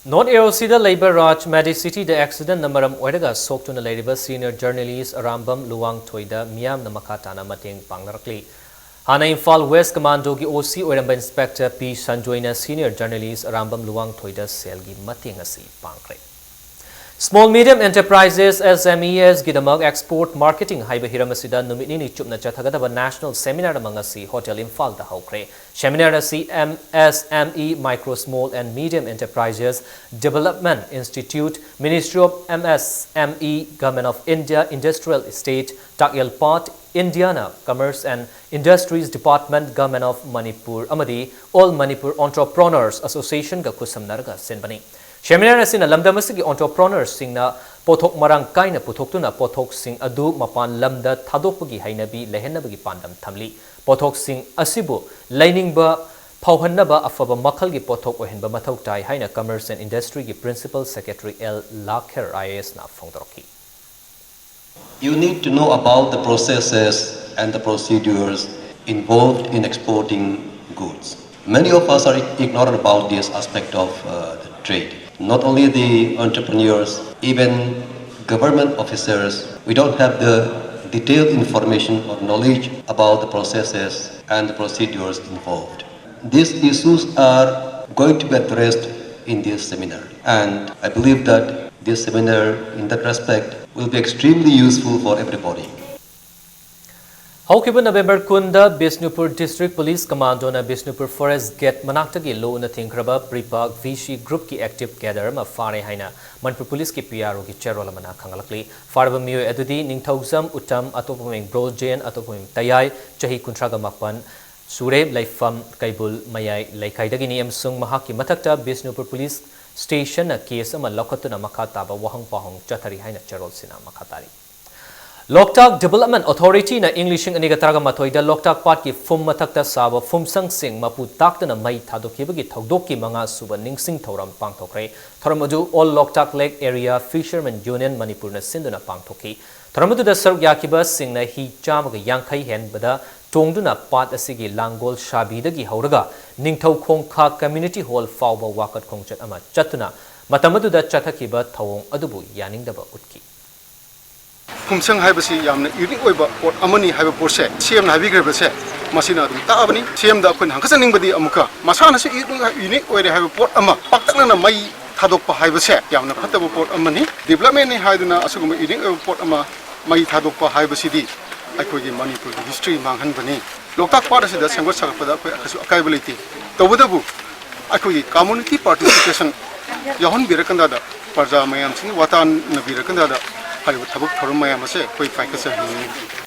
ꯅꯣꯔꯠ ꯑꯦ ꯑꯣ ꯁꯤꯗ ꯂꯩꯕ ꯔꯥꯖ ꯃꯦꯗꯤꯁꯤꯇꯤꯗ ꯑꯦꯛꯁꯤꯗꯦꯟꯠꯅ ꯃꯔꯝ ꯑꯣꯏꯔꯒ ꯁꯣꯛꯇꯨꯅ ꯂꯩꯔꯤꯕ ꯁꯤꯅꯤꯌꯔ ꯖꯔꯅꯦꯂꯤꯁ꯭ꯠ ꯑꯔꯥꯝꯕꯝ ꯂꯨꯋꯥꯡꯊꯣꯏꯗ ꯃꯤꯌꯥꯝꯅ ꯃꯈꯥ ꯇꯥꯅ ꯃꯇꯦꯡ ꯄꯥꯡꯅꯔꯛꯂꯤ꯫ ꯍꯥꯟꯅ ꯏꯝꯐꯥꯜ ꯋꯦꯁ꯭ꯠ ꯀꯃꯥꯟꯗꯣꯒꯤ ꯑꯣ ꯁꯤ ꯑꯣꯏꯔꯝꯕ ꯏꯟꯁꯄꯦꯛꯇꯔ ꯄꯤ ꯁꯟꯖꯣꯏꯅ ꯁꯤꯅꯤꯌꯔ ꯖꯔꯅꯦꯂꯤꯁ꯭ꯠ ꯑꯔꯥꯝꯕꯝ ꯂꯨꯋꯥꯡꯊꯣꯏꯗ ꯁꯦꯜꯒꯤ ꯃꯇꯦꯡ ꯑꯁꯤ ꯄꯥꯡꯈ꯭ꯔꯦ꯫ Small Medium Enterprises, S M Es, ꯒꯤꯗꯃꯛ Export Marketing ꯍꯥꯏꯕ ꯍꯤꯔꯝ ꯑꯁꯤꯗ ꯅꯨꯃꯤꯠ ꯅꯤꯅꯤ ꯆꯨꯞꯅ ꯆꯠꯊꯒꯗꯕ National Seminar ꯑꯃ ꯉꯁꯤ Hotel ꯏꯝꯐꯥꯜꯗ ꯍꯧꯈ꯭ꯔꯦ꯫ Seminar ꯑꯁꯤ M S M E, Micro, Small and Medium Enterprises Development Institute, Ministry of M S M E, Government of India, Industrial Estate, Takyelpat, Indiana Commerce and Industries Department, Government of Manipur ꯑꯃꯗꯤ All Manipur Entrepreneurs Association ꯒ ꯈꯨꯠꯁꯝꯅꯔꯒ ꯁꯤꯟꯕꯅꯤ꯫ Seminar ꯑꯁꯤꯅ ꯂꯝꯗꯝ ꯑꯁꯤꯒꯤ entrepreneurs ꯁꯤꯡꯅ ꯄꯣꯠꯊꯣꯛ ꯃꯔꯥꯡ ꯀꯥꯏꯅ ꯄꯨꯊꯣꯛꯇꯨꯅ ꯄꯣꯠꯊꯣꯛꯁꯤꯡ ꯑꯗꯨ ꯃꯄꯥꯟ ꯂꯝꯗ ꯊꯥꯗꯣꯛꯄꯒꯤ ꯍꯩꯅꯕꯤ ꯂꯩꯍꯟꯅꯕꯒꯤ ꯄꯥꯟꯗꯝ ꯊꯝꯂꯤ꯫ ꯄꯣꯠꯊꯣꯛꯁꯤꯡ ꯑꯁꯤꯕꯨ ꯂꯩꯅꯤꯡꯕ ꯐꯥꯎꯍꯟꯅꯕ ꯑꯐꯕ ꯃꯈꯜꯒꯤ ꯄꯣꯠꯊꯣꯛ ꯑꯣꯏꯍꯟꯕ ꯃꯊꯧ ꯇꯥꯏ ꯍꯥꯏꯅ Commerce and Industry ꯒꯤ Principal Secretary L ꯂꯥꯈꯦꯔ I A S ꯅ ꯐꯣꯡꯗꯣꯔꯛꯈꯤ꯫ You need to know about the processes and the procedures involved in exporting goods. Many of us are ignorant about this aspect of uh, the trade. Not only the entrepreneurs, even government officers, we don't have the detailed information or knowledge about the processes and the procedures involved. These issues are going to be addressed in this seminar, and I believe that this seminar, in that respect, will be extremely useful for everybody. ꯍꯧꯈꯤꯕ November ꯀꯨꯟꯗ Bishnupur District Police Commando ꯅ Bishnupur Forest Gate ꯃꯅꯥꯛꯇꯒꯤ ꯂꯣꯟꯅ ꯊꯤꯡꯈ꯭ꯔꯕ BRIPAC V C group ꯀꯤ active cadre ꯑꯃ ꯐꯥꯔꯦ ꯍꯥꯏꯅ ꯃꯅꯤꯄꯨꯔ ꯄꯨꯂꯤꯁꯀꯤ P R O ꯒꯤ ꯆꯦꯔꯣꯜ ꯑꯃꯅ ꯈꯪꯍꯜꯂꯛꯂꯤ꯫ ꯐꯥꯔꯕ ꯃꯤꯑꯣꯏ ꯑꯗꯨꯗꯤ ꯅꯤꯡꯊꯧꯖꯝ ꯎꯇꯝ, ꯑꯇꯣꯞꯄ ꯃꯃꯤꯡ ꯕ꯭ꯔꯣꯖꯦꯟ, ꯑꯇꯣꯞꯄ ꯃꯃꯤꯡ ꯇꯌꯥꯏ, ꯆꯍꯤ ꯀꯨꯟꯊ꯭ꯔꯥꯒ ꯃꯥꯄꯟ ꯁꯨꯔꯦ, ꯂꯩꯐꯝ ꯀꯩꯕꯨꯜ ꯃꯌꯥꯏ ꯂꯩꯀꯥꯏꯗꯒꯤꯅꯤ ꯑꯃꯁꯨꯡ ꯃꯍꯥꯛꯀꯤ ꯃꯊꯛꯇ ꯕꯤꯁꯅꯨꯄꯨꯔ ꯄꯨꯂꯤꯁ ꯁ꯭ꯇꯦꯁꯟꯅ ꯀꯦꯁ ꯑꯃ ꯂꯧꯈꯠꯇꯨꯅ ꯃꯈꯥ ꯇꯥꯕ ꯋꯥꯍꯪ ꯄꯥꯎꯍꯪ ꯆꯠꯊꯔꯤ ꯍꯥꯏꯅ ꯆꯦꯔꯣꯜꯁꯤꯅ ꯃꯈꯥ ꯇꯥꯔꯤ꯫ Loktak Development Authority ꯅ ꯏꯪ ꯂꯤꯁꯤꯡ ꯑꯅꯤꯒ ꯇꯔꯥꯃꯥꯊꯣꯏꯗ ꯂꯣꯛꯇꯥꯛ ꯄꯥꯠꯀꯤ ꯐꯨꯝ ꯃꯊꯛꯇ ꯁꯥꯕ ꯐꯨꯝꯁꯪꯁꯤꯡ ꯃꯄꯨ ꯇꯥꯛꯇꯨꯅ ꯃꯩ ꯊꯥꯗꯣꯛꯈꯤꯕꯒꯤ ꯊꯧꯗꯣꯛꯀꯤ ꯃꯉꯥ ꯁꯨꯕ ꯅꯤꯡꯁꯤꯡ ꯊꯧꯔꯝ ꯄꯥꯡꯊꯣꯛꯈ꯭ꯔꯦ꯫ ꯊꯧꯔꯝ ꯑꯗꯨ All Loktak Lake Area Fishermen Union Manipur ꯅ ꯁꯤꯟꯗꯨꯅ ꯄꯥꯡꯊꯣꯛꯈꯤ꯫ ꯊꯧꯔꯝ ꯑꯗꯨꯗ ꯁꯔꯨꯛ ꯌꯥꯈꯤꯕꯁꯤꯡꯅ ꯍꯤ ꯆꯥꯝꯃꯒ ꯌꯥꯡꯈꯩ ꯍꯦꯟꯕꯗ ꯇꯣꯡꯗꯨꯅ ꯄꯥꯠ ꯑꯁꯤꯒꯤ ꯂꯥꯡꯒꯣꯜ ꯁꯥꯕꯤꯗꯒꯤ ꯍꯧꯔꯒ ꯅꯤꯡꯊꯧ ꯈꯣꯡꯈꯥ Community Hall ꯐꯥꯎꯕ ꯋꯥꯀꯠ ꯈꯣꯡꯆꯠ ꯑꯃ ꯆꯠꯇꯨꯅ ꯃꯇꯝ ꯑꯗꯨꯗ ꯆꯠꯊꯈꯤꯕ ꯊꯧꯑꯣꯡ ꯑꯗꯨꯕꯨ ꯌꯥꯅꯤꯡꯗꯕ ꯎꯠꯈꯤ꯫ ꯐꯨꯝꯁꯪ ꯍꯥꯏꯕꯁꯤ ꯌꯥꯝꯅ ꯌꯨꯅꯤꯛ ꯑꯣꯏꯕ ꯄꯣꯠ ꯑꯃꯅꯤ ꯍꯥꯏꯕ ꯄꯣꯠꯁꯦ ꯁꯤ ꯑꯦꯝꯅ ꯍꯥꯏꯕꯤꯈ꯭ꯔꯤꯕꯁꯦ ꯃꯁꯤꯅ ꯑꯗꯨꯝ ꯇꯥꯛꯑꯕꯅꯤ꯫ ꯁꯤ ꯑꯦꯝꯗ ꯑꯩꯈꯣꯏꯅ ꯍꯪꯒꯠꯆꯅꯤꯡꯕꯗꯤ ꯑꯃꯨꯛꯀ ꯃꯁꯥꯅꯁꯨ ꯌꯨꯅꯤꯛ ꯑꯣꯏꯔꯦ ꯍꯥꯏꯕ ꯄꯣꯠ ꯑꯃ ꯄꯥꯛꯇꯛꯅꯅ ꯃꯩ ꯊꯥꯗꯣꯛꯄ ꯍꯥꯏꯕꯁꯦ ꯌꯥꯝꯅ ꯐꯠꯇꯕ ꯄꯣꯠ ꯑꯃꯅꯤ꯫ ꯗꯤꯕ꯭ꯂꯞꯃꯦꯟꯅꯤ ꯍꯥꯏꯗꯨꯅ ꯑꯁꯤꯒꯨꯝꯕ ꯏꯅꯤꯛ ꯑꯣꯏꯕ ꯄꯣꯠ ꯑꯃ ꯃꯩ ꯊꯥꯗꯣꯛꯄ ꯍꯥꯏꯕꯁꯤꯗꯤ ꯑꯩꯈꯣꯏꯒꯤ ꯃꯅꯤꯄꯨꯔꯒꯤ ꯍꯤꯁꯇ꯭ꯔꯤ ꯃꯥꯡꯍꯟꯕꯅꯤ꯫ ꯂꯣꯛꯇꯥꯛ ꯄꯥꯠ ꯑꯁꯤꯗ ꯁꯦꯝꯒꯠ ꯁꯥꯒꯠꯄꯗ ꯑꯩꯈꯣꯏ ꯀꯩꯁꯨ ꯑꯀꯥꯏꯕ ꯂꯩꯇꯦ꯫ ꯇꯧꯕꯇꯕꯨ ꯑꯩꯈꯣꯏꯒꯤ ꯀꯝꯃꯨꯅꯤꯇꯤ ꯄꯥꯔꯇꯤꯁꯤꯄꯦꯁꯟ ꯌꯥꯎꯍꯟꯕꯤꯔꯀꯥꯟꯗ, ꯄ꯭ꯔꯖꯥ ꯃꯌꯥꯝꯁꯤꯡ ꯋꯥꯇꯥꯟꯅꯕꯤꯔꯀꯥꯟꯗ ꯍꯥꯏꯔꯤꯕ ꯊꯕꯛ ꯊꯧꯔꯝ ꯃꯌꯥꯝ ꯑꯁꯦ ꯑꯩꯈꯣꯏ ꯄꯥꯏꯈꯠꯆꯍꯟꯅꯤꯡꯉꯤ꯫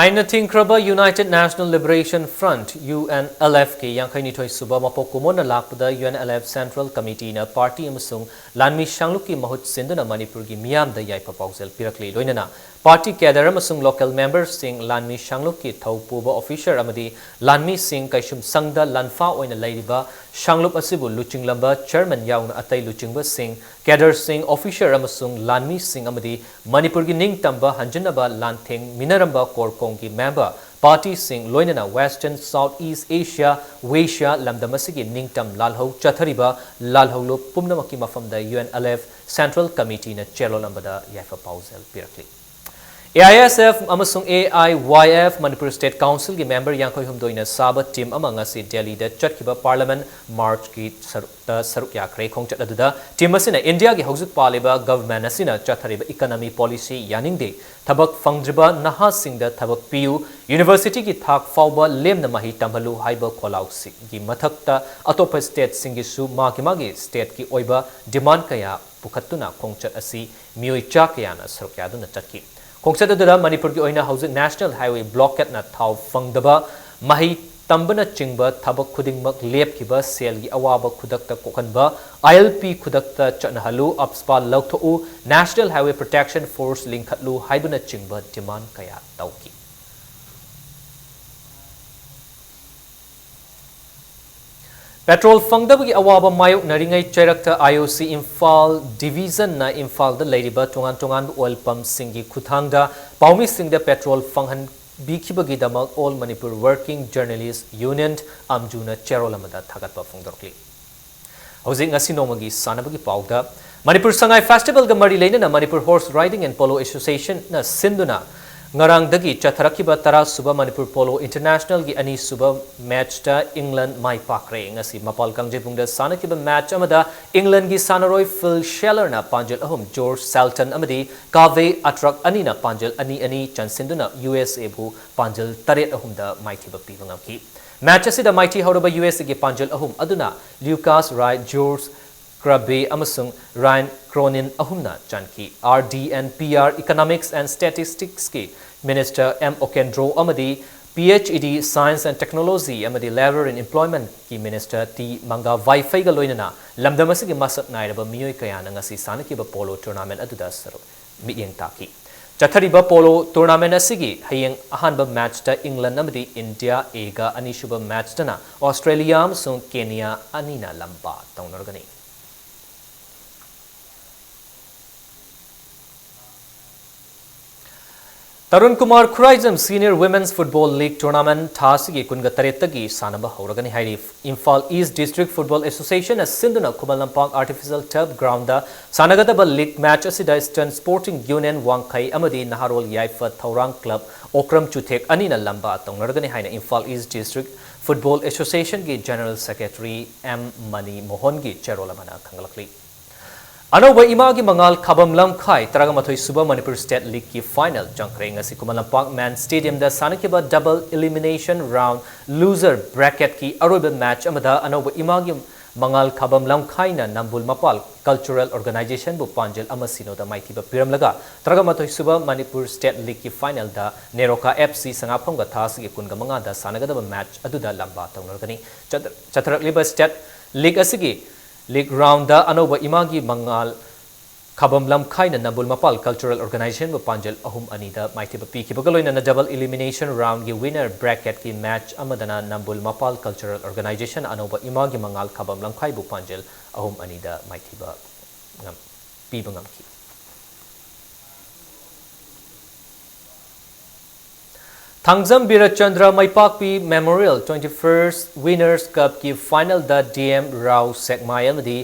ꯑꯥꯏꯟꯅ ꯊꯤꯡꯈ꯭ꯔꯕ United National Liberation Front, UNLF ꯀꯤ ꯌꯥꯡꯈꯩꯅꯤꯊꯣꯏ ꯁꯨꯕ ꯃꯄꯣꯛ ꯀꯨꯝꯑꯣꯟꯅ ꯂꯥꯛꯄꯗ UNLF Central Committee ꯅ party ꯑꯃꯁꯨꯡ ꯂꯥꯟꯃꯤ ꯁꯥꯡꯂꯨꯞꯀꯤ ꯃꯍꯨꯠ ꯁꯤꯟꯗꯨꯅ ꯃꯅꯤꯄꯨꯔꯒꯤ ꯃꯤꯌꯥꯝꯗ ꯌꯥꯏꯐ ꯄꯥꯎꯖꯦꯜ ꯄꯤꯔꯛꯂꯤ꯫ ꯂꯣꯏꯅꯅ party cadre ꯑꯃꯁꯨꯡ local member ꯁꯤꯡ, ꯂꯥꯟꯃꯤ ꯁꯥꯡꯂꯨꯞꯀꯤ ꯊꯧ ꯄꯨꯕ officer ꯑꯃꯗꯤ ꯂꯥꯟꯃꯤꯁꯤꯡ, ꯀꯩꯁꯨꯝꯁꯪꯗ ꯂꯥꯟꯐꯥ ꯑꯣꯏꯅ ꯂꯩꯔꯤꯕ ꯁꯥꯡꯂꯨꯞ ꯑꯁꯤꯕꯨ ꯂꯨꯆꯤꯡꯂꯝꯕ chairman ꯌꯥꯎꯅ ꯑꯇꯩ ꯂꯨꯆꯤꯡꯕꯁꯤꯡ, cadre ꯁꯤꯡ, officer ꯑꯃꯁꯨꯡ ꯂꯥꯟꯃꯤꯁꯤꯡ ꯑꯃꯗꯤ ꯃꯅꯤꯄꯨꯔꯒꯤ ꯅꯤꯡꯇꯝꯕ ꯍꯟꯖꯤꯟꯅꯕ ꯂꯥꯟꯊꯦꯡꯃꯤꯟꯅꯔꯝꯕ CORCOM ꯒꯤ member, party ꯁꯤꯡ, ꯂꯣꯏꯅꯅ Western, South East Asia, WASEA ꯂꯝꯗꯝ ꯑꯁꯤꯒꯤ ꯅꯤꯡꯇꯝ ꯂꯥꯜꯍꯧ ꯆꯠꯊꯔꯤꯕ ꯂꯥꯜꯍꯧꯂꯨꯞ ꯄꯨꯝꯅꯃꯛꯀꯤ ꯃꯐꯝꯗ UNLF Central Committee ꯅ ꯆꯦꯔꯣꯜ ꯑꯃꯗ ꯌꯥꯏꯐ ꯄꯥꯎꯖꯦꯜ ꯄꯤꯔꯛꯂꯤ꯫ AISF ꯑꯃꯁꯨꯡ AIYF Manipur State Council ꯒꯤ member ꯌꯥꯡꯈꯩ ꯍꯨꯝꯗꯣꯏꯅ ꯁꯥꯕ team ꯑꯃ ꯉꯁꯤ ꯗꯦꯜꯂꯤꯗ ꯆꯠꯈꯤꯕ Parliament March ꯀꯤ ꯁꯔꯨꯛꯇ ꯁꯔꯨꯛ ꯌꯥꯈ꯭ꯔꯦ꯫ ꯈꯣꯡꯆꯠ ꯑꯗꯨꯗ team ꯑꯁꯤꯅ India ꯒꯤ ꯍꯧꯖꯤꯛ ꯄꯥꯜꯂꯤꯕ government ꯑꯁꯤꯅ ꯆꯠꯊꯔꯤꯕ economy policy ꯌꯥꯅꯤꯡꯗꯦ, ꯊꯕꯛ ꯐꯪꯗ꯭ꯔꯤꯕ ꯅꯍꯥꯁꯤꯡꯗ ꯊꯕꯛ ꯄꯤꯌꯨ, university ꯒꯤ ꯊꯥꯛ ꯐꯥꯎꯕ ꯂꯦꯝꯅ ꯃꯍꯩ ꯇꯝꯍꯜꯂꯨ ꯍꯥꯏꯕ ꯈꯣꯜꯂꯥꯎꯁꯤꯡꯒꯤ ꯃꯊꯛꯇ ꯑꯇꯣꯞꯄ state ꯁꯤꯡꯒꯤꯁꯨ ꯃꯥꯒꯤ ꯃꯥꯒꯤ state ꯀꯤ ꯑꯣꯏꯕ demand ꯀꯌꯥ ꯄꯨꯈꯠꯇꯨꯅ ꯈꯣꯡꯆꯠ ꯑꯁꯤ ꯃꯤꯑꯣꯏ ꯆꯥ ꯀꯌꯥꯅ ꯁꯔꯨꯛ ꯌꯥꯗꯨꯅ ꯆꯠꯈꯤ꯫ ꯈꯣꯡꯆꯠ ꯑꯗꯨꯗ ꯃꯅꯤꯄꯨꯔꯒꯤ ꯑꯣꯏꯅ ꯍꯧꯖꯤꯛ National Highway blockade ꯅ ꯊꯥꯎ ꯐꯪꯗꯕ ꯃꯍꯩ ꯇꯝꯕꯅꯆꯤꯡꯕ ꯊꯕꯛ ꯈꯨꯗꯤꯡꯃꯛ ꯂꯦꯞꯈꯤꯕ, ꯁꯦꯜꯒꯤ ꯑꯋꯥꯕ ꯈꯨꯗꯛꯇ ꯀꯣꯛꯍꯟꯕ, ILP ꯈꯨꯗꯛꯇ ꯆꯠꯅꯍꯜꯂꯨ, AFSPA ꯂꯧꯊꯣꯛꯎ, National Highway Protection Force ꯂꯤꯡꯈꯠꯂꯨ ꯍꯥꯏꯕꯅꯆꯤꯡꯕ demand ꯀꯌꯥ ꯇꯧꯈꯤ꯫ Petrol ꯐꯪꯗꯕꯒꯤ ꯑꯋꯥꯕ ꯃꯥꯌꯣꯛꯅꯔꯤꯉꯩ ꯆꯩꯔꯛꯇ IOC ꯏꯝꯐꯥꯜ division ꯅ ꯏꯝꯐꯥꯜꯗ ꯂꯩꯔꯤꯕ ꯇꯣꯉꯥꯟ ꯇꯣꯉꯥꯟꯕ oil pump ꯁꯤꯡꯒꯤ ꯈꯨꯠꯊꯥꯡꯗ ꯄꯥꯎꯃꯤꯁꯤꯡꯗ petrol ꯐꯪꯍꯟꯕꯤꯈꯤꯕꯒꯤꯗꯃꯛ All Manipur Working Journalist Union, AMJU ꯅ ꯆꯦꯔꯣꯜ ꯑꯃꯗ ꯊꯥꯒꯠꯄ ꯐꯣꯡꯗꯣꯔꯛꯂꯤ꯫ ꯍꯧꯖꯤꯛ ꯉꯁꯤ ꯅꯣꯡꯃꯒꯤ ꯁꯥꯟꯅꯕꯒꯤ ꯄꯥꯎꯗ, ꯃꯅꯤꯄꯨꯔ ꯁꯉꯥꯏ festival ꯒ ꯃꯔꯤ ꯂꯩꯅꯅ Manipur Horse Riding and Polo Association ꯅ ꯁꯤꯟꯗꯨꯅ ꯉꯔꯥꯡꯗꯒꯤ ꯆꯠꯊꯔꯛꯈꯤꯕ ꯇꯔꯥ ꯁꯨꯕ ꯃꯅꯤꯄꯨꯔ ꯄꯣꯂꯣ ꯏꯟꯇꯔꯅꯦꯁꯅꯦꯜꯒꯤ ꯑꯅꯤ ꯁꯨꯕ ꯃꯦꯆꯇ ꯏꯪꯂꯟ ꯃꯥꯏ ꯄꯥꯛꯈ꯭ꯔꯦ꯫ ꯉꯁꯤ ꯃꯄꯥꯜ ꯀꯥꯡꯖꯩꯕꯨꯡꯗ ꯁꯥꯟꯅꯈꯤꯕ ꯃꯦꯆ ꯑꯃꯗ ꯏꯪꯂꯟꯒꯤ ꯁꯥꯟꯅꯔꯣꯏ ꯐꯤꯜ ꯁꯦꯂꯔꯅ ꯄꯥꯟꯖꯜ ꯑꯍꯨꯝ, ꯖꯣꯔꯖ ꯁꯥꯜꯇꯟ ꯑꯃꯗꯤ ꯀꯥꯚꯦ ꯑꯇ꯭ꯔꯛ ꯑꯅꯤꯅ ꯄꯥꯟꯖꯜ ꯑꯅꯤ ꯑꯅꯤ ꯆꯟꯁꯤꯟꯗꯨꯅ ꯌꯨ ꯑꯦꯁ ꯑꯦꯕꯨ ꯄꯥꯟꯖꯜ ꯇꯔꯦꯠ ꯑꯍꯨꯝꯗ ꯃꯥꯏꯊꯤꯕ ꯄꯤꯕ ꯉꯝꯈꯤ꯫ ꯃꯦꯆ ꯑꯁꯤꯗ ꯃꯥꯏꯊꯤ ꯍꯧꯔꯕ ꯌꯨ ꯑꯦꯁ ꯑꯦꯒꯤ ꯄꯥꯟꯖꯜ ꯑꯍꯨꯝ ꯑꯗꯨꯅ ꯂ꯭ꯌꯨꯀꯥꯁ ꯔꯥꯏ, ꯖꯣꯔꯖ ꯀ꯭ꯔꯥꯕꯦ ꯑꯃꯁꯨꯡ ꯔꯥꯌꯟ ꯀ꯭ꯔꯣꯅꯤꯟ ꯑꯍꯨꯝꯅ ꯆꯟꯈꯤ꯫ R D N P R, Economics and Statisticsꯀꯤ ꯃꯤꯅꯤꯁꯇꯔ ꯑꯦꯝ ꯑꯣꯀꯦꯟꯗ꯭ꯔꯣ ꯑꯃꯗꯤ P H E D, Science and Technology ꯑꯃꯗꯤ Labour and Employmentꯀꯤ ꯃꯤꯅꯤꯁꯇꯔ ꯇꯤ ꯃꯪꯒꯥ ꯋꯥꯏꯐꯩꯒ ꯂꯣꯏꯅꯅ ꯂꯝꯗꯝ ꯑꯁꯤꯒꯤ ꯃꯁꯛ ꯅꯥꯏꯔꯕ ꯃꯤꯑꯣꯏ ꯀꯌꯥꯅ ꯉꯁꯤ ꯁꯥꯟꯅꯈꯤꯕ ꯄꯣꯂꯣ ꯇꯣꯔꯅꯥꯃꯦꯟ ꯑꯗꯨꯗ ꯁꯔꯨꯛ ꯃꯤꯠꯌꯦꯡ ꯇꯥꯈꯤ꯫ ꯆꯠꯊꯔꯤꯕ ꯄꯣꯂꯣ ꯇꯣꯔꯅꯥꯃꯦꯟ ꯑꯁꯤꯒꯤ ꯍꯌꯦꯡ ꯑꯍꯥꯟꯕ ꯃꯦꯆꯇ ꯏꯪꯂꯟ ꯑꯃꯗꯤ ꯏꯟꯗꯤꯌꯥ ꯑꯦꯒ, ꯑꯅꯤꯁꯨꯕ ꯃꯦꯆꯇꯅ ꯑꯣꯁꯇ꯭ꯔꯦꯂꯤꯌꯥ ꯑꯃꯁꯨꯡ ꯀꯦꯅꯤꯌꯥ ꯑꯅꯤꯅ ꯂꯝꯕꯥ ꯇꯧꯅꯔꯒꯅꯤ꯫ Tarun Kumar Khuraijam Senior Women's Football League Tournament ꯊꯥ ꯑꯁꯤꯒꯤ ꯀꯨꯟꯒ ꯇꯔꯦꯠꯇꯒꯤ ꯁꯥꯟꯅꯕ ꯍꯧꯔꯒꯅꯤ ꯍꯥꯏꯔꯤ꯫ ꯏꯝꯐꯥꯜ ꯏꯁ ꯗꯤꯁꯇ꯭ꯔꯤꯛ ꯐꯨꯠꯕꯣꯜ ꯑꯦꯁꯣꯁꯤꯌꯦꯁꯟꯅ ꯁꯤꯟꯗꯨꯅ ꯈꯨꯃꯟ ꯂꯝꯄꯥꯛ ꯑꯥꯔꯇꯤꯐꯤꯁꯤꯌꯦꯜ ꯇꯔꯐ ꯒ꯭ꯔꯥꯎꯟꯗ ꯁꯥꯟꯅꯒꯗꯕ ꯂꯤꯒ ꯃꯦꯆ ꯑꯁꯤꯗ ꯏꯁꯇꯔꯟ ꯁ꯭ꯄꯣꯔꯇꯤꯡ ꯌꯨꯅꯤꯌꯟ ꯋꯥꯡꯈꯩ ꯑꯃꯗꯤ ꯅꯍꯥꯔꯣꯜ ꯌꯥꯏꯐ ꯊꯧꯔꯥꯡ ꯀ꯭ꯂꯕ ꯑꯣꯀ꯭ꯔꯝ ꯆꯨꯊꯦꯛ ꯑꯅꯤꯅ ꯂꯝꯕꯥ ꯇꯧꯅꯔꯒꯅꯤ ꯍꯥꯏꯅ ꯏꯝꯐꯥꯜ ꯏꯁ ꯗꯤꯁꯇ꯭ꯔꯤꯛ ꯐꯨꯠꯕꯣꯜ ꯑꯦꯁꯣꯁꯤꯌꯦꯁꯟꯒꯤ ꯖꯦꯅꯔꯦꯜ ꯁꯦꯀ꯭ꯔꯦꯇꯔꯤ ꯑꯦꯝ ꯃꯅꯤ ꯃꯣꯍꯟꯒꯤ ꯆꯦꯔꯣꯜ ꯑꯃꯅ ꯈꯪꯂꯛꯂꯤ꯫ ꯑꯅꯧꯕ ꯏꯃꯥꯒꯤ ꯃꯉꯥꯜ ꯈꯥꯕꯝ ꯂꯝꯈꯥꯏ ꯇꯔꯥꯃꯥꯊꯣꯏ ꯁꯨꯕ ꯃꯅꯤꯄꯨꯔ ꯁ꯭ꯇꯦꯠ ꯂꯤꯒꯀꯤ ꯐꯥꯏꯅꯦꯜ ꯆꯪꯈ꯭ꯔꯦ꯫ ꯉꯁꯤ ꯈꯨꯃꯟ ꯂꯝꯄꯥꯛ ꯃꯦꯟ ꯁ꯭ꯇꯦꯗꯤꯌꯝꯗ ꯁꯥꯟꯅꯈꯤꯕ ꯗꯕꯜ ꯏꯂꯤꯃꯤꯅꯦꯁꯟ ꯔꯥꯎꯟ ꯂꯨꯖꯔ ꯕ꯭ꯔꯦꯀꯦꯠꯀꯤ ꯑꯔꯣꯏꯕ ꯃꯦꯆ ꯑꯃꯗ ꯑꯅꯧꯕ ꯏꯃꯥꯒꯤ ꯃꯉꯥꯜ ꯈꯥꯕꯝ ꯂꯝꯈꯥꯏꯅ ꯅꯝꯕꯨꯜ ꯃꯄꯥꯜ ꯀꯜꯆꯔꯦꯜ ꯑꯣꯔꯒꯅꯥꯏꯖꯦꯁꯟꯕꯨ ꯄꯥꯟꯖꯜ ꯑꯃ ꯁꯤꯅꯣꯗ ꯃꯥꯏꯊꯤꯕ ꯄꯤꯔꯝꯂꯒ, ꯇꯔꯥꯃꯥꯊꯣꯏ ꯁꯨꯕ ꯃꯅꯤꯄꯨꯔ ꯁ꯭ꯇꯦꯠ ꯂꯤꯒꯀꯤ ꯐꯥꯏꯅꯦꯜꯗ ꯅꯦꯔꯣꯀꯥ ꯑꯦꯐ ꯁꯤ ꯁꯉꯥꯐꯝꯒ ꯊꯥ ꯑꯁꯤꯒꯤ ꯀꯨꯟꯒ ꯃꯉꯥꯗ ꯁꯥꯟꯅꯒꯗꯕ ꯃꯦꯆ ꯑꯗꯨꯗ ꯂꯝꯕꯥ ꯇꯧꯅꯔꯒꯅꯤ꯫ ꯆꯠꯊ-, ꯆꯠꯊꯔꯛꯂꯤꯕ ꯁ꯭ꯇꯦꯠ ꯂꯤꯒ ꯑꯁꯤꯒꯤ ꯂꯤꯒ ꯔꯥꯎꯟꯗ ꯑꯅꯧꯕ ꯏꯃꯥꯒꯤ ꯃꯉꯥꯜ ꯈꯥꯕꯝ ꯂꯝꯈꯥꯏꯅ ꯅꯝꯕꯨꯜ ꯃꯄꯥꯜ ꯀꯜꯆꯔꯦꯜ ꯑꯣꯔꯒꯅꯥꯏꯖꯦꯁꯟꯕꯨ ꯄꯥꯟꯖꯜ ꯑꯍꯨꯝ ꯑꯅꯤꯗ ꯃꯥꯏꯊꯤꯕ ꯄꯤꯈꯤꯕꯒ ꯂꯣꯏꯅꯅ ꯗꯕꯜ ꯏꯂꯤꯃꯤꯅꯦꯁꯟ ꯔꯥꯎꯟꯒꯤ ꯋꯤꯅꯔ ꯕ꯭ꯔꯦꯀꯦꯠꯀꯤ ꯃꯦꯆ ꯑꯃꯗꯅ ꯅꯝꯕꯨꯜ ꯃꯄꯥꯜ ꯀꯜꯆꯔꯦꯜ ꯑꯣꯔꯒꯅꯥꯏꯖꯦꯁꯟ ꯑꯅꯧꯕ ꯏꯃꯥꯒꯤ ꯃꯉꯥꯜ ꯈꯥꯕꯝ ꯂꯝꯈꯥꯏꯕꯨ ꯄꯥꯟꯖꯜ ꯑꯍꯨꯝ ꯑꯅꯤꯗ ꯃꯥꯏꯊꯤꯕ ꯉꯝ-, ꯄꯤꯕ ꯉꯝꯈꯤ꯫ Thangjam ꯕꯤꯔꯆꯟꯗ꯭ꯔ ꯃꯩꯄꯥꯛꯄꯤ Memorial twenty first Winners Cupꯀꯤ ꯐꯥꯏꯅꯦꯜꯗ ꯗꯤ ꯑꯦꯝ ꯔꯥꯎ ꯁꯦꯛꯃꯥꯏ ꯑꯃꯗꯤ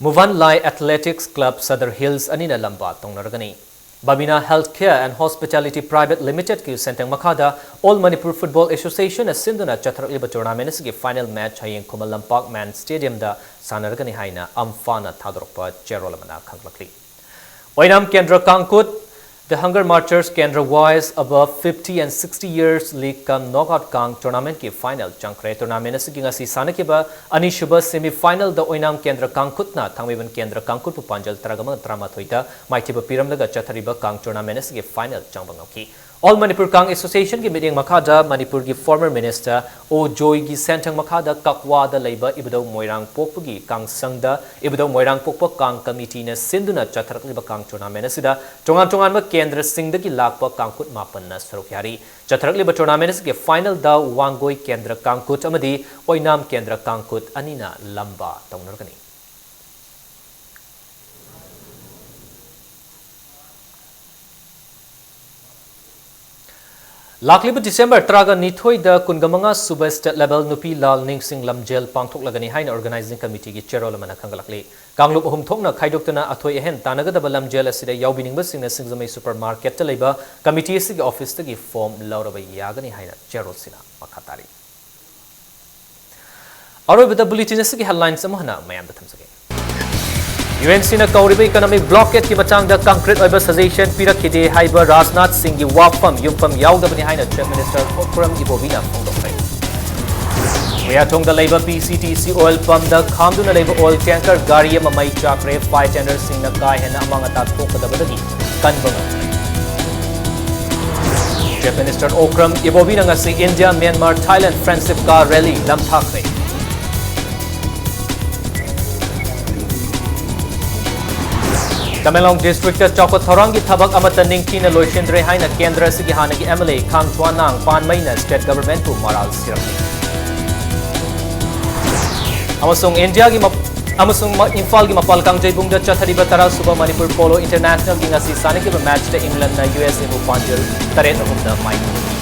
ꯃꯨꯚꯟ ꯂꯥꯏ ꯑꯦꯊꯂꯦꯇꯤꯛꯁ ꯀ꯭ꯂꯕ ꯁꯗꯔ ꯍꯤꯜꯁ ꯑꯅꯤꯅ ꯂꯝꯕꯥ ꯇꯧꯅꯔꯒꯅꯤ꯫ Babina Healthcare and Hospitality Private Limited ꯀꯤ ꯁꯦꯟꯊꯪ ꯃꯈꯥꯗ All Manipur Football Association ꯅ ꯁꯤꯟꯗꯨꯅ ꯆꯠꯊꯔꯛꯂꯤꯕ tournament ꯑꯁꯤꯒꯤ final match ꯍꯌꯦꯡ ꯈꯨꯃꯟ ꯂꯝꯄꯥꯛ MAN Stadium ꯗ ꯁꯥꯟꯅꯔꯒꯅꯤ ꯍꯥꯏꯅ ꯑꯝꯐꯥꯅ ꯊꯥꯗꯣꯔꯛꯄ ꯆꯦꯔꯣꯜ ꯑꯃꯅ ꯈꯪꯂꯛꯂꯤ꯫ ꯑꯣꯏꯅꯥꯝ ꯀꯦꯟꯗ꯭ꯔ ꯀꯥꯡꯀꯨꯠ, The Hunger Martyrs Kendra Voice Above Fifty and Sixty Years League cum Knockout ꯀꯥꯡ tournament ꯀꯤ final ꯆꯪꯈ꯭ꯔꯦ꯫ Tournament ꯑꯁꯤꯒꯤ ꯉꯁꯤ ꯁꯥꯟꯅꯈꯤꯕ ꯑꯅꯤꯁꯨꯕ semi final ꯗ ꯑꯣꯏꯅꯥꯝ ꯀꯦꯟꯗ꯭ꯔ ꯀꯥꯡꯀꯨꯠꯅ ꯊꯥꯡꯃꯩꯕꯟ ꯀꯦꯟꯗ꯭ꯔ ꯀꯥꯡꯀꯨꯠꯄꯨ ꯄꯥꯟꯖꯜ ꯇꯔꯥꯃꯉꯥ ꯇꯔꯥꯃꯥꯊꯣꯏꯗ ꯃꯥꯏꯊꯤꯕ ꯄꯤꯔꯝꯂꯒ ꯆꯠꯊꯔꯤꯕ ꯀꯥꯡ tournament ꯑꯁꯤꯒꯤ final ꯆꯪꯕ ꯉꯝꯈꯤ꯫ All Manipur Kang Association ꯒꯤ ꯃꯤꯠꯌꯦꯡ ꯃꯈꯥꯗ ꯃꯅꯤꯄꯨꯔꯒꯤ former minister ꯑꯣ ꯖꯣꯏꯒꯤ ꯁꯦꯟꯊꯪ ꯃꯈꯥꯗ ꯀꯛꯋꯥꯗ ꯂꯩꯕ ꯏꯕꯨꯙꯧ ꯃꯣꯏꯔꯥꯡ ꯄꯣꯛꯄꯒꯤ ꯀꯥꯡꯁꯪꯗ ꯏꯕꯨꯙꯧ ꯃꯣꯏꯔꯥꯡ ꯄꯣꯛꯄ ꯀꯥꯡ committee ꯅ ꯁꯤꯟꯗꯨꯅ ꯆꯠꯊꯔꯛꯂꯤꯕ ꯀꯥꯡ tournament ꯑꯁꯤꯗ ꯇꯣꯉꯥꯟ ꯇꯣꯉꯥꯟꯕ ꯀꯦꯟꯗ꯭ꯔꯁꯤꯡꯗꯒꯤ ꯂꯥꯛꯄ ꯀꯥꯡꯀꯨꯠ ꯃꯥꯄꯟꯅ ꯁꯔꯨꯛ ꯌꯥꯔꯤ꯫ ꯆꯠꯊꯔꯛꯂꯤꯕ tournament ꯑꯁꯤꯒꯤ final ꯗ ꯋꯥꯡꯒꯣꯏ ꯀꯦꯟꯗ꯭ꯔ ꯀꯥꯡꯀꯨꯠ ꯑꯃꯗꯤ ꯑꯣꯏꯅꯥꯝ ꯀꯦꯟꯗ꯭ꯔ ꯀꯥꯡꯀꯨꯠ ꯑꯅꯤꯅ ꯂꯝꯕꯥ ꯇꯧꯅꯔꯒꯅꯤ꯫ ꯂꯥꯛꯂꯤꯕ December ꯇꯔꯥꯒ ꯅꯤꯊꯣꯏꯗ ꯀꯨꯟꯒ ꯃꯉꯥ ꯁꯨꯕ state level ꯅꯨꯄꯤ ꯂꯥꯜ ꯅꯤꯡꯁꯤꯡ ꯂꯝꯖꯦꯜ ꯄꯥꯡꯊꯣꯛꯂꯒꯅꯤ ꯍꯥꯏꯅ organizing committee ꯒꯤ ꯆꯦꯔꯣꯜ ꯑꯃꯅ ꯈꯪꯒꯠꯂꯛꯂꯤ꯫ ꯀꯥꯡꯂꯨꯞ ꯑꯍꯨꯝ ꯊꯣꯛꯅ ꯈꯥꯏꯗꯣꯛꯇꯨꯅ ꯑꯊꯣꯏ ꯑꯍꯦꯟ ꯇꯥꯟꯅꯒꯗꯕ ꯂꯝꯖꯦꯜ ꯑꯁꯤꯗ ꯌꯥꯎꯕꯤꯅꯤꯡꯕꯁꯤꯡꯅ ꯁꯤꯡꯖꯃꯩ supermarket ꯇ ꯂꯩꯕ committee ꯑꯁꯤꯒꯤ office ꯇꯒꯤ form ꯂꯧꯔꯕ ꯌꯥꯒꯅꯤ ꯍꯥꯏꯅ ꯆꯦꯔꯣꯜꯁꯤꯅ ꯃꯈꯥ ꯇꯥꯔꯤ꯫ ꯑꯔꯣꯏꯕꯗ bulletin ꯑꯁꯤꯒꯤ headlines ꯑꯃꯨꯛ ꯍꯟꯅ ꯃꯌꯥꯝꯗ ꯊꯝꯖꯒꯦ꯫ UNC ꯅ ꯀꯧꯔꯤꯕ economic blockade ꯀꯤ ꯃꯇꯥꯡꯗ concrete ꯑꯣꯏꯕ suggestion ꯄꯤꯔꯛꯈꯤꯗꯦ ꯍꯥꯏꯕ ꯔꯥꯖꯅꯥꯊ ꯁꯤꯡꯒꯤ ꯋꯥꯐꯝ ꯌꯨꯝꯐꯝ ꯌꯥꯎꯗꯕꯅꯤ ꯍꯥꯏꯅ Chief Minister ꯊꯣꯛꯈꯨꯔꯝ ꯏꯕꯣꯕꯤꯅ ꯐꯣꯡꯗꯣꯛꯈ꯭ꯔꯦ꯫ ꯃꯌꯥꯊꯣꯡꯗ ꯂꯩꯕ PCTC oil pump ꯗ ꯈꯥꯝꯗꯨꯅ ꯂꯩꯕ oil tanker ꯒꯥꯔꯤ ꯑꯃ ꯃꯩ ꯆꯥꯛꯈ꯭ꯔꯦ꯫ Fire tenderꯁꯤꯡꯅ ꯀꯥ ꯍꯦꯟꯅ ꯑꯃꯥꯡ ꯑꯇꯥ ꯊꯣꯛꯀꯗꯕꯗꯒꯤ ꯀꯟꯕ ꯉꯝꯈ꯭ꯔꯦ꯫ Chief Minister ꯑꯣꯀ꯭ꯔꯝ ꯏꯕꯣꯕꯤꯅ ꯉꯁꯤ India, Myanmar, Thailand friendship car rally ꯂꯝꯊꯥꯈ꯭ꯔꯦ꯫ Tamenglong district ꯇ ꯆꯥꯎꯈꯠ ꯊꯧꯔꯥꯡꯒꯤ ꯊꯕꯛ ꯑꯃꯠꯇ ꯅꯤꯡꯊꯤꯅ ꯂꯣꯏꯁꯤꯟꯗ꯭ꯔꯦ ꯍꯥꯏꯅ ꯀꯦꯟꯗ꯭ꯔ ꯑꯁꯤꯒꯤ ꯍꯥꯟꯅꯒꯤ MLA ꯈꯥꯡꯊ꯭ꯋꯥꯅꯥꯡ ꯄꯥꯟꯃꯩꯅ state government ꯄꯨ ꯃꯔꯥꯜ ꯁꯤꯔꯝꯃꯤ꯫ ꯑꯃꯁꯨꯡ ꯏꯟꯗꯤꯌꯥꯒꯤ ꯃꯞ-, ꯑꯃꯁꯨꯡ ꯃ-, ꯏꯝꯐꯥꯜꯒꯤ ꯃꯄꯥꯜ ꯀꯥꯡꯖꯩꯕꯨꯡꯗ ꯆꯠꯊꯔꯤꯕ ꯇꯔꯥꯁꯨꯕ ꯃꯅꯤꯄꯨꯔ Polo International ꯒꯤ ꯉꯁꯤ ꯁꯥꯟꯅꯈꯤꯕ match ꯇ England ꯅ USA ꯕꯨ ꯄꯥꯟꯖꯜ ꯇꯔꯦꯠ ꯑꯍꯨꯝꯗ ꯃꯥꯏꯊꯤꯔꯦ꯫